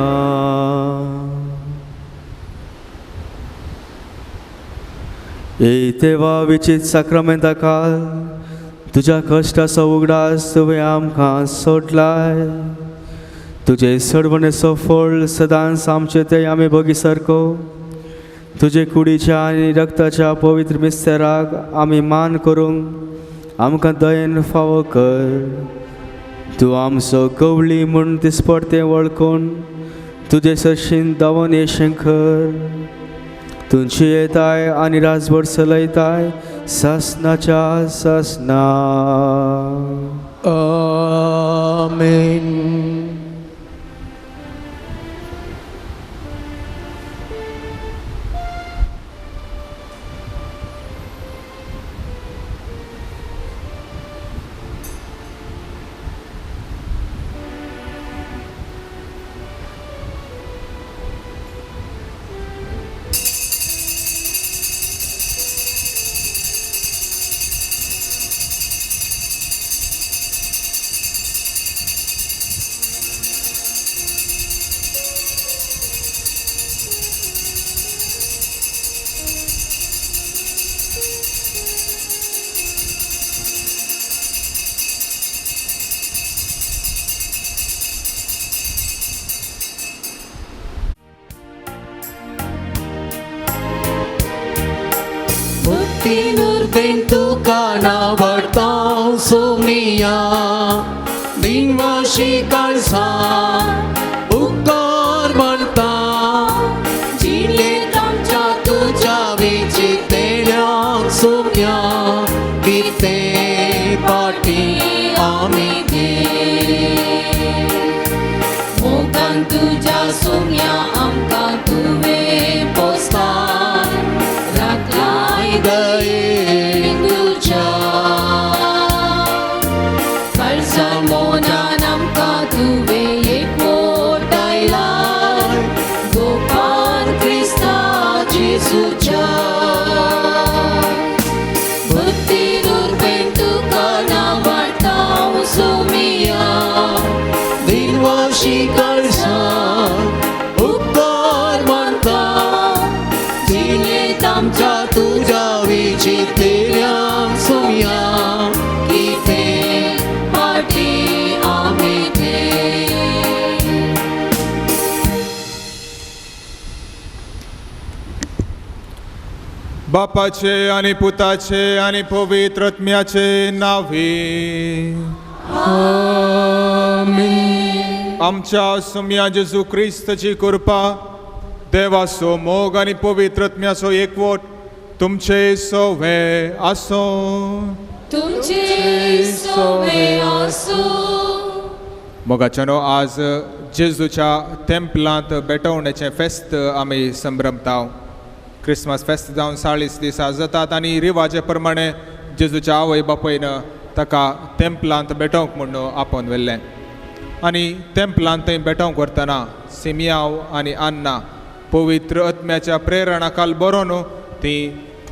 देवा विचित साक्रामेंता काल तुज्या कश्टाचो उगडास तुवें आमकां सोडलाय. तुजे सडवणेचो फळ सदांच आमचे ते आमी बगी सारको तुजे कुडीच्या आनी रक्ताच्या पवित्र मिस्तेराक आमी मान करूंक आमकां दयेन फावो कर. तूं आमचो गवळी म्हूण दिसपडतें वळखून तुजे सरशीन धांवन येशें कर. तुमची येताय आनी राजभर चलयताय सासनाच्या सासना. आमेन. तुका नावडता सोमिया दिनवाशी काळसा उपकार म्हणता जिणेंत आमच्या तुज्या विचितेल्या सोम्या कितें पाटी आमी घे मोगान तुज्या सोम्या आमकां तुवें पोसता राखलाय दये तुज्या काळजा मोनान आमकां तुवें एकवटायलाय गोपान क्रिस्ता जेजूच्या. बुद्धी दुर्बेन तुका नावाडटा सोमिया दिनवाशी काळसा उपकार मानता जिणेंत आमच्या तुज्या विचितेल्या सोम्या कितें पाटी आमी घे. बापाचे आनी पुताचे आनी पवित्र आत्म्याचे नावे. आमच्या सोम्या जेजू क्रिस्ताची कृपा, देवाचो मोग आनी पवित्र आत्म्याचो एकवट तुमचे सोवे आसूं. तुमचे सोवे आसूं. मोगाच्यानो, आज जेजूच्या तेंपलांत भेटवणेचें फेस्त आमी संभ्रमता. क्रिसमस फेस्त जावन 40 दिसां जातात आनी रिवाजे प्रमाणे जेजूच्या आवय बापायन ताका तेंपलांत भेटोवंक म्हूण आपोवन व्हेल्लें आनी तेंपलांत थंय भेटोवंक व्हरतना सिमियांव आनी अन्ना पवित्र आत्म्याच्या प्रेरणा खाल बरोवन ती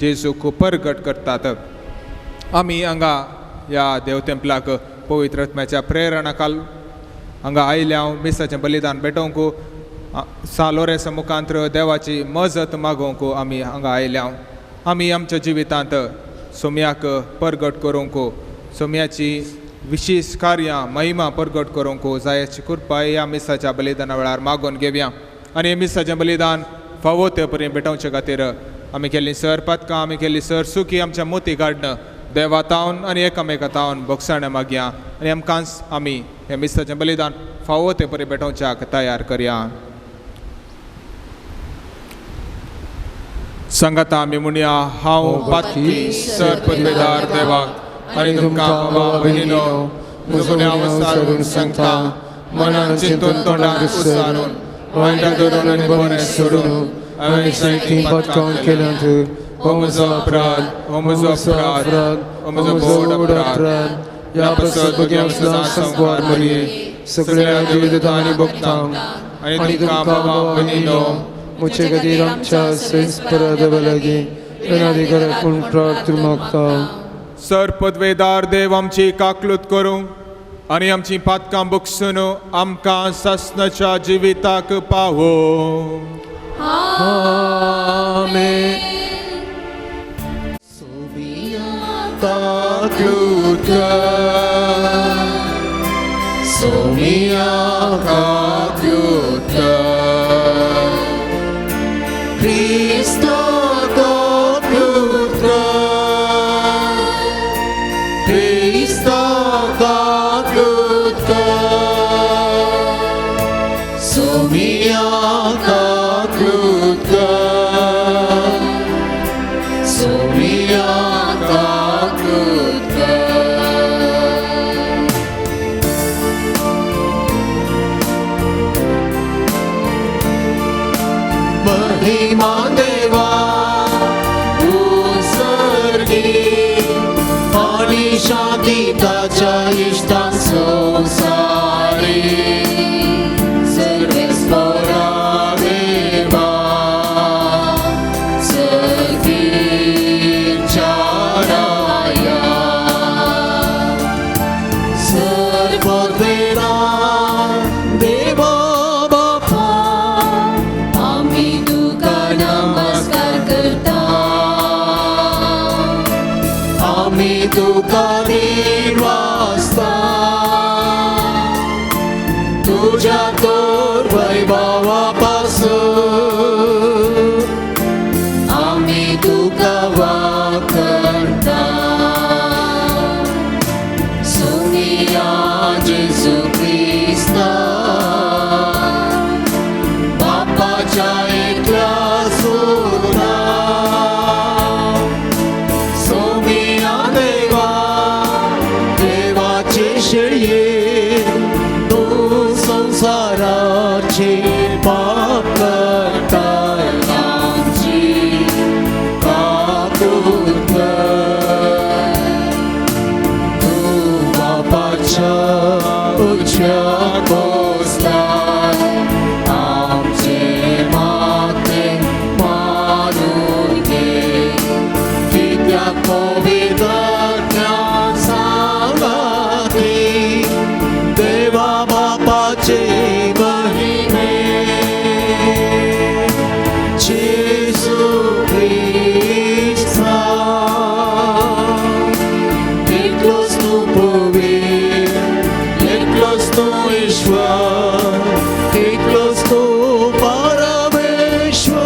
जेजूक परगट करतात. आमी हांगा ह्या देवतेंपलाक पवित्र आत्म्याच्या प्रेरणा काल हांगा आयल्या मिसाचें बलिदान भेटोवंक सा लोरेसा मुखांत्र देवाची मजत मागोवंक आमी हांगा आयल्या. आमी आमच्या जिवितांत सोम्याक परगट करूंक, सोम्याची विशेश कार्यां महिमा परगट करूंक जायाची कृपा ह्या मिसाच्या बलिदाना वेळार मागून घेवया. आनी मिसाचें बलिदान फावो ते परी भेटोवचे खातीर आमी केल्ली सर पातकां, आमी केल्ली सर सुकी आमच्या मोती काडन देवा तावन आनी एकामेका तावन भोगसाणें मागया आनी आमकांच आमी हें मिसाचें बलिदान फावो ते परी भेटोवच्याक तयार करया. सांगाता आमी म्हणया, हांव पातकी सर पदवेदार देवाक आनी तुमकां भावा भयणीनो म्हजो गुन्यांव सांगता, मनान चिंतून तोंडान उच्चारून वायटां धरून आनी बरें सोडून हांवें जायतीं पातकां केल्यांत. हो म्हजो अपराध, हो म्हजो अपराध, हो म्हजो व्हड अपराध. ह्या पासत भुरग्यांक संवसार मरये सगळ्या देवदूतां आनी भक्तांक आनी तुमकां भावा भयणीनो म्हजे खातीर आमच्या सैंस्परा देवा लागीं येणाधिकाराक पूण प्रार्थना मागता. सर पदवेदार देव आमची काकलूत करूं आनी आमची पातकां बगसून आमकां सासणाच्या जिविताक पावो. आमेन. सोमिया काकलूत कर, सोमिया काकलूत कर, क्रिस्ता काकलूत कर, क्रिस्ता काकलूत कर, सोमिया काकलूत कर, सोमिया काकलूत कर. महिमा देवा उत्सर्गी आनी शांती ताच्या इश्टां संवसारी सर्वेस्परा देवा सर्गीच्या राया सर्ववेदा देवा बापा आमी तुका नमस्कार करता, आमी तुका निर्वासता तुज्या तोर वैभवा पासून आमी तुका वाखणता. सोमिया जेजू क्रिस्ता बापाच्या एकल्या सुता सोमिया देवा देवाचे शेळये तूं संवसाराचे पाप करताय आमची काकूत कर. तूं बापाच्या उजव्या बसलाय आमचे माते मानून घे, कित्याक पवित्र सांगाती देवा बापाचे महिमे जेजू क्रिस्ता एकलोच तूं पवित्र, एकलोच तूं ईश्वर, एकलोच तूं परमेश्वर.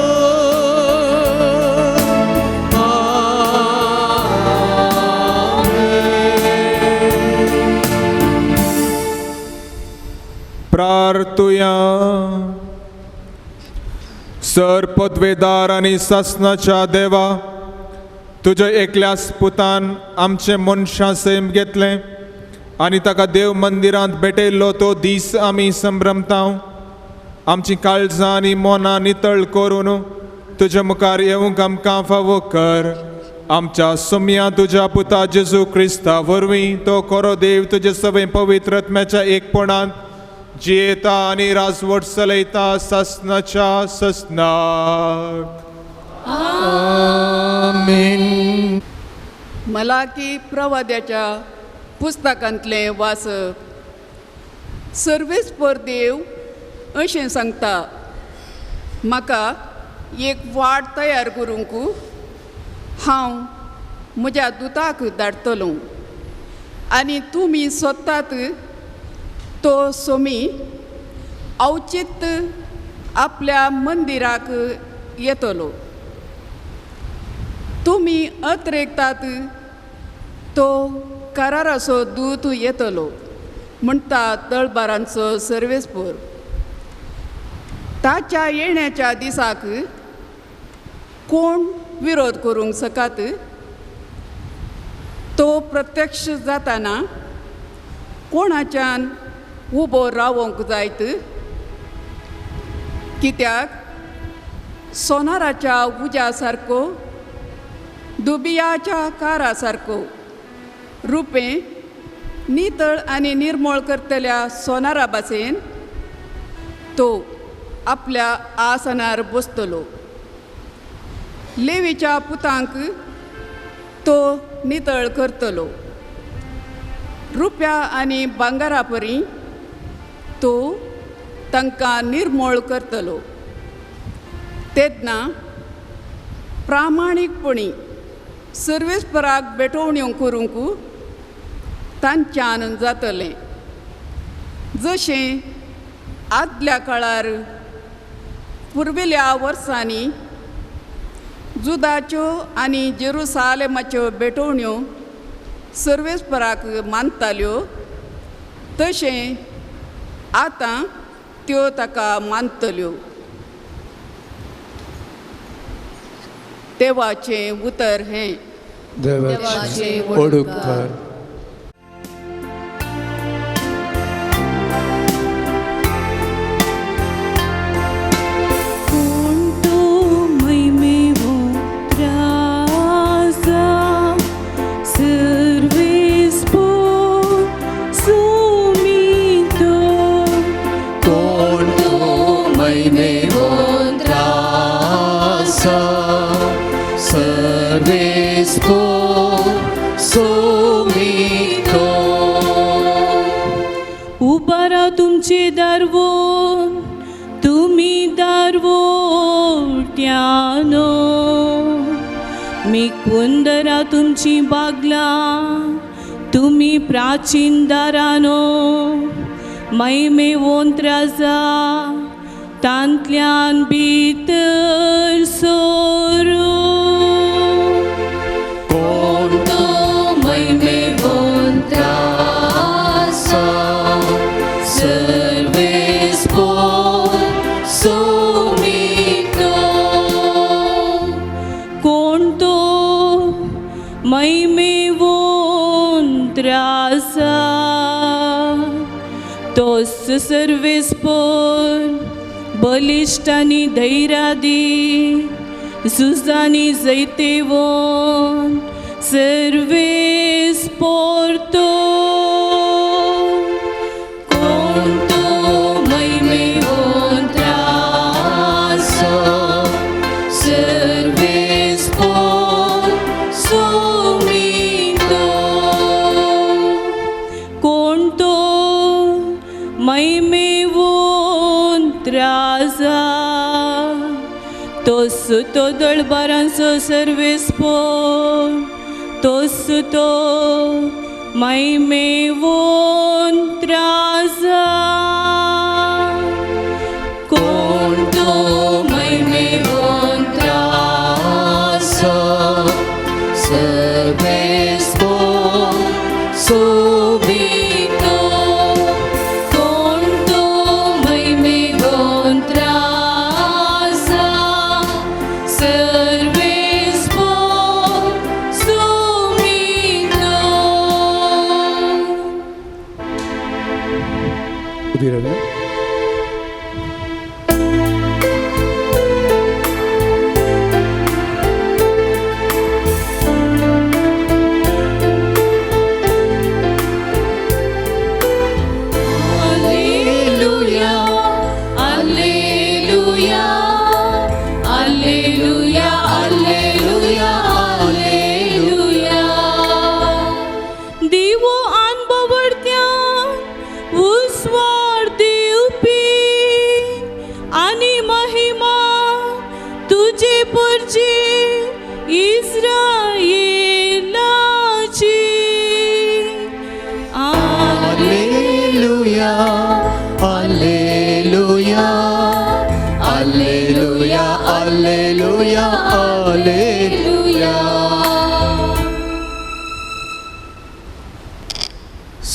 आमेन. प्रार्थुया. सर पदवेदार आनी सासणाच्या देवा, तुज्या एकल्याच पुतान आमचें मनशां सैम घेतलें आनी ताका देव मंदिरांत भेटयल्लो तो दीस आमी संभ्रमता. आमची काळजां आनी मनां नितळ करून तुज्या मुखार येवंक आमकां फावो कर. आमच्या सोम्या तुज्या पुता जेजू क्रिस्ता वरवीं तो खरो देव तुजे सगळे पवित्र आत्म्याच्या एकपणांत जियेता आनी राजवट चलयता सासणाच्या सासणाक. आमेन. आमेन. मलाकी प्रवाद्याच्या पुस्तकांतलें वाचप. सर्वेस्पर देव अशें सांगता, म्हाका एक वाट तयार करूंक हांव म्हज्या दुताक धाडटलो आनी तुमी सोदतात तो सोमी अवचीत आपल्या मंदिराक येतलो. तुमी अत्रेकतात तो कराराचो दूत येतलो म्हणटा तळबारांचो सर्वेस्पर. ताच्या येण्याच्या दिसाक कोण विरोध करूंक शकात? तो प्रत्यक्ष जाताना कोणाच्यान उबो रावोंक जायत? कित्याक सोनाराच्या उज्या सारको, दुबियाच्या कारा सारको रुपें नितळ आनी निर्मळ करतल्या सोनारा भाशेन तो आपल्या आसनार बसतलो. लेवीच्या पुतांक तो नितळ करतलो. रुप्या आनी भांगरा परी तो तांकां निर्मळ करतलो. तेन्ना प्रामाणीकपणी सर्वेस्पराक भेटवण्यो करूंक तांच्यान जातलें, जशें आदल्या काळार पुर्विल्ल्या वर्सांनी जुदाच्यो आनी जेरुसालेमाच्यो भेटवण्यो सर्वेस्पराक मानताल्यो तशें आतां त्यो ताका मानतल्यो. देवाचें उतर हें. देवाचें वडूपकार. उबारा तुमचे दारवोन, तुमी दारवोट्यानो, मी कुंदरा तुमची बागला, तुमी प्राचीन दारानो, महिमे वोंत्राजा तांतल्यान भितर सोरू. कोण तो महिमे वोंत्रासा सर्वेस्पर सोमितो. कोण तो महिमे वोंत्रासा तोच सर्वेस्पर बलिश्ट आनी धैर्यादी झुजांनी जैतेवोन सर्वेस्पर तो. कोण तो महिमे वोंत्रासा सर्वेस्पर सोमितो. कोण तो महिमे वोंत्रासा तोच तो दळबारांचो सर्वेस्पर, तोच तो महिमे वोंत्रासा. कोण तो महिमे वोंत्रासा सर्वेस्पर सोमितो. कोण तो महिमे वोंत्रासा सर्वेस्पर सोमितो. उबी रावया. Alleluia, alleluia, alleluia, alleluia,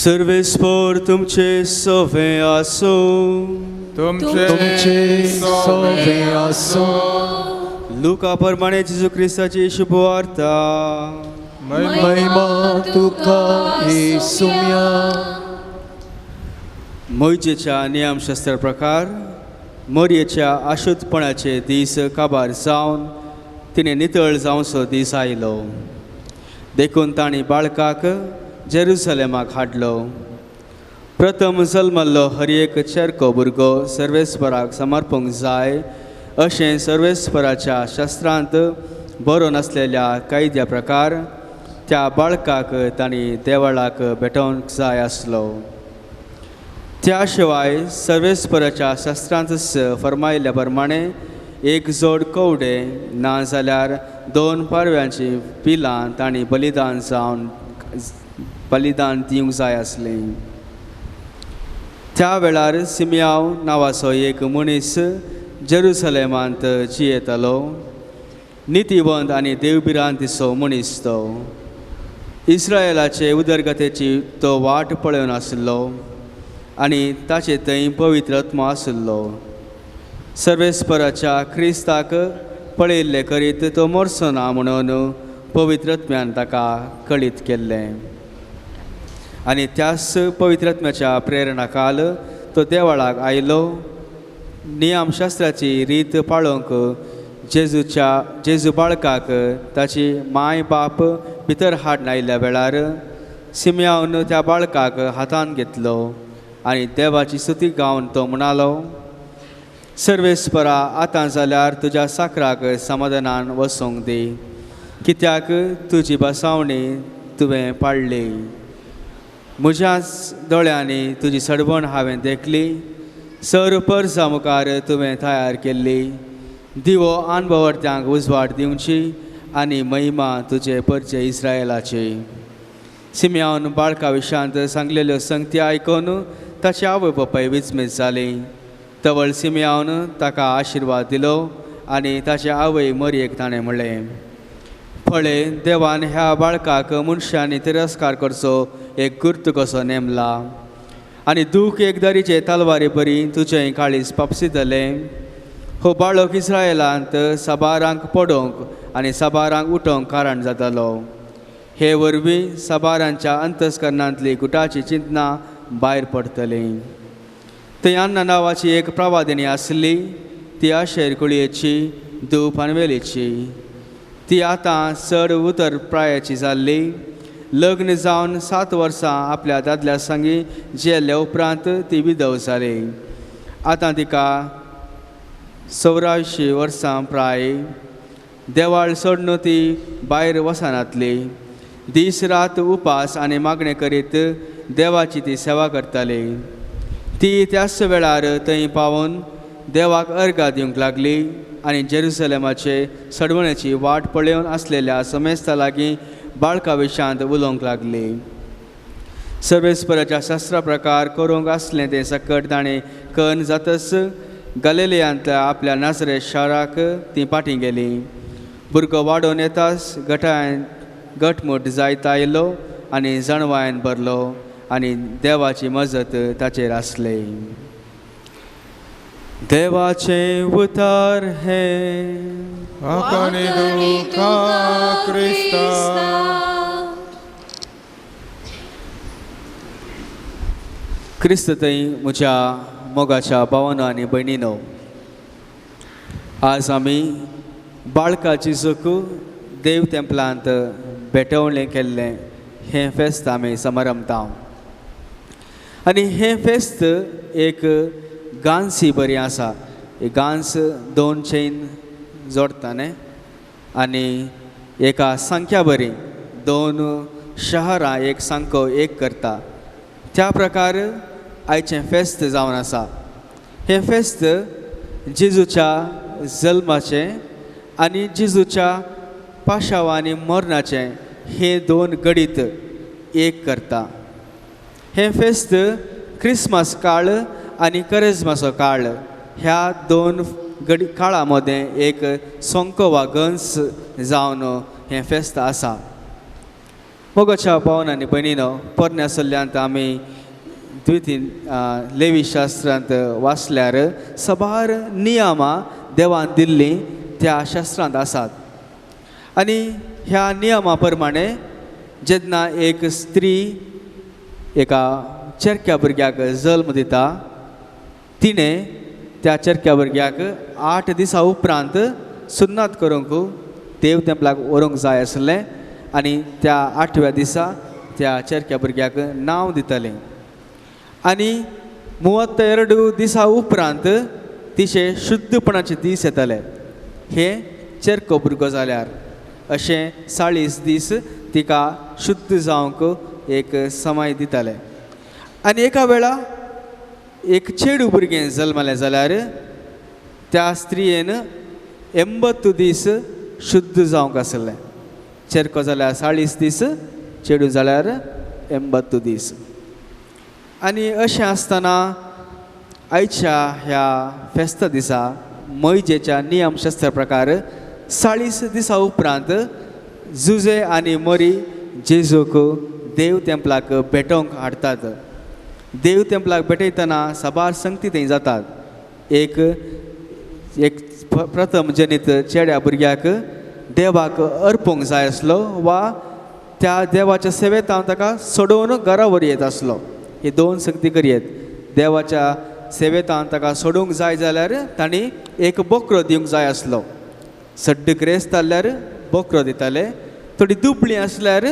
सर्वेस्पोर तुमचे सवे आसूं. तुमचे सवे आसूं. लुका प्रमाणे जेजू क्रिस्ताची शुभवार्ता. महिमा तुका येसुम्या. मोयजेच्या नियमशास्त्र प्रकार मोरयेच्या आशुतपणाचे दीस काबार जावन तिणें नितळ जावचो दीस आयलो. देखून तांणी बाळकाक जेरुसलेमाक हाडलो. प्रथम जल्मल्लो हर एक चेरको भुरगो सर्वेस्पराक समर्पूंक जाय अशें सर्वेस्पराच्या शास्त्रांत बरोवन आसलेल्या कायद्या प्रकार त्या बाळकाक तांणी देवळाक भेटोवंक जाय आसलो. त्या शिवाय सर्वेस्पराच्या शास्त्रांतच फर्मायल्ल्या प्रमाणे एक जोड कवडे ना जाल्यार दोन पारव्यांची पिलां तांणी बलिदान जावन बलिदान दिवंक जाय आसलें. त्या वेळार सिमयाव नांवाचो एक मनीस जेरुसलेमांत जियेतालो. नितीवंत आनी देवभिरांतीचो मनीस तो. इस्रायलाचे उदरगतेची तो वाट पळोवन आशिल्लो आनी ताचे थंय पवित्र आत्मो आशिल्लो. सर्वेस्पराच्या क्रिस्ताक पळयल्ले करीत तो मरचो ना म्हणून पवित्र आत्म्यान ताका कळीत केल्लें. आनी त्याच पवित्र आत्म्याच्या प्रेरणा काल तो देवळाक आयलो. नियमशास्त्राची रीत पाळोवंक जेजू बाळकाक ताची माय बाप भितर हाडून आयिल्ल्या वेळार सिमयावन त्या बाळकाक हातान घेतलो आनी देवाची स्तुती गावन तो म्हणालो, सर्वेस्परा आतां जाल्यार तुज्या साकराक समाधानान वचोंक दी, कित्याक तुजी बसावणी तुवें पाळ्ळी. म्हज्याच दोळ्यांनी तुजी सडवण हांवें देखली, सर परसा मुखार तुवें तयार केल्ली दिवो अनभवर्त्यांक उजवाड दिवची आनी महिमा तुजे परचे इस्रायलाची. सिमयान बाळका विशांत सांगलेल्यो संगती आयकून ताची आवय बापाय विस्मीत जाली. तवळ सिमयान ताका आशिर्वाद दिलो आनी ताचे आवय मरयेक ताणें म्हणलें, पळय देवान ह्या बाळकाक मनशांनी तिरस्कार करचो एक गुर्त कसो नेमला आनी दूख एकदारीचे तलवारी बरी तुजें काळीज पापसितलें. हो बाळक इस्रायलांत साबारांक पडोवंक आनी साबारांक उठोवंक कारण जातालो. हे वरवीं साबारांच्या अंतस्करणांतली गुटाची चिंतना भायर पडटली. थंय अन्ना नांवाची एक प्रवादिनी आसली. ती आशेर कुळयेची धूव पानवेलीची. ती आतां चड उतर प्रायाची जाल्ली. लग्न जावन 7 वर्सां आपल्या दादल्या संगी जियेल्ल्या उपरांत ती विधव जाली. आतां तिका 84 वर्सां प्राय. देवाळ सोडून ती भायर वचनातली. दीस रात उपास आनी मागणें करीत देवाची ती सेवा करताली. ती त्याच वेळार थंय पावून देवाक अर्गां दिवंक लागली आनी जेरुसलेमाचे सडवणेची वाट पळोवन आसलेल्या समेस्ता लागीं बाळका विशांत उलोवंक लागली. सर्वेस्पराच्या शास्त्रा प्रकार करूंक आसलें तें सकट ताणें कन्न जातच गलिलियांतल्या आपल्या नाजरे शाराक ती फाटीं गेली. भुरगो वाडोवन येताच गटायन घटमूट जायत आयलो आनी जाणवायन भरलो आनी देवाची मजत ताचेर आसली. देवाचें उतार हें. क्रिस्त थंय म्हज्या मोगाच्या भावानो आनी भयणीनो, आज आमी बाळकाची सुख देव तेंपलांत भेटवणें केल्लें हें फेस्त आमी समारंभता. आनी हें फेस्त एक गांसी बरी आसा. गांस 2 चेन जोडटा न्ही आनी एका संख्या बरी 2 शहरां एक सांको एक करता. त्या प्रकार आयचें फेस्त जावन आसा. हें फेस्त जेजूच्या जल्माचें आनी जेजूच्या पाशाव आनी मरणाचें हे 2 गणीत एक करता. हें फेस्त क्रिसमस काळ आनी करेजमाचो काळ ह्या 2 गडी काळा मदें एक सोंको वा गंस जावन हें फेस्त आसा. मोगाच्या भावन आनी भयणीनो, पोरण्या सल्ल्यांत आमी द्वितीन लेवी शास्त्रांत वाचल्यार सबार नियमां देवान दिल्लीं त्या शास्त्रांत आसात. आनी ह्या नियमा प्रमाणे जेन्ना एक स्त्री एका चेरक्या भुरग्याक जल्म दिता, तिणें त्या चेरक्या भुरग्याक 8 दिसां उपरांत सुन्नात करूंक देव तेंपलाक व्हरूंक जाय आसलें आनी त्या 8व्या दिसा त्या चेरक्या भुरग्याक नांव दितालें. आनी 32 दिसां उपरांत तिचे शुद्धपणाचे दीस येताले. हे चेरको भुरगो जाल्यार अशें 40 दीस तिका शुद्ध जावंक एक समय दिताले. आनी एका वेळा एक चेडूं भुरगें जल्मलें जाल्यार त्या स्त्रियेन 80 दीस शुद्ध जावंक आसलें. चेरको जाल्यार 40 दीस, चेडूं जाल्यार 80 दीस. आनी अशें आसतना आयच्या ह्या फेस्ता दिसा मोयजेच्या नियमशास्त्र प्रकार 40 दिसां उपरांत जुजे आनी मोरी जेजूक देव तेंपलाक भेटोवंक हाडटात. देव तेंपलाक भेटयतना साबार संगती थंय जातात. एक एक प्रथम जनीत चेड्या भुरग्याक देवाक अर्पूंक जाय आसलो वा त्या देवाच्या सेवेंत हांव ताका सोडोवन घरा व्हर येत आसलो. हे दोन संगती करयेत. देवाच्या सेवेंत ताका सोडूंक जाय जाल्यार तांणी एक बोकरो दिवंक जाय आसलो. सड्ड ग्रेस्त जाल्यार बोकरो दिताले, थोडी दुबळी आसल्यार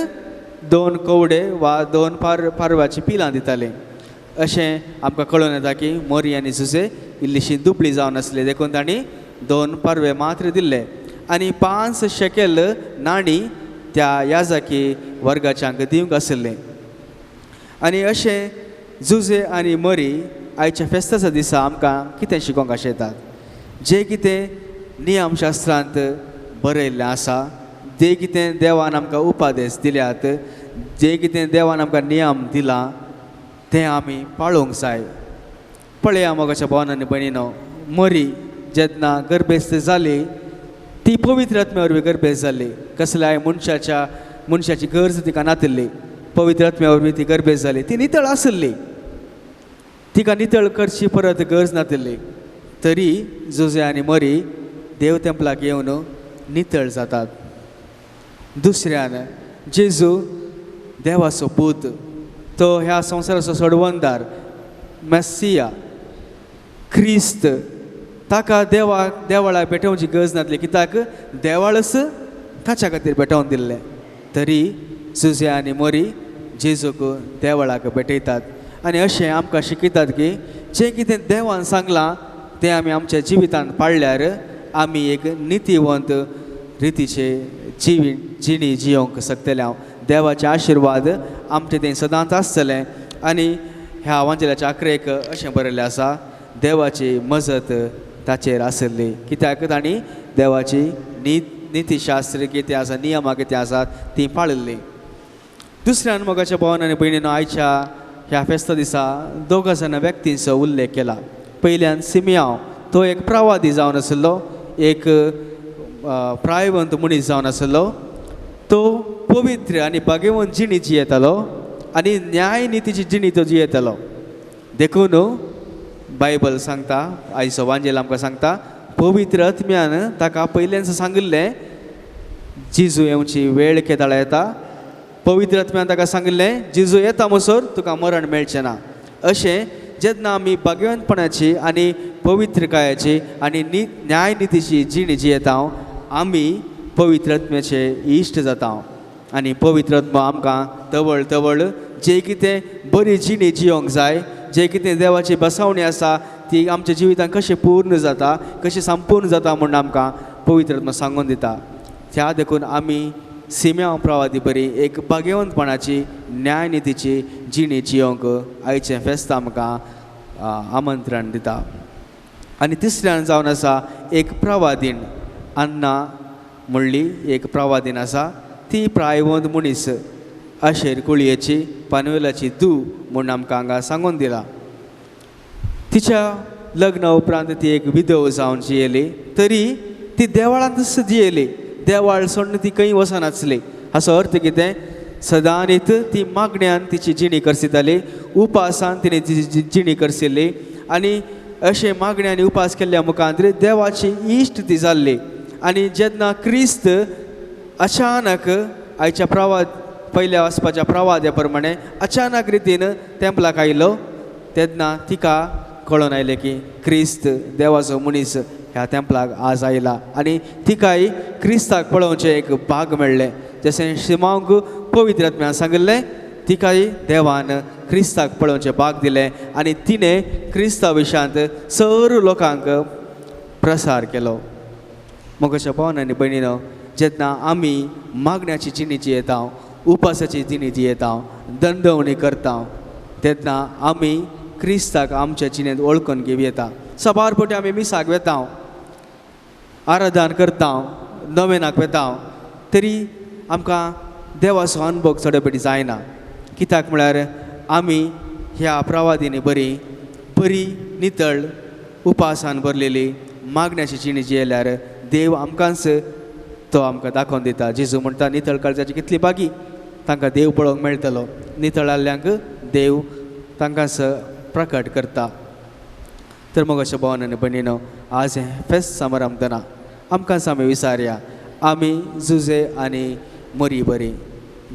2 कवडे वा 2 पारवाची पिलां दिताले. अशें आमकां कळोन येता की मोरी आनी जुजे इल्लीशी दुबळी जावन आसली, देखून तांणी 2 पारवे मात्र दिल्ले. आनी 5 शेकेल नाणी त्या याजाकी वर्गाच्यांक दिवंक आशिल्लें. आनी अशें जुजे आनी मरी आयच्या फेस्ताच्या दिसा आमकां कितें शिकोवंक आशेतात. जें कितें नियमशास्त्रांत बरयल्लें आसा, जें कितें देवान आमकां उपादेश दिल्यात, जें कितें देवान आमकां नियम दिला तें आमी पाळोवंक जाय. पळया मोगाच्या भावान आनी भयणीनो, मरी जेन्ना गर्भेस्त जाली ती पवित्र आत्म्या वरवीं गर्भेस्त जाली. कसल्याय मनशाची गरज तिका नातिल्ली. पवित्र आत्म्या वरवीं ती गर्भेस्त जाली. ती नितळ आसली, तिका नितळ करची परत गरज नातिल्ली. तरी जुजे आनी मरी देव तेंपलाक येवन नितळ जातात. दुसऱ्यान जेजू देवाचो पूत, तो ह्या संवसाराचो सोडवणदार, मेस्सिया, क्रिस्त, ताका देवाळाक भेटोवची गरज नासली, कित्याक देवाळच ताच्या खातीर भेटोवन दिल्लें. तरी जुजे आनी मोरी जेजूक देवळाक भेटयतात. आनी अशें आमकां शिकयतात की जें कितें देवान सांगलां तें आमी आमच्या जिवितांत पाळल्यार आमी एक नितीवंत रितीचे जिणी जियोंक शकतले. हांव देवाचे आशिर्वाद आमचे तें सदांच आसतलें. आनी ह्या वांजेलाच्या आखरेक अशें बरयल्लें आसा, देवाची मजत ताचेर आसली, कित्याक तांणी देवाची नितीशास्त्र कितें आसा, नियमां कितें आसात तीं पाळिल्लीं. दुसऱ्यान मोगाच्या भावान आनी भयणीन आयच्या ह्या फेस्ता दिसा 2 जाणां व्यक्तींचो उल्लेख केला. पयल्यान सिमियांव, तो एक प्रवादी जावन आशिल्लो, एक प्रायवंत मनीस जावन आशिल्लो. तो पवित्र आनी भाग्यवंत जिणी जियेतालो आनी न्याय नितीची जिणी तो जियेतालो. देखून बायबल सांगता, आयचो वांजेल आमकां सांगता, पवित्र आत्म्यान ताका पयल्यान सांगिल्लें जेजू येवची वेळ केदाळा येता. पवित्र आत्म्यान ताका सांगिल्लें जेजू येता म्हणसर तुका मरण मेळचें ना. अशें जेन्ना आमी भाग्यवंतपणाची आनी पवित्रकायाची आनी न्यायनितीची जिणी जियेता आमी पवित्र आत्म्याचे इश्ट जाता. आनी पवित्र आत्मा आमकां तवळ तवळ जें कितें बरी जिणी जियोंक जाय, जें कितें देवाची बसावणी आसा ती आमच्या जिवितांत कशें पूर्ण जाता, कशें संपूर्ण जाता म्हूण आमकां पवित्र आत्मा सांगून दिता. त्या देखून आमी सिम्यांव प्रवादी बरी एक भाग्यवंतपणाची न्यायनितीची जिणी जियोंक आयचें फेस्त आमकां आमंत्रण दिता. आनी तिसऱ्यान जावन आसा एक प्रवादीन, अन्ना म्हणली एक प्रवादीन आसा. ती प्रायवंत मनीस, आशेर कुळयेची पानवेलाची धूव म्हूण आमकां हांगा सांगून दिला. तिच्या लग्ना उपरांत ती एक विधव जावन जियेली, तरी ती देवळांतच जियेली. देवाळ सोडून ती खंय वचनासली. हाचो अर्थ कितें, सदांनीत ती मागण्यान तिची जिणी करसिताली, उपासान तिणें तिची जिणी करसिल्ली आनी अशें मागण्यान उपास केल्ल्या मुखांत देवाची इश्ट ती जाल्ली. आनी जेन्ना क्रिस्त अचानक आयच्या प्रवाद पयल्या वचपाच्या प्रवाद्या प्रमाणे अचानक रितीन तेंपलाक आयलो तेन्ना तिका कळोन आयलें की क्रिस्त देवाचो मनीस ह्या तेंपलाक आज आयला आनी तिकाय क्रिस्ताक पळोवचें एक भाग मेळ्ळें. जशें शिमांक पवित्र आत्म्यान सांगिल्लें तिकाय देवान क्रिस्ताक पळोवचें भाग दिलें आनी तिणें क्रिस्ता विशयांत सर लोकांक प्रसार केलो. मोगाच्या भावान आनी भयणीनो, जेन्ना आमी मागण्याची जिणी जियेता, उपासाची जिणी जियेता, दंडवणी करता तेन्ना आमी क्रिस्ताक आमच्या जिणेंत वळखून घेवं येता. साबार पटी आमी मिसाक वेता, आराधन करता, नवेनाक वेता तरी आमकां देवाचो अनुभव चड पटी जायना. कित्याक म्हळ्यार आमी ह्या प्रवादींनी बरी बरी नितळ उपासान भरलेली मागण्याची जिणी जियेल्यार देव आमकांच तो आमकां दाखोवन दिता. जेजू म्हणटा नितळ काळजाची कितली बागी तांकां देव पळोवंक मेळटलो. नितळ आल्ल्यांक देव तांकांच प्रकट करता. तर मग अशें भावान आनी भयणीनो, आज हें फेस्त समारंभतना आमकांच आमी विचारया, आमी जुजे आनी मरी बरी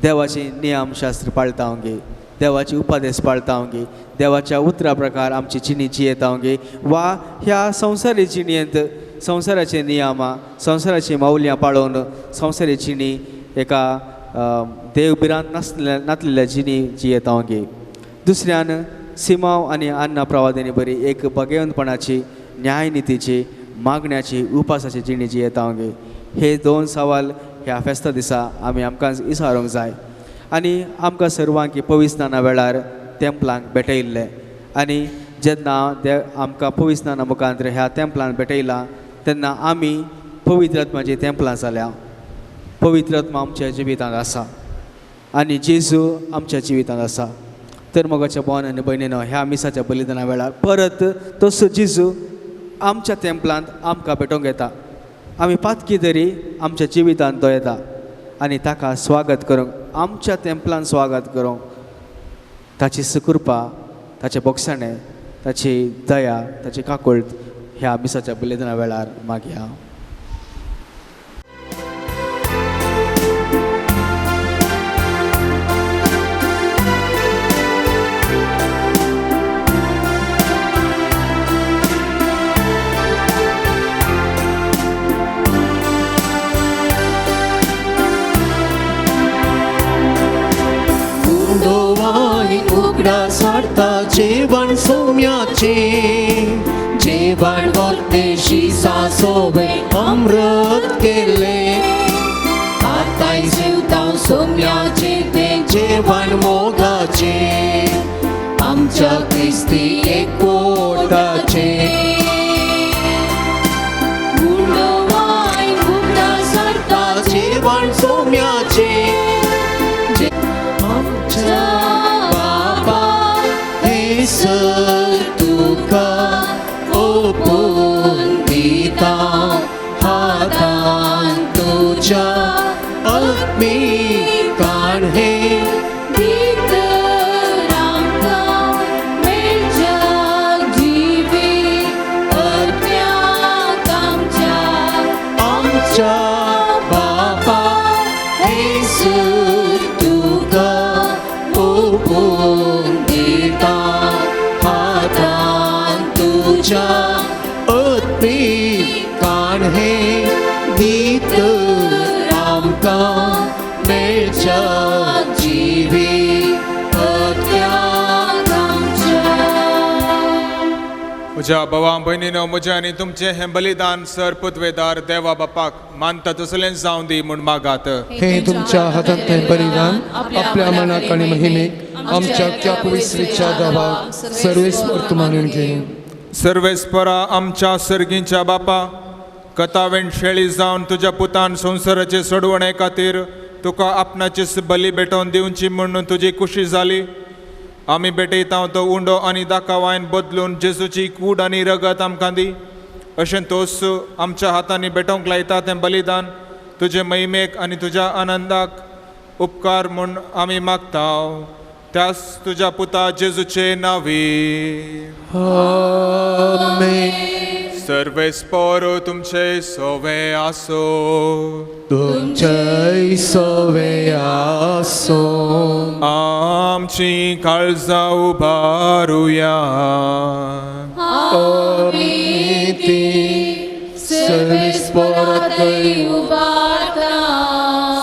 देवाची नियमशास्त्र पाळता गे, देवाची उपदेश पाळता गे, देवाच्या उतरा प्रकार आमची जिणी जियेता गे, वा ह्या संवसारी जिणेंत संवसाराचे नियमां संवसाराची मौल्यां पाळोवन संवसारी जिणी एका देव भिरांत नासलेल्या नातलेल्या जिणी जियेता गे. दुसऱ्यान सिमाव आनी अन्ना प्रवादांनी बरी एक बगेवंतपणाची न्यायनितीची मागण्याची उपासाची जिणी जियेता गे. हे दोन सवाल ह्या फेस्ता दिसा आमी आमकां विचारूंक जाय आनी आमकां सर्वांक पविस्नाना वेळार तेंपलांक भेटयल्लें आनी जेन्ना आमकां पविस्नाना मुखांत ह्या तेंपलान भेटयलां तेन्ना आमी पवित्र आत्माची तेंपलां जाल्या. पवित्र आत्मा आमच्या जिवितांत आसा आनी जेजू आमच्या जिवितांत आसा. तर मोगाच्या भावान आनी भयणीनो, ह्या मिसाच्या बलिदाना वेळार परत तसो जेजू आमच्या तेंपलांत आमकां भेटोवंक येता. आमी पातकी तरी आमच्या जिवितांत तो येता आनी ताका स्वागत करूंक आमच्या तेंपलान स्वागत करूंक ताची सुकृपा, ताचें बोगसाणें, ताची दया, ताची काकुळट ह्या मिसाच्या बलिदाना वेळार मागया. जेवण सौम्याचे जेवण वरतेशी सासोवे अमृत केले आताय जेवता सौम्याचे ते जेवण मोगाचे आमच्या क्रिस्ती एकवटाचे. जेवण सौम्याचे आमच्या तुका ओपून दिता हातान तुज्या आत्मिकान हे भितर आमकां मेळच्या जिवीत आत्म्याक आमच्या आमच्या बापा येसू तुका ओपून दिता तुझ्या आत्मिकान हे भितर आमकां मेळच्या जिवीत आत्म्याक आमच्या. म्हज्या भावा भयणीनो, म्हजें आनी तुमचें हें बलिदान सर पुतवेदार देवा बापाक मानता तसलें जावं दी म्हूण मागात. हे तुमच्या हातांतलें बलिदान आपल्या मनाक आनी महिमेक आमच्या त्या पवित्रेच्या दावाक सर्वेस्पर मानून घेवन. सर्वेस्परा आमच्या सर्गींच्या बापा, कथावेण शेळी जावन तुज्या पुतान संवसाराचे सोडवणे खातीर तुका आपणाचीच बली भेटोवन दिवची म्हणून तुजी खुशी जाली. आमी भेटयता तो उंडो आनी दाकावायन बदलून जेजूची कूड आनी रगत आमकां दी. अशें तोच आमच्या हातांनी भेटोवंक लायता तें बलिदान तुजे महिमेक आनी तुज्या आनंदाक उपकार म्हूण आमी मागता त्यास तुज्या पुता जेजूचे नावी. आमेन. सर्वेस्पोर तुमचे सोवे आसो. तुमचे सोवे आसो. आमची काळजां उबारुया. आमी ती सर्वेस्पोराकय उबारता.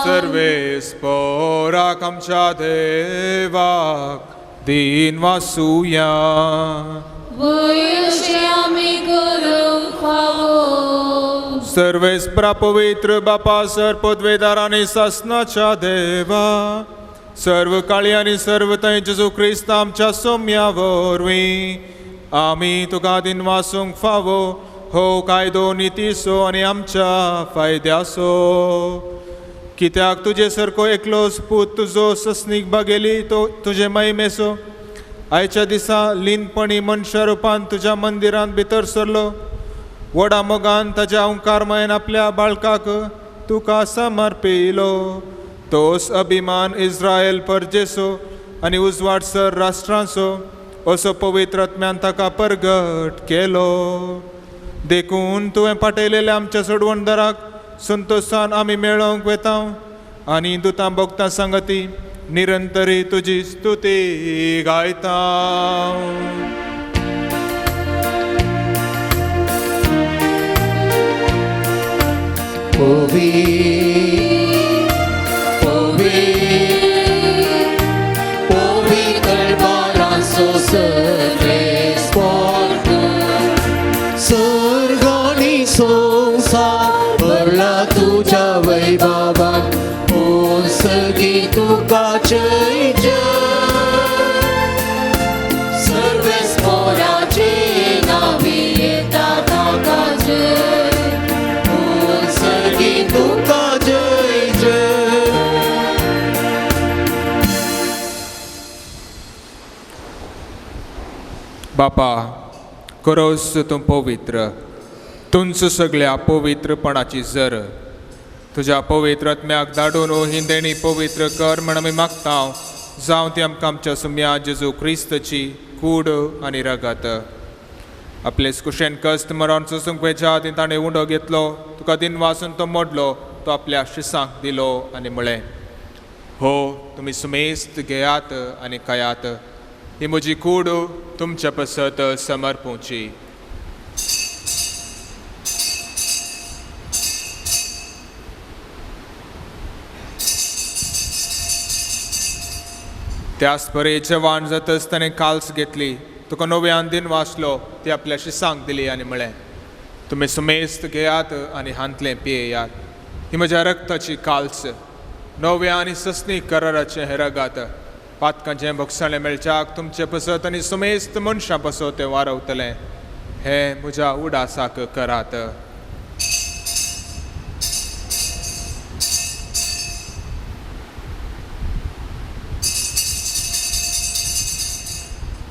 सर्वेस्पोराक आमच्या देवाक दीन वासुया. वयशे आमी करूंक फावो. सर्वेस्परा पवित्र बापा सर पदवेदार आनी सासनाच्या देवा सर्व काळी आनी सर्व थंय जेजू क्रिस्त आमच्या सोम्या वरवीं आमी तुका दीन वासूंक फावो हो कायदो नितीसो आनी आमच्या फायद्यासो. कित्याक तुजे सारको एकलोच पूत तुजो सस्नीक बागेली तो तुजे महिमेसो आयच्या दिसा लीनपणी मनशा रुपान तुज्या मंदिरांत भितर सरलो. व्हडा मोगान ताज्या ओंकारमयान आपल्या बाळकाक तुका समर्पिलो. तोच अभिमान इस्रायल परजेसो आनी उजवाड सर राष्ट्रांचो असो पवित्र आत्म्यान ताका परगट केलो. देखून तुवें पाठयलेल्या आमच्या सोडवणदाराक संतोशान आमी मेळोवंक वेता आनी दुतां भोगता सांगती निरंतरी तुजी स्तुती गायता. पवी पवी पवी तळबारांचो सर्वेस्पोर सर्गानी संवसार भरला तुज्या वैभवान सगी तुका जय जय. सर्वेस्पोराचे नावी येता ताका जय. सगी तुका जय जय. बापा करोस तूं पवित्र तुंच सगळ्या पवित्रपणाची जर तुज्या पवित्र आत्म्याक धाडून ही देणी पवित्र कर म्हण आमी मागता. जावं ती आमकां आमच्या सुम्या जेजू क्रिस्तची कूड आनी रगत. आपले कुशेन कस्त मरण सोसूंक वेच्या आदीं ताणें उंडो घेतलो, तुका दिन वासून तो मोडलो, तो आपल्या शिसांक दिलो आनी म्हळें, हो तुमी सुमेस्त घेयात आनी खायात, ही म्हजी कूड तुमच्या पसत समर्पूची. त्याच परी जेवण जातच ताणें काल्स घेतली, तुका नव्यान दिन वाचलो, ती आपल्या शिसांक दिली आनी म्हळें, तुमी सुमेस्त घेयात आनी हांतलें पियेयात, ही म्हज्या रक्ताची काल्स, नव्या आनी सस्नी कराराचें हें रगात, पातकांचें भोगसाणें मेळच्याक तुमचे पसत आनी सुमेस्त मनशां पसत तें वारवतलें, हें म्हज्या उडासाक करात.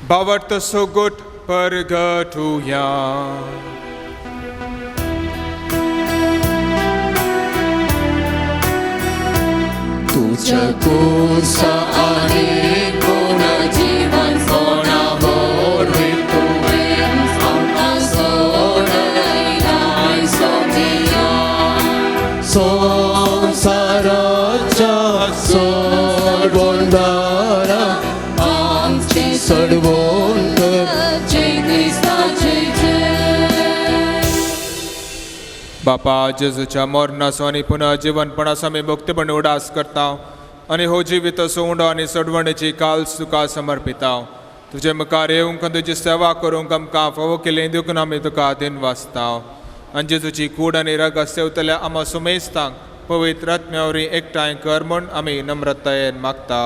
बावट सोगोट परगटुया. तुझ्या कुसा आनी कोण जीवन कोणा वरवीं तुवें आमकां सोडयलाय सोमिया. संवसाराच्या सोडवणदारा आमची सोडवण कर. जय क्रिस्ता जय जय. बापा जेजूच्या मरणाचो आनी पुनः जिवनपणाचो आमी भक्तीपण उडास करता आनी हो जिवीत उंडो आनी सोडवणेची काल्स तुका समर्पिता. तुजे मुखार येवंक आनी तुजी सेवा करूंक आमकां फावो केली देखून आमी तुका दिन वाचता. आनी जेजूची कूड आनी रगत सेवतल्या आमा सुमेस्तांक पवित्र आत्म्या वरवीं एकठांय कर म्हूण आमी नम्रतायेन मागता.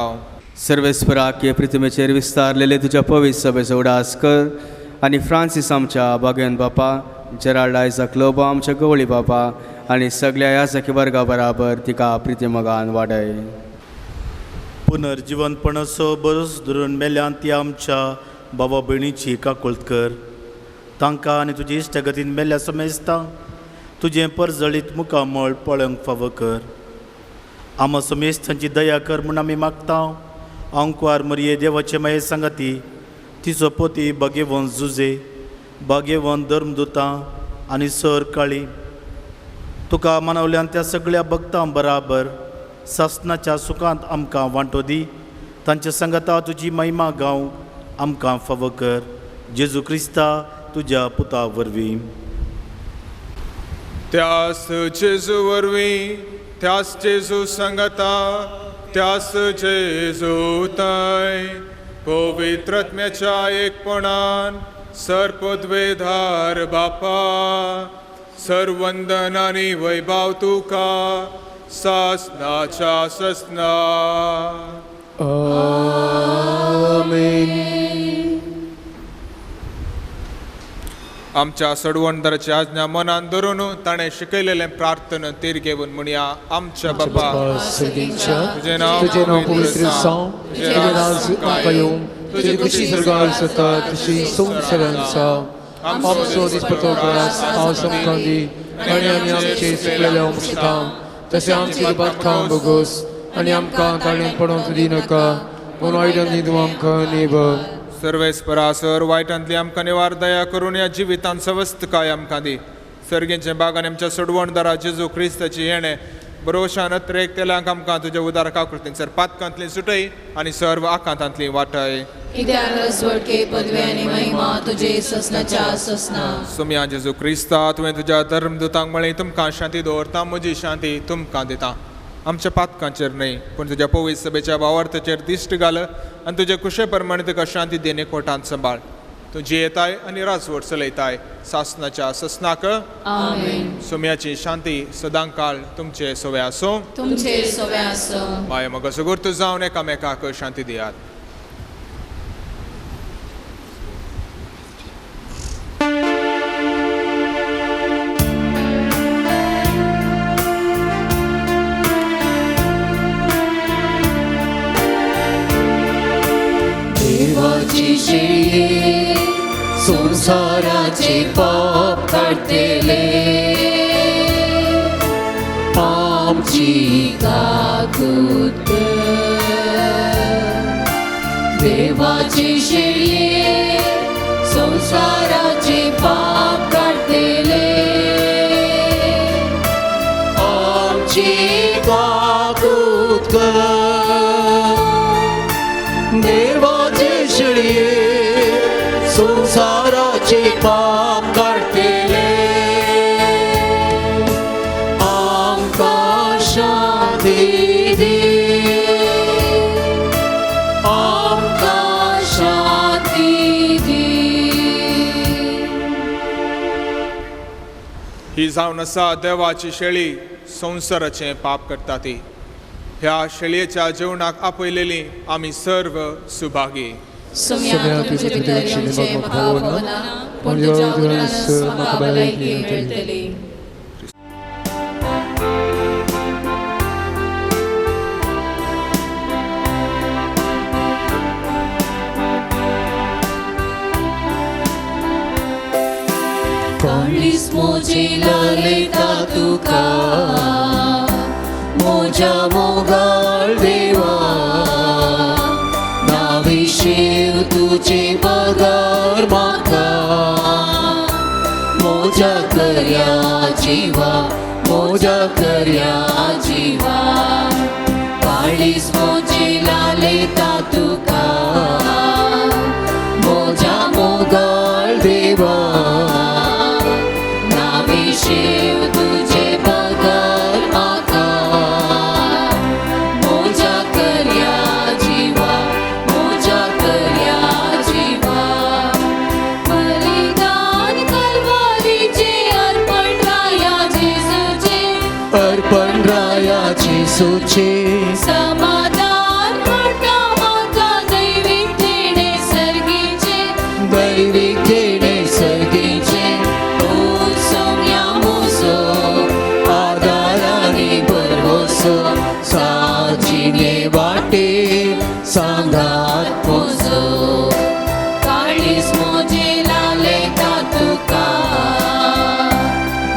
सर्वेस्पराक हे पृथ्वीचेर विस्तारलेले तुज्या पवित्र सभेचो उडास कर आनी फ्रांसीस आमच्या बागेन बापा, जेराल्ड आयजक लोबो आमच्या गवळी बापा आनी सगळ्या याजकी वर्गा बराबर तिका प्रितीमोगान वाडय. पुनर्जिवनपणाचो बरोच धरून मेल्यान ती आमच्या बाबा भयणीची काकुळट कर. तांकां आनी तुजी इश्टगतीन मेल्ल्या समेस्तांक तुजें परजळीत मुखामळ पळोवंक फावो कर. आमा समेस्तांची दया कर म्हूण आमी मागता. आंकवार मरिये देवाचे माये सांगाती तिचो पती भाग्यवंत जुजे, भाग्यवंत धर्मदुतां आनी सर काळी तुका मानवल्यान त्या सगळ्या भक्तां बराबर सासनाच्या सुखांत आमकां वांटो दी. तांच्या सांगाता तुजी महिमा गावंक आमकां फावो कर. जेजू क्रिस्ता तुज्या पुता वरवीं. त्यास जेजू वरवीं, त्यास जेजू सांगाता, त्यास जेजू ताय पवित्रत्म्याच्या एकपणान सर्पद्वेधार बापा सर्वंदन आनी वैभव तुका सासनाच्या ससना. आमेन. आमच्या सडवणदाराची आज्ञा मनान धरून ताणें शिकयलेलें प्रार्थना तीर घेवन म्हणया. आमच्या बाबा तुजें नांव पवित्र जावं, तुजें राज आमकां येवं, तुजी खुशी स्वर्गार जाता तशी संवसारांत जावं. आमचो दिसपट्टो ग्रास आज आमकां दी आनी आमी आमचे चुकलेले आमकां तशें आमची दुबाद बोगोस आनी आमकां ताणें पडोवंक दिनाका पूण वायटांतली तूं आमकां निवळ. सर्वेस्परा सर वायटांतली आमकां निवार दया करून ह्या जिवितांत सवस्तकाय आमकां दी. सर्गेंच्या बागान आमच्या सोडवणदारा जेजू क्रिस्ताची येणें बरोशान अत्रेक तेलांक आमकां तुज्या उदार काकृतीन सर पातकांतली सुटय आनी सर्व आकांतांतली वाटय. सोम्या जेजू क्रिस्ता तुवें तुज्या धर्मदुतांक म्हळें तुमकां शांती दवरता, म्हजी शांती तुमकां दिता. आमच्या पातकांचेर न्हय पूण तुज्या पवित्र सभेच्या भावार्थाचेर दिश्ट घाल आनी तुजे कुशे प्रमाणे तुका शांती देणे कोटांत सांबाळ. तूं जियेताय आनी राजवट चलयताय सासनाच्या ससनाक. आमेन. सोम्याची शांती सदांकाळ तुमचे सोवे आसूं. तुमचे सोवे आसूं. माय मग सुगूर्त जावन एकामेकाक शांती दियात. संसाराचे पाप काडटले आमची काकूत कर. देवाची शेळये संसाराचे पाप काडटले आमची काकूत कर. देवाची शेळये संसाराचे पाप काडटले आमकां शांती दी, आमकां शांती दी. ही जावन आसा देवाची शेळी संवसाराचें पाप करता ती. ह्या शेळयेच्या जेवणाक आपयलेली आमी सर्व सुभागी. सोम्या तुमचे भितर येवचें म्हाका फावना, पूण तुज्या उतरानच म्हाका भलायकी मेळटली. काळीज म्हजें लायता तुका म्हज्या मोगाळ देवा, नाविशीव तुजे बगर म्हाका म्हज्या कर्या जिवा, म्हज्या कर्या जिवा. काळीज म्हजें लायता तुका म्हज्या मोगाळ देवा, नाविशीव तुजे बगर म्हाका म्हज्या कर्या जिवा, म्हज्या कर्या जिवा. बलिदान कलवारीचे अर्पण राया जेजूचे, अर्पण राया जेजूचे. समाधान हाडटा म्हाका दैवीक देणें सर्गीचें, दैवीक देणें सर्गीचें. तूं सोम्या म्हजो आदार आनी भरवंसो, साजिणे वाटेर सांगात म्हजो. काळीज म्हजें लायता तुका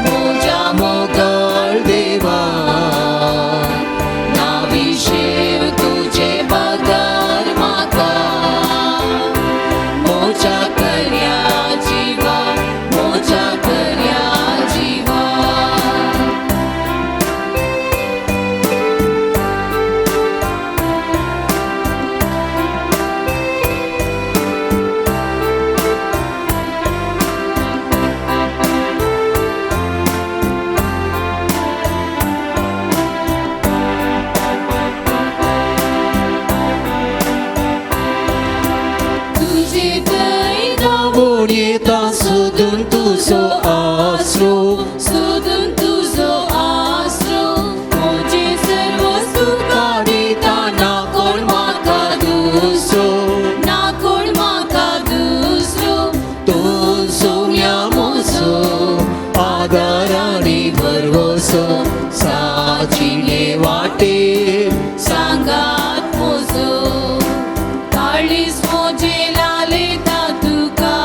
म्हज्या मोगाळ देवा, ना घेवन येता सोदून तुजो आसरो, सोदून तुजो आसरो. म्हजें सर्वस्व तुका दिता, ना कोण म्हाका दुसरो, ना कोण म्हाका दुसरो. तूं सोम्या म्हजो आदार आनी भरवंसो, साजिणे वाटेर सांगात म्हजो. काळीज म्हजें लालयता तुका,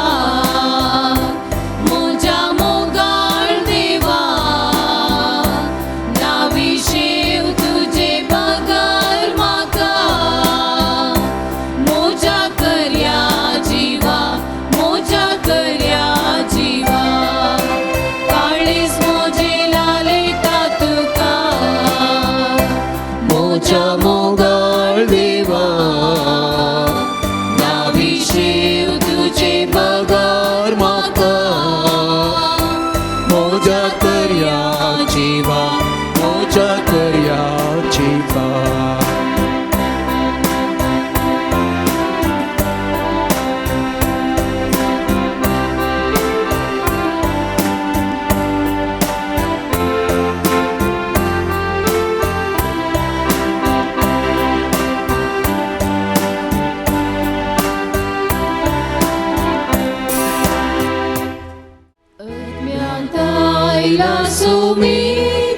म्हज्या मोगाळ देवा. ना विशेव तुजे बगर म्हाका, म्हज्या कर्या जिवा, म्हज्या कर्या जिवा. काळीज म्हजें लालयता तुका, म्हज्या मोगाळ देवा. ना विशेव तुजे बगर म्हाका, म्हज्या कर्या जिवा, म्हज्या कर्या जिवा. आयला सुमी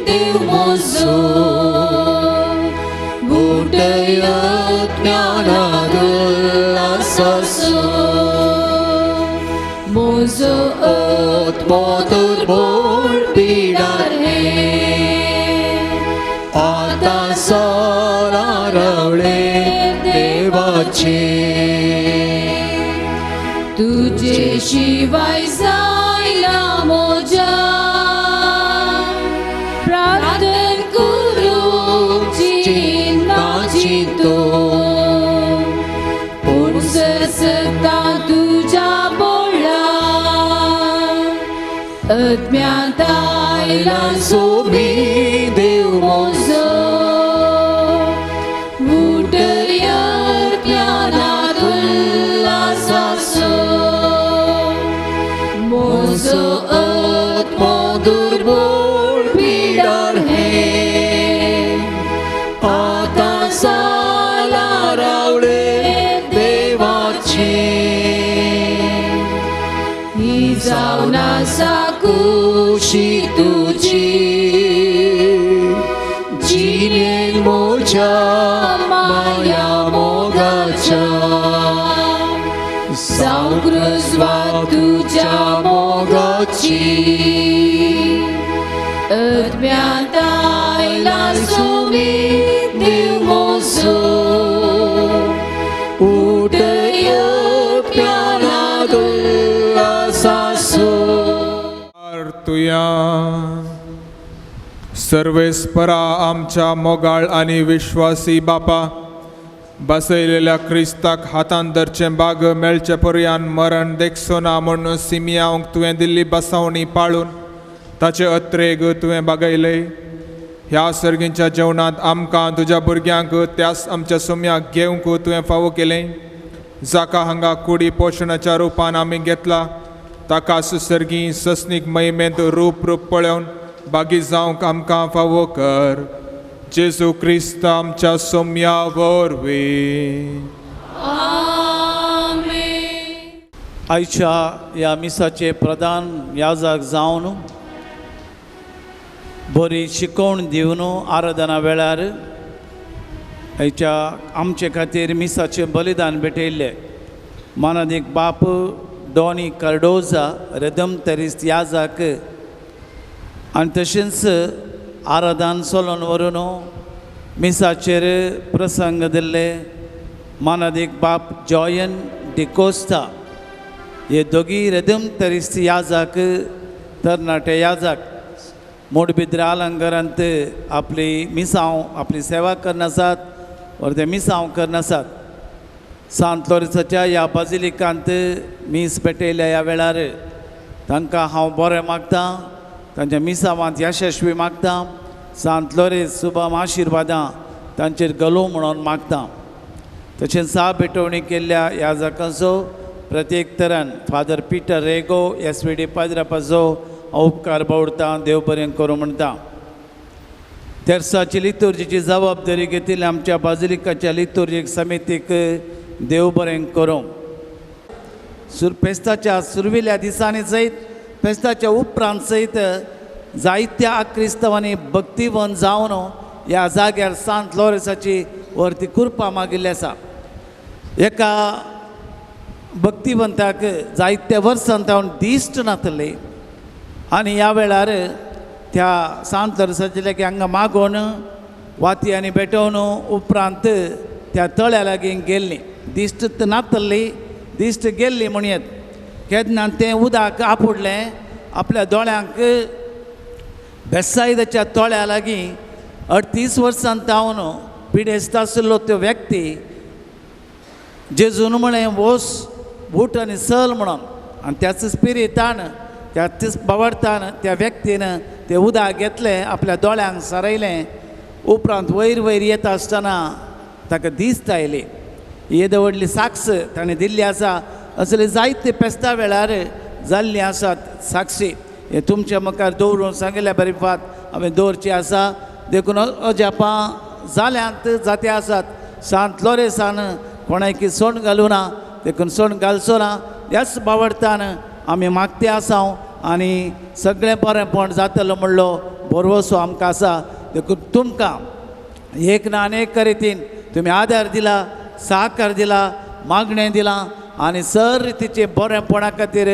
देव म्हजो, उठयत ज्ञानात उल्हासाचो, म्हजो आत्मो दुर्बळ पिडार हे. आतां सारा रावळे देवाचे. तुजे शिवाय जायना म्हज्या, प्रार्थन करूंक चिंता चिंतो. पूण सरसकता तुज्या बोळान, अज्ञात आयला सोमी देव म्हजो. उठयत ज्ञानात उल्हासाचो, म्हजो आत्मो दुर्बळ पिडार हे. आतां साला रावळे देवाचे. ही जावन आसा कुशी तुजी, जिणेन म्हज्या माया मोगाच्या. जावं क्रुजवा तुज्या मोगाची, अज्ञात आयला सोमी देव म्हजो. उठयत ज्ञानात उल्हासाचो. तुया सर्वेस्परा आमच्या मोगाळ आनी विश्वासी बापा, बसयलेल्या क्रिस्ताक हातान धरचें बाग मेळचे पर्यान मरण देखचो ना म्हूण सिमियांक तुवें दिल्ली बसवणी पाळून ताचे अत्रेग तुवें बागयले. ह्या सर्गींच्या जेवणांत आमकां तुज्या भुरग्यांक त्याच आमच्या सोम्याक घेवंक तुवें फावो केलें. जाका हांगा कुडी पोशणाच्या रुपान आमी घेतला ताका सुसर्गी सस्नीक महिमेंत रूप रूप पळोवन बागी जावंक आमकां फावो कर. जेजू क्रिस्त आमच्या सोम्या वरवीं. आयच्या ह्या मिसाचे प्रधान याजक जावन बरी शिकवण दिवन आराधना वेळार आयच्या आमचे खातीर मिसाचें बलिदान भेटयल्लें मानादीक बाप डॉनी कार्डोजा रेदम तेरिस्त याजक आनी तशेंच आराधन चलोवन व्हरून मिसाचेर प्रसंग दिल्ले मानादीक बाप जॉयन डिकोस्ता हे दोगी रेदम तेरिस्त याजक तरणाटे याजक मोडबिद्र आलंगरांत आपली मिसांव आपली सेवा करनासात वर ते मिसांव करनासात. सांत लोरेंसाच्या ह्या बाजिलिकांत मीस पेटयल्या ह्या वेळार तांकां हांव बरें मागतां, तांच्या मिसावांत यशस्वी मागतां. सांत लोरेंस सुबाम आशिर्वादां तांचेर गलो म्हणून मागतां. तशेंच सा भेटवणी केल्ल्या ह्या जाकांचो प्रत्येक तरान father Peter Rego S V D पाद्रापाचो हांव उपकार बावडता, देव बरें करूं म्हणटा. तेर्साची लितुर्जीची जबाबदारी घेतिल्ल्या आमच्या बाजिलिकाच्या लितुर्जीक समितीक देव बरें करूं. फेस्ताच्या सुरविल्या दिसांनी सयत फेस्ताच्या उपरांत सयत जायत्या क्रिस्तांवांनी भक्तिवन जावन ह्या जाग्यार सांत लॉरेसाची वरती कृपा मागिल्ली आसा. एका भक्तिवंताक जायत्या वर्सां तावन दिश्ट नातली आनी ह्या वेळार त्या सांत लॉरेसाचे लागीं हांगा मागोवन वाती आनी भेटोवन उपरांत त्या तळ्या लागीं गेल्ली. दिश्ट नातली, दिश्ट गेल्ली म्हणयेत. केन्ना तें उदक आपुडलें आपल्या दोळ्यांक बेसायदाच्या तळ्या लागीं 38 वर्सां तावन पिडेस्त आशिल्लो त्यो व्यक्ती जेजून म्हळें वोस बूट आनी सल म्हणून, आनी त्याच स्पिरितान त्याच बावडतान त्या व्यक्तीन तें उदक घेतलें, आपल्या दोळ्यांक सारयलें. उपरांत वयर वयर येता आसतना ताका दिस्त आयली. येदे व्हडली साक्ष ताणें दिल्ली आसा. असले जायते फेस्ता वेळार जाल्लीं आसात साक्षी. हें तुमच्या मुखार दवरून सांगिल्ल्या बरीफात हांवें दवरची आसा. देखून अजापां जाल्यांत जाते आसात. सांत लॉरेसान कोणायकी सोण घालूं ना, देखून सोण घालचो ना. ह्याच बावडतान आमी मागते आसा आनी सगळें बरेंपण जातलो म्हणलो भरवसो आमकां आसा. देखून तुमकां एक ना अनेक रितीन तुमी आदार दिला, सहकार दिला, मागणें दिलां आनी सर रितीचें बरेंपणा खातीर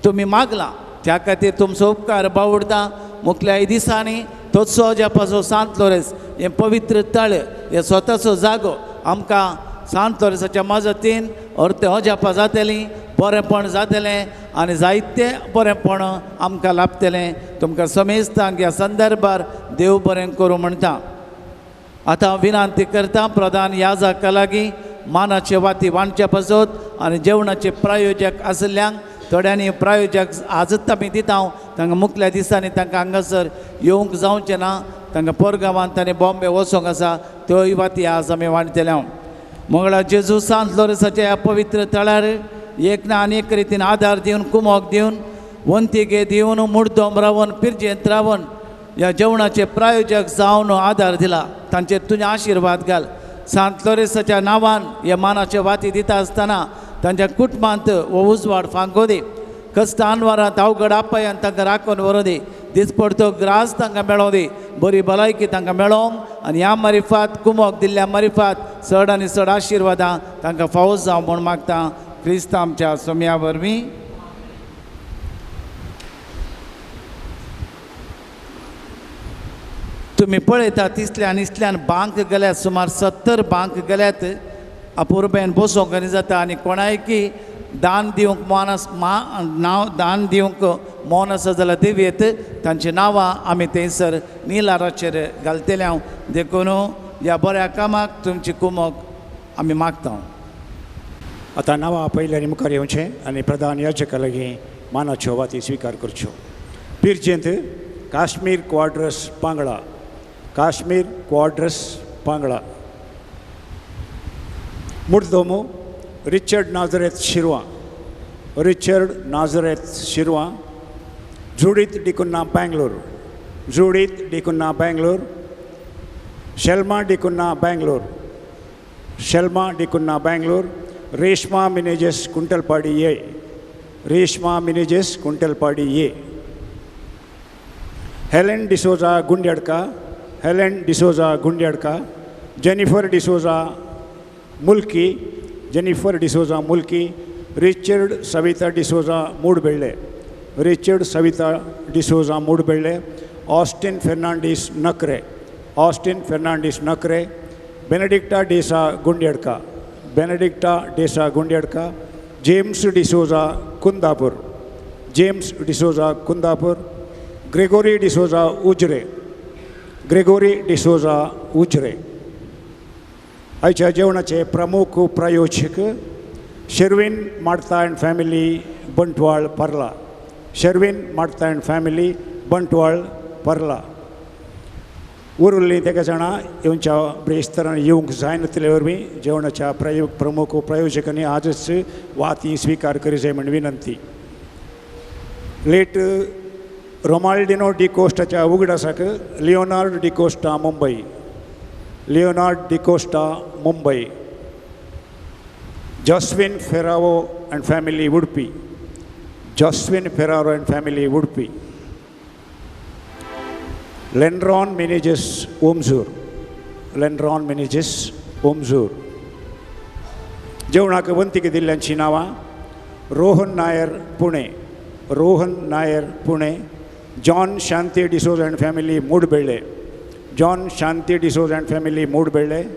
तुमी मागलां. त्या खातीर तुमचो उपकार बावडता. मुखल्या दिसांनी तोचो अजापाचो सांत लॉरेस हें पवित्र तळ, हे स्वताचो जागो आमकां सांत लॉरेसाच्या मजतीन अर्थे अजापा जातलीं, बरेंपण जातलें आनी जायते बरेंपण आमकां लाभतलें. तुमकां समेस्तांक ह्या संदर्भार देव बरें करूं म्हणटा. आतां हांव विनंती करता प्रधान याजका लागीं मानाचे वाती वांटच्या पासत आनी जेवणाचे प्रायोजक आशिल्ल्यांक थोड्यांनी प्रायोजक आजच आमी दिता. हांव तांकां मुखल्या दिसांनी तांकां हांगासर येवंक जावचें ना, तांकां पोरगांवांत आनी बॉम्बे वचोंक आसा, त्योय वाती आज आमी वांटतले. हांव मंगळा जेजू सांत लॉरेसाच्या ह्या पवित्र तळार एक ना आनी एक रितीन आदार दिवन, कुमोक दिवन, वंतिगे दिवन, मुर्दोम रावन, पिरजेंत रावन ह्या जेवणाचे प्रायोजक जावन आदार दिला, तांचेर तुजें आशिर्वाद घाल. सांत लॉरेसाच्या नांवान ह्या मानाचे वाती दिता आसतना तांच्या कुटुंबांत हो उजवाड फांको दी. कश्ट आनवारांत अवघड आपायान तांकां राखून व्हरूं दी. दिसपडतो ग्रास तांकां मेळों दी, बरी भलायकी तांकां मेळोंक आनी ह्या मारिफात कुमोक दिल्ल्या मारिफात चड आनी चड आशिर्वादां तांकां फावो जावं म्हूण मागता क्रिस्त आमच्या सोम्या वरवीं. तुमी पळयतात तिसल्यान इसल्यान बांक गेल्यात, सुमार 70 बांक गेल्यात. अपुरबेन बसोंक आनी जाता आनी कोणायकी दान दिवंक मोन नांव दान दिवंक मोन आसा जाल्यार दिवयेत. तांची नांवां आमी थंयसर निलाराचेर घालतले हांव. देखून ह्या बऱ्या कामाक तुमची कुमक आमी मागता. आतां नांवां पयलीं आनी मुखार येवचें आनी प्रधान याजका लागीं मानाच्यो वाती स्विकार करच्यो. पिरजेंत Kashmir Quadros पांगळा, Kashmir Quadros पांगळा. मुर्दोमो Richard Nazareth Shirva, Richard Nazareth Shirva. Judith D'Cunha Bangalore, Judith D'Cunha Bangalore. Shelma D'Cunha Bangalore, Shelma D'Cunha Bangalore. Reshma Menezes Kuntalpadi A, Reshma Menezes Kuntalpadi A. Helen D'Souza Gundadka, Helen D'Souza Gundadka. Jennifer D'Souza Mulki, Jennifer D'Souza Mulki. Richard Savita D'Souza Moodbelle, Richard Savita D'Souza Moodbelle. Austin Fernandes Nakre, Austin Fernandes Nakre. Benedicta D'Sa Gundadka, Benedicta D'Sa Gundadka. James D'Souza Kundapur, James D'Souza Kundapur. Gregory D'Souza Ujire, Gregory D'Souza Ujire. आयच्या जेवणाचे प्रमुख प्रायोजक Sherwin Martha and family Bantwal Parla, Sherwin Martha and family Bantwal Parla. उरिल्लीं तेका जाणां येवच्या ब्रेस्तरान येवंक जायनातले वरवीं जेवणाच्या प्रमुख प्रायोजकांनी आजच वाती स्विकार करी जाय म्हण विनंती. लेट रोमाल्डिनो डिकोस्टाच्या उगडासाक Leonard D'Costa Mumbai, Leonard D'Costa Mumbai, Joswin Ferrao and family Udupi, Joswin Ferraro and family Udupi, Lenron Menezes Omzoor, Lenron Menezes Omzoor. जेवणाक वंतीक दिल्ल्यांची नांवां Rohan Nair Pune, Rohan Nair Pune, John Shanti D'Souza and family Moodbelle, John Shanti D'Souza and family Moodbelle,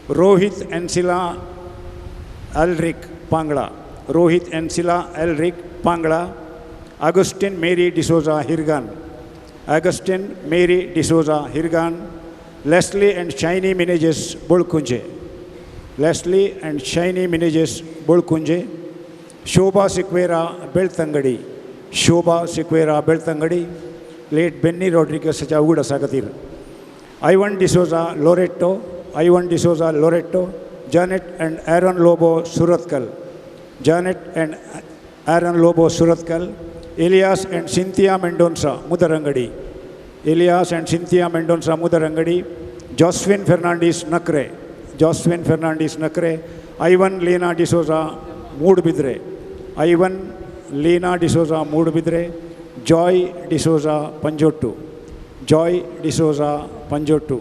Rohit Ancilla Alric Pangla, Rohit Ancilla Alric Pangla, Augustine Mary D'Souza Hirgan, Augustine Mary D'Souza Hirgan, Leslie and Shiny Menezes Bolkunje, Leslie and Shiny Menezes Bolkunje, Shobha Sequeira Belthangady, Shobha Sequeira Belthangady, late Benny रॉड्रिगसाच्या उगडासा खातीर, Ivan D'Souza Loreto, Ivan D'Souza Loreto, Janet and Aaron Lobo Surathkal, Janet and Aaron Lobo Surathkal, Elias and Cynthia Mendonca Mudarangadi, Elias and Cynthia Mendonca Mudarangadi, Joswin Fernandes Nakre, Joswin Fernandes Nakre, Ivan Leena D'Souza Moodbidri, Ivan Leena D'Souza Moodbidri, Joy D'Souza Panjottu, Joy D'Souza Panjottu.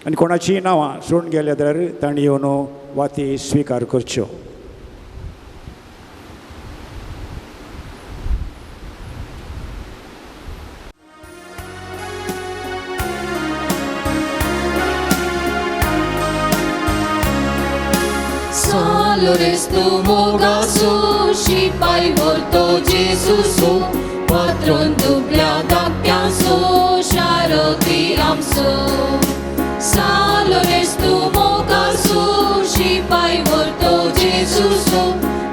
आनी कोणाचीय नांवां सोडून गेल्या जाल्यार तांणी येवन वाती स्विकार करच्यो. Lorestu mogasu शिपाय व्हरतो जेजूसो पात्रोन दुबल्या धाकट्यांसो शारती आमचो. सालोरेस्तु मोगासु शिपाय व्हरतो जेजूसो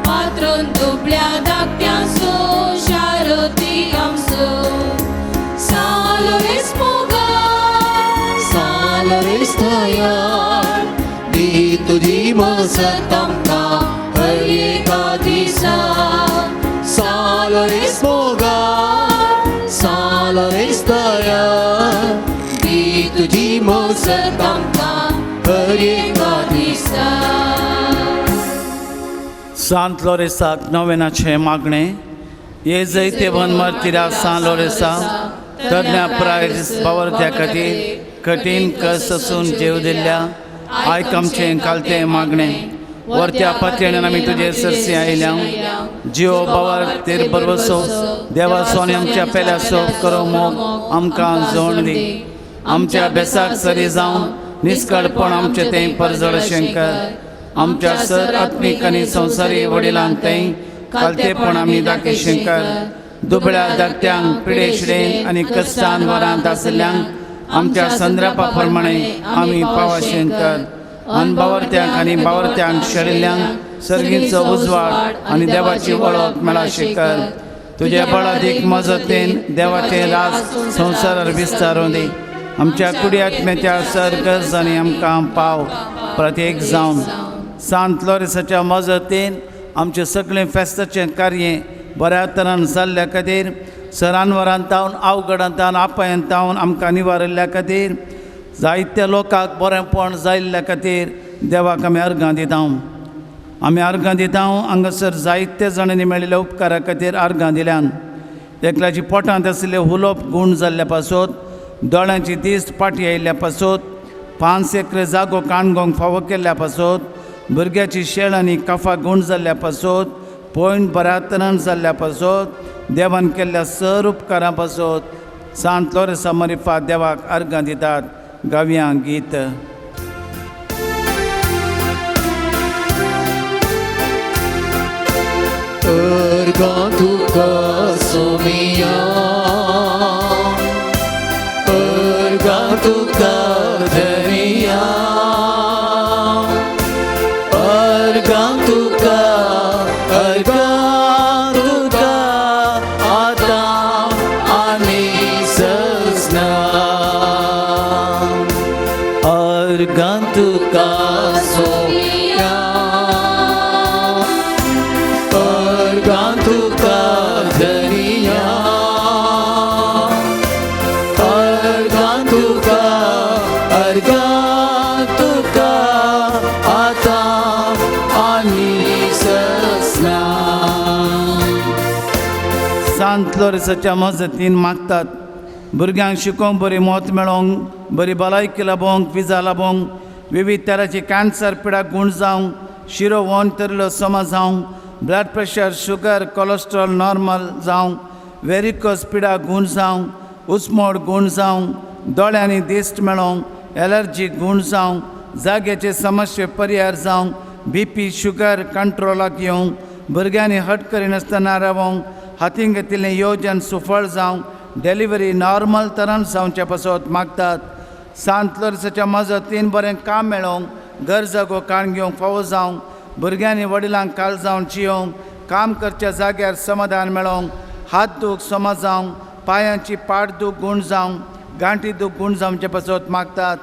पात्रोन दुबल्या धाकट्यांसो शारती आमचो. सालोरेस मोगा सालोरेस दयाळ दी तुजी मजत आमकां हर एका दिसा. सालोरेस मोगा सालोरेस दयाळ दी तुजी मजत आमकां हर एका दिसा. सांत लोरेसाक नवेनाचें मागणें. ये जैतेवन मर्तिरा सांत लोरेसा तरण्या प्राय बावरत्या खातीर कठीण कस आसून जेव दिल्ल्या आयक आमचें कालतें मागणें. वरत्या पातयेन आमी तुजे सरसी आयल्या जियो बावर तेर बरवसो देवाचो आनी आमच्या पेल्याचो करो मोग आमकां जोण दी. आमच्या बेसाक सरी जावन निस्कळपण आमचें तें परजळ शंकर. आमच्या सर आत्मीक आनी संवसारी वडिलांक तें कालतेपण आमी दाखय शंकर. दुबळ्या धाकट्यांक पिडेशिडेन आनी कश्टान वरांत आशिल्ल्यांक आमच्या संद्रापा प्रमाणे आमी पावा शंकर. अनबावरत्यांक आनी बावरत्यांक शेळिल्ल्यांक सर्गीचो उजवाड आनी देवाची वळख मेळा शंकर. तुज्या बळादीक मजतीन देवाचें राज संवसारार विस्तारून दी. आमच्या कुडी आत्म्याच्या सर गरजांनी आमकां पाव प्रत्येक जावन सांत लोरेसाच्या मजतीन आमचें सगळें फेस्ताचें कार्य बऱ्या तरान जाल्ल्या खातीर सरानवरांतावन अवघडांतावन आपायंतावन आमकां निवारिल्ल्या खातीर जायत्या लोकांक बरेंपण जायिल्ल्या खातीर देवाक आमी अर्गां दिता. आमी अर्गां दिता हांगासर जायत्या जाणांनी मेळिल्ल्या उपकारा खातीर अर्गां दिल्यान. एकल्याची पोटांत आशिल्ले हुलोप गूण जाल्ल्या पासत, दोळ्यांची दिश्ट पाटी आयिल्ल्या पासत, 5 एकर जागो काणगोंक फावो केल्ल्या पासत, भुरग्याची शेळ आनी काफा गूण जाल्ल्या पासत, पयण बऱ्या तरान जाल्ल्या पासत, देवान केल्ल्या सर उपकारां पासत सांत लोरेसा मरिफा देवाक अर्गां दितात. गावया गीत. अर्गां तुका सोमिया, अर्गां तुका धनिया, अर्गां तुका, अर्गां तुका आतां आनी सजना. सांत लोरेसाच्या मजतीन मागतात. भुरग्यांक शिकोवंक बरी मत मेळोंक, बरी भलायकी लाबोवंक, विजा लाबोवंक, विविध तरांचे कॅन्सर पिडा गूण जावंक, शिरो वन तरलो समा जावंक, blood pressure, sugar, cholesterol normal जावंक, वेरिकोस पिडा गूण जावंक, उस्मोड गूण जावंक, दोळ्यांनी दिश्ट मेळोवंक, एलर्जी गूण जावंक, जाग्याचे समस्ये परिहार जावंक, बी पी शुगर कंट्रोलाक येवंक, भुरग्यांनी हट करिनासतना रावोंक, हातीन घेतिल्लें योजन सुफळ जावंक, डिलिव्हरी नॉर्मल तरान जावचे पासत मागतात. सांत लोरेसाच्या मजतीन बरें काम मेळोवंक, घर जागो काण घेवंक फावो जावंक, भुरग्यांनी वडिलांक काल जावन जियोवंक, काम करच्या जाग्यार समाधान मेळोवंक, हात दूख समा जावंक, पांयांची पाट दूख गूण जावंक, गांठी दूख गूण जावचे पासत मागतात.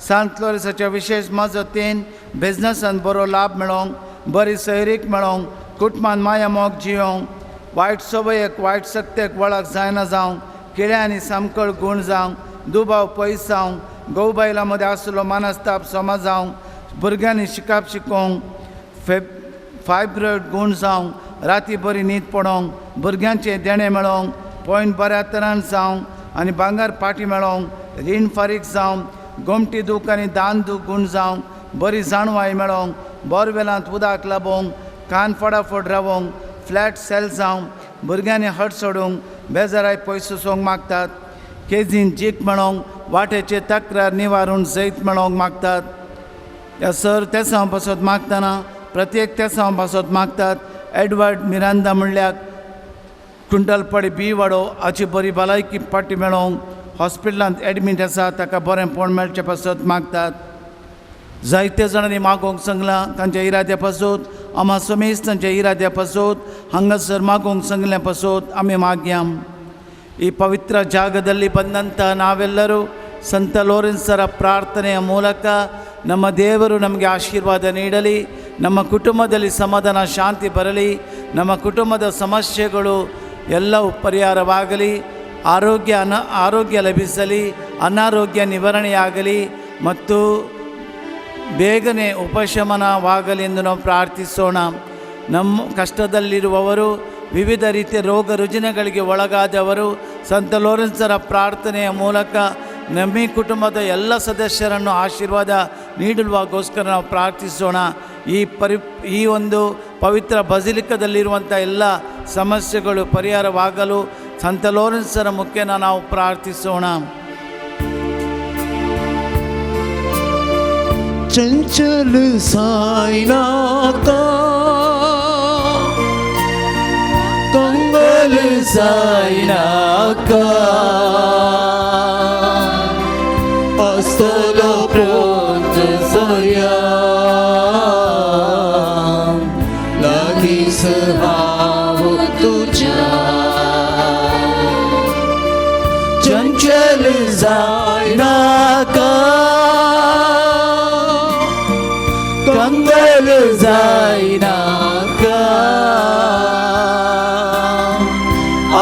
सांत लोरेसाच्या विशेश मजतीन बिजनसान बरो लाभ मेळोवंक, बरी सैरीक मेळोवंक, कुटुंबान माया मोग जियोवंक, वायट सवयेक वायट शक्तेक वळख जायना जावंक, किळ्यांनी सामकळ गूण जावंक, दुबाव पयस जावंक, घोव बायलां मदें आसलो मानस्ताप समा जावंक, भुरग्यांनी शिकाप शिकोवंक, फायब्रॉयड गूण जावंक, राती बरी न्हीद पडोवंक, भुरग्यांचें देणें मेळोवंक, पॉयंट बऱ्या तरान जावंक आनी भांगर पाटी मेळोवंक, रीण फारीक जावंक, गोमटी दूख आनी दान दूख गूण जावंक, बरी जाणवाय मेळोवंक, बोरवेलांत उदक लाबोवंक, कान फटाफट रावोवंक, फ्लॅट सेल जावंक, भुरग्यांनी हट सोडूंक, बेजाराय पयस वचोंक मागतात. केजीन जीक मेळोवंक, वाट्याचे तक्रार निवारून जैत मेळोवंक मागतात. ह्या सर तेसांव पासत मागतना प्रत्येक तेसांव पासत मागतात. एडवर्ड मिरांदा म्हणल्यार कुंटलपडी बी वाडो हाची बरी भलायकी पाटी मेळोवंक हॉस्पिटलांत एडमीट आसा ताका बरेंपण मेळचे पासत मागतात. जायते जाणांनी मागोवंक सांगलां तांच्या इराद्या पासत, आमा समेज तांच्या इराद्या पासत हांगासर मागोवंक सांगल्या पासत आमी मागया. ಈ ಪವಿತ್ರ ಜಾಗದಲ್ಲಿ ಬಂದಂಥ ನಾವೆಲ್ಲರೂ ಸಂತ ಲೋರೆನ್ಸರ ಪ್ರಾರ್ಥನೆಯ ಮೂಲಕ ನಮ್ಮ ದೇವರು ನಮಗೆ ಆಶೀರ್ವಾದ ನೀಡಲಿ, ನಮ್ಮ ಕುಟುಂಬದಲ್ಲಿ ಸಮಾಧಾನ ಶಾಂತಿ ಬರಲಿ, ನಮ್ಮ ಕುಟುಂಬದ ಸಮಸ್ಯೆಗಳು ಎಲ್ಲವೂ ಪರಿಹಾರವಾಗಲಿ, ಆರೋಗ್ಯ ಲಭಿಸಲಿ, ಅನಾರೋಗ್ಯ ನಿವಾರಣೆಯಾಗಲಿ ಮತ್ತು ಬೇಗನೆ ಉಪಶಮನವಾಗಲಿ ಎಂದು ನಾವು ಪ್ರಾರ್ಥಿಸೋಣ. ನಮ್ಮ ಕಷ್ಟದಲ್ಲಿರುವವರು, ವಿವಿಧ ರೀತಿಯ ರೋಗ ರುಜಿನಗಳಿಗೆ ಒಳಗಾದವರು ಸಂತ ಲೋರೆನ್ಸರ ಪ್ರಾರ್ಥನೆಯ ಮೂಲಕ ನಮ್ಮ ಕುಟುಂಬದ ಎಲ್ಲ ಸದಸ್ಯರನ್ನು ಆಶೀರ್ವಾದ ನೀಡುವಾಗೋಸ್ಕರ ನಾವು ಪ್ರಾರ್ಥಿಸೋಣ. ಈ ಒಂದು ಪವಿತ್ರ ಬಸಿಲಿಕದಲ್ಲಿರುವಂಥ ಎಲ್ಲ ಸಮಸ್ಯೆಗಳು ಪರಿಹಾರವಾಗಲು ಸಂತ ಲೋರೆನ್ಸರ ಮುಖೇನ ನಾವು ಪ್ರಾರ್ಥಿಸೋಣ. ಚಂಚಲ ಸಾಯಿನಾಥ ಕಂಗಲ್ ಸಾಯಿನಾಥ ಅಸ್ತಲ ಪ್ರೋತ ಸರಿಯಾ ಲಗಿ ಸಹಾವು ತುಜಾ ಚಂಚಲ ಸಾಯಿನಾಥ ಕಂಗಲ್ जायनाका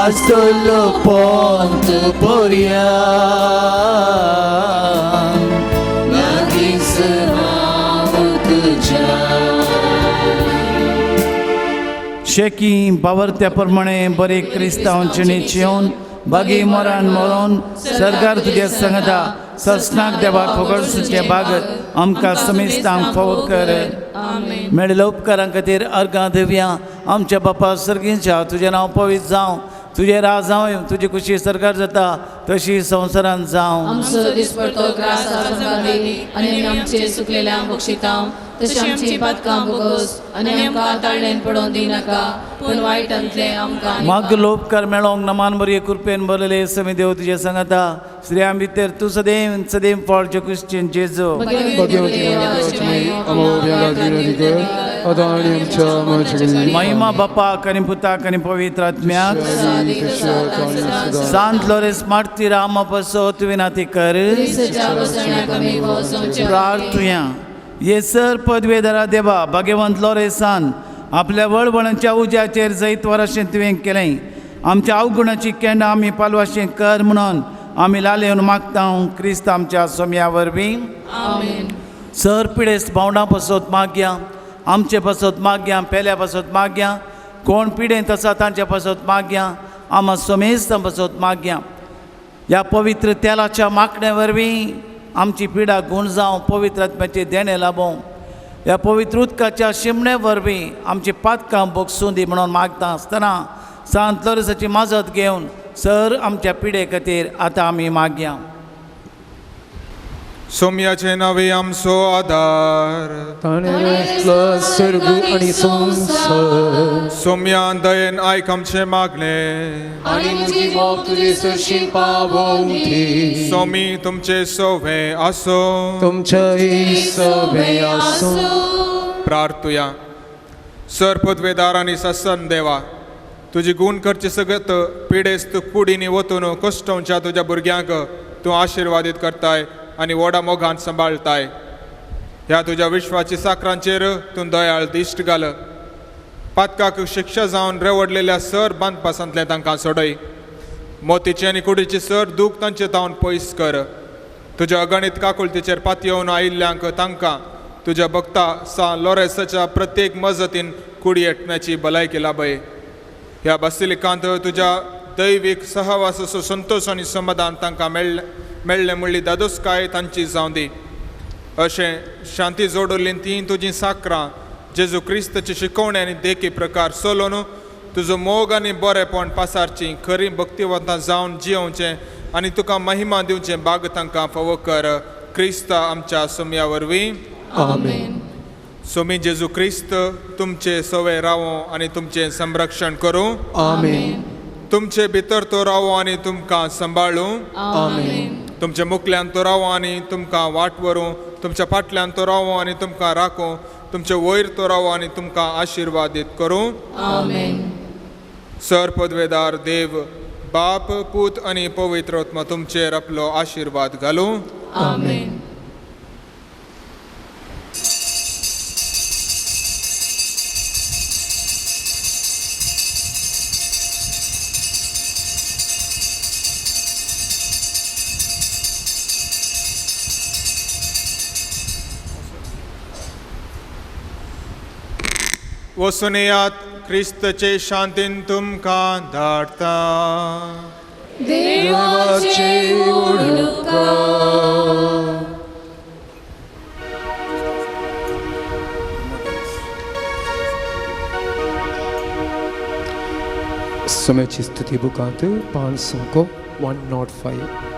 आसतलो पोंत पर्या लागींच हांव तुज्या. शेकी बावरत्या प्रमाणे बरे क्रिस्तांव जिणेची येवन बागी मरण मरोन सरकार तुज्या संगता ससनाक देवाक फगडसूचे बागत आमकां समेस्तांक फावो कर. मेळिल्ल्या उपकारां खातीर अर्गां दिवया. आमच्या बापा सर्गींच्या तुजें नांव पवित्र जावं, तुजें राज जावं, तुजी खुशी सरकार जाता तशी संवसारांत जावं. आमचो दिसपडतो ग्रास आमकां दी आनी आमी आमचे सुकलेल्यांक बक्षितां तशें आमची पातकां भोगोस आनी आमकां ताळ्ळेन पडोवन दिनाका पूण वायटांतलें आमकां मागलो उपकार मेळोंक नमान बरी कृपेन भरलेले समी देव तुजे सांगता स्त्रियां भितर तूं सदैव सदैव फळ जे क्रिश्चन जेजू. महिमा बापाक आनी पुताक आनी पवित्र आत्म्याक. सांत लोरेस मार्तीर आमा पासत विनाती कर. प्रार्थुया. ये सर पदवेदारा देवा भाग्यवंत लोरेसान आपल्या वळवळांच्या उज्याचेर जैत वराशें तुवें केलें. आमच्या अवगुणाची केंडां आमी पालवाशें कर म्हणून आमी लालेवन मागता क्रिस्त आमच्या सोम्या वरवीं. सर पिडेस्त भावंडां पासत मागया, आमचे पासत मागया, पेल्या पासत मागया, कोण पिडेंत आसा तांचे पासत मागया, आमा सोमेस्तां पासत मागया. ह्या पवित्र तेलाच्या मागण्या वरवीं आमची पिडा गूण जावं, पवित्र आत्म्याचें देणें लाबोवं. ह्या पवित्र उदकाच्या शिमणे वरवीं आमची पातकां भोगसूं दी म्हणून मागता आसतना सांत लोरेंसाची मजत घेवन सर आमच्या पिडे खातीर आतां आमी मागया. सोम्याचे नावे आमचो आदार, ताणें सर्ग आनी संवसार. सोम्यान दयेन आयक आमचें मागणें आनी म्हजी मोग तुजे सरशी पावोवं दी. सोमी तुमचें सवें आसूं, तुमचेंय सवें आसूं. प्रार्थुया. सर पदवेदार आनी ससन देवा, तुजी गूण करचे सगत पिडेस्त कुडींनी वतून कश्टवच्या तुज्या भुरग्यांक तूं आशिर्वादीत करताय आनी व्हडा मोगान सांबाळटाय. ह्या तुज्या विश्वाची साकरांचेर तूं दयाळ दिश्ट घाल. पातकाक शिक्षा जावन रेवडलेल्या सर बांदपासांतलें तांकां सोडय. मोतीचे आनी कुडीचे सर दूख तांचे तावन पयस कर. तुज्या अगणीत काकुळतीचेर पातयेवन आयिल्ल्यांक तांकां तुज्या भक्ता सा लोरेसाच्या प्रत्येक मजतीन कुडी एटण्याची भलायकी लाभय. ह्या बासिलिकांत तुज्या दैवीक सहवासाचो संतोश आनी समाधान तांकां मेळ्ळें म्हणली दादोसकाय तांची जावं दी. अशें शांती जोडलें तीं तुजीं साकरां जेजू क्रिस्ताची शिकवणी आनी देखी प्रकार चलोवन तुजो मोग आनी बरेपण पासारचीं खरीं भक्तिवंतां जावन जियोवचें आनी तुका महिमा दिवचें बाग तांकां फावो कर. क्रिस्त आमच्या सोम्या वरवीं. आमेन. सोमी जेजू क्रिस्त तुमचे सवे रावो आनी तुमचें संरक्षण करूं. आमेन. तुमचे भितर तो रावो आनी तुमकां सांबाळूं. आमेन. तुमच्या मुखल्यान तो रावो आनी तुमकां वाट व्हरूं. तुमच्या फाटल्यान तो रावो आनी तुमकां राखूं. तुमचे वयर तो रावो आनी तुमकां आशिर्वादीत करूं. आमेन. सर पदवेदार देव बाप पूत आनी पवित्र आत्मा तुमचेर आपलो आशिर्वाद घालूं. आमेन. वसुनेयात क्रिस्तचे शांतीन तुमकां धाडटा. देवाचे उपकार. सोम्याची स्तुती बुकांत 500 105.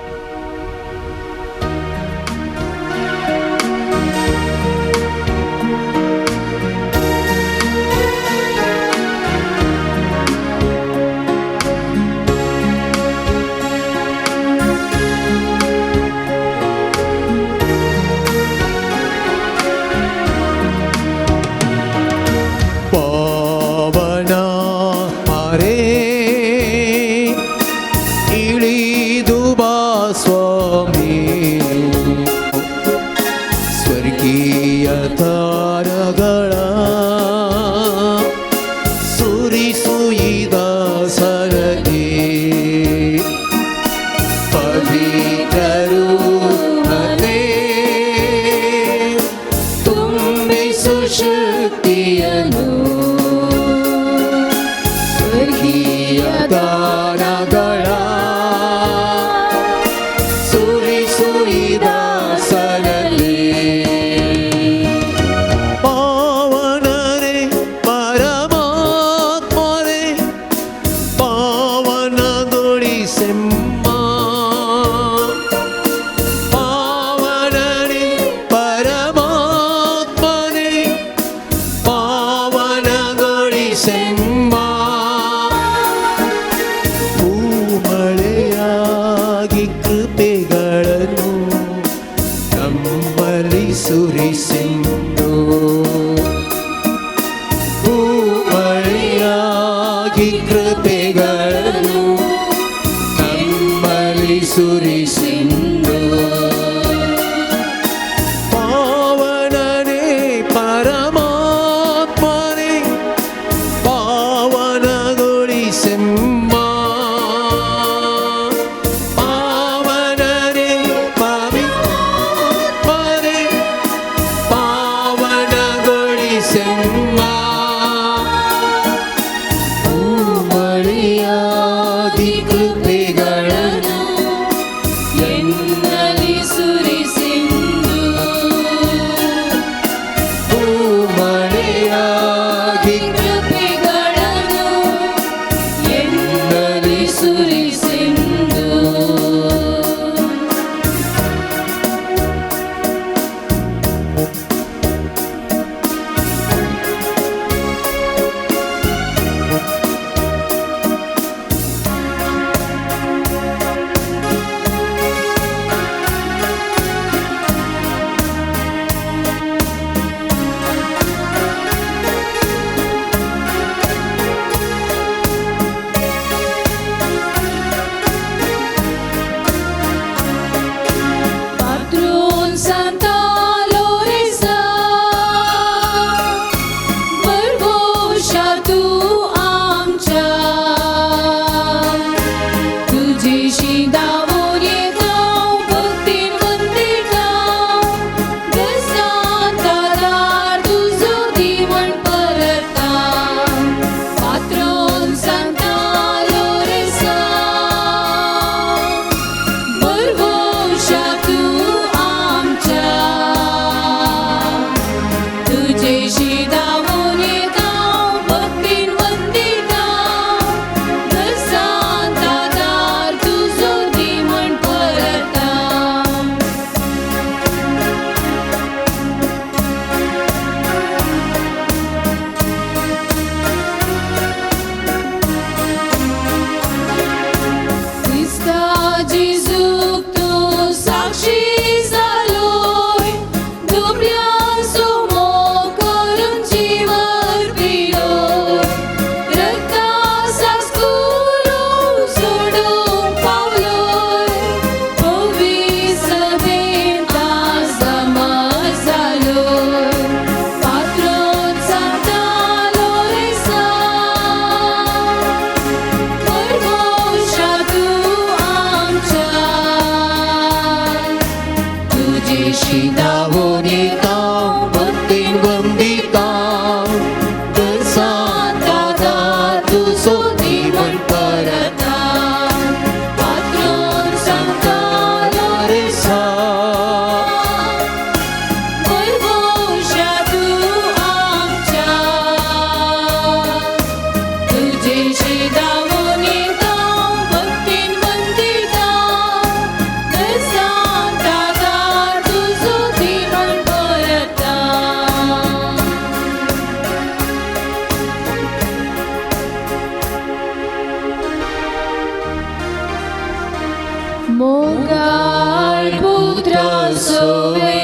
सोवे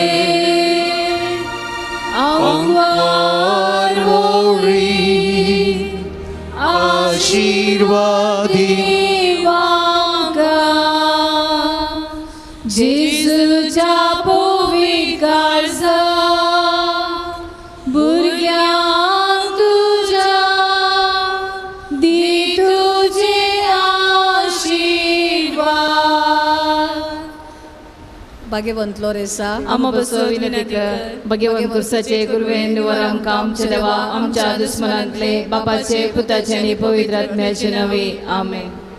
आंकवार वोरी आशीर्वादी वागा जेजूच्या पवित्र काळजा भुरग्यांक तुज्या दी तुजे आशिर्वाद. भाग्यवंत लोरेसा आम्हा बसो विनंती कर. भगवंत कुर्साचे गुरुवेन वर आमकां आमच्या देवा आमच्या दुस्मनांतले बापाचे पुताचे आनी पवित्र आत्म्याचे नवे. आमेन.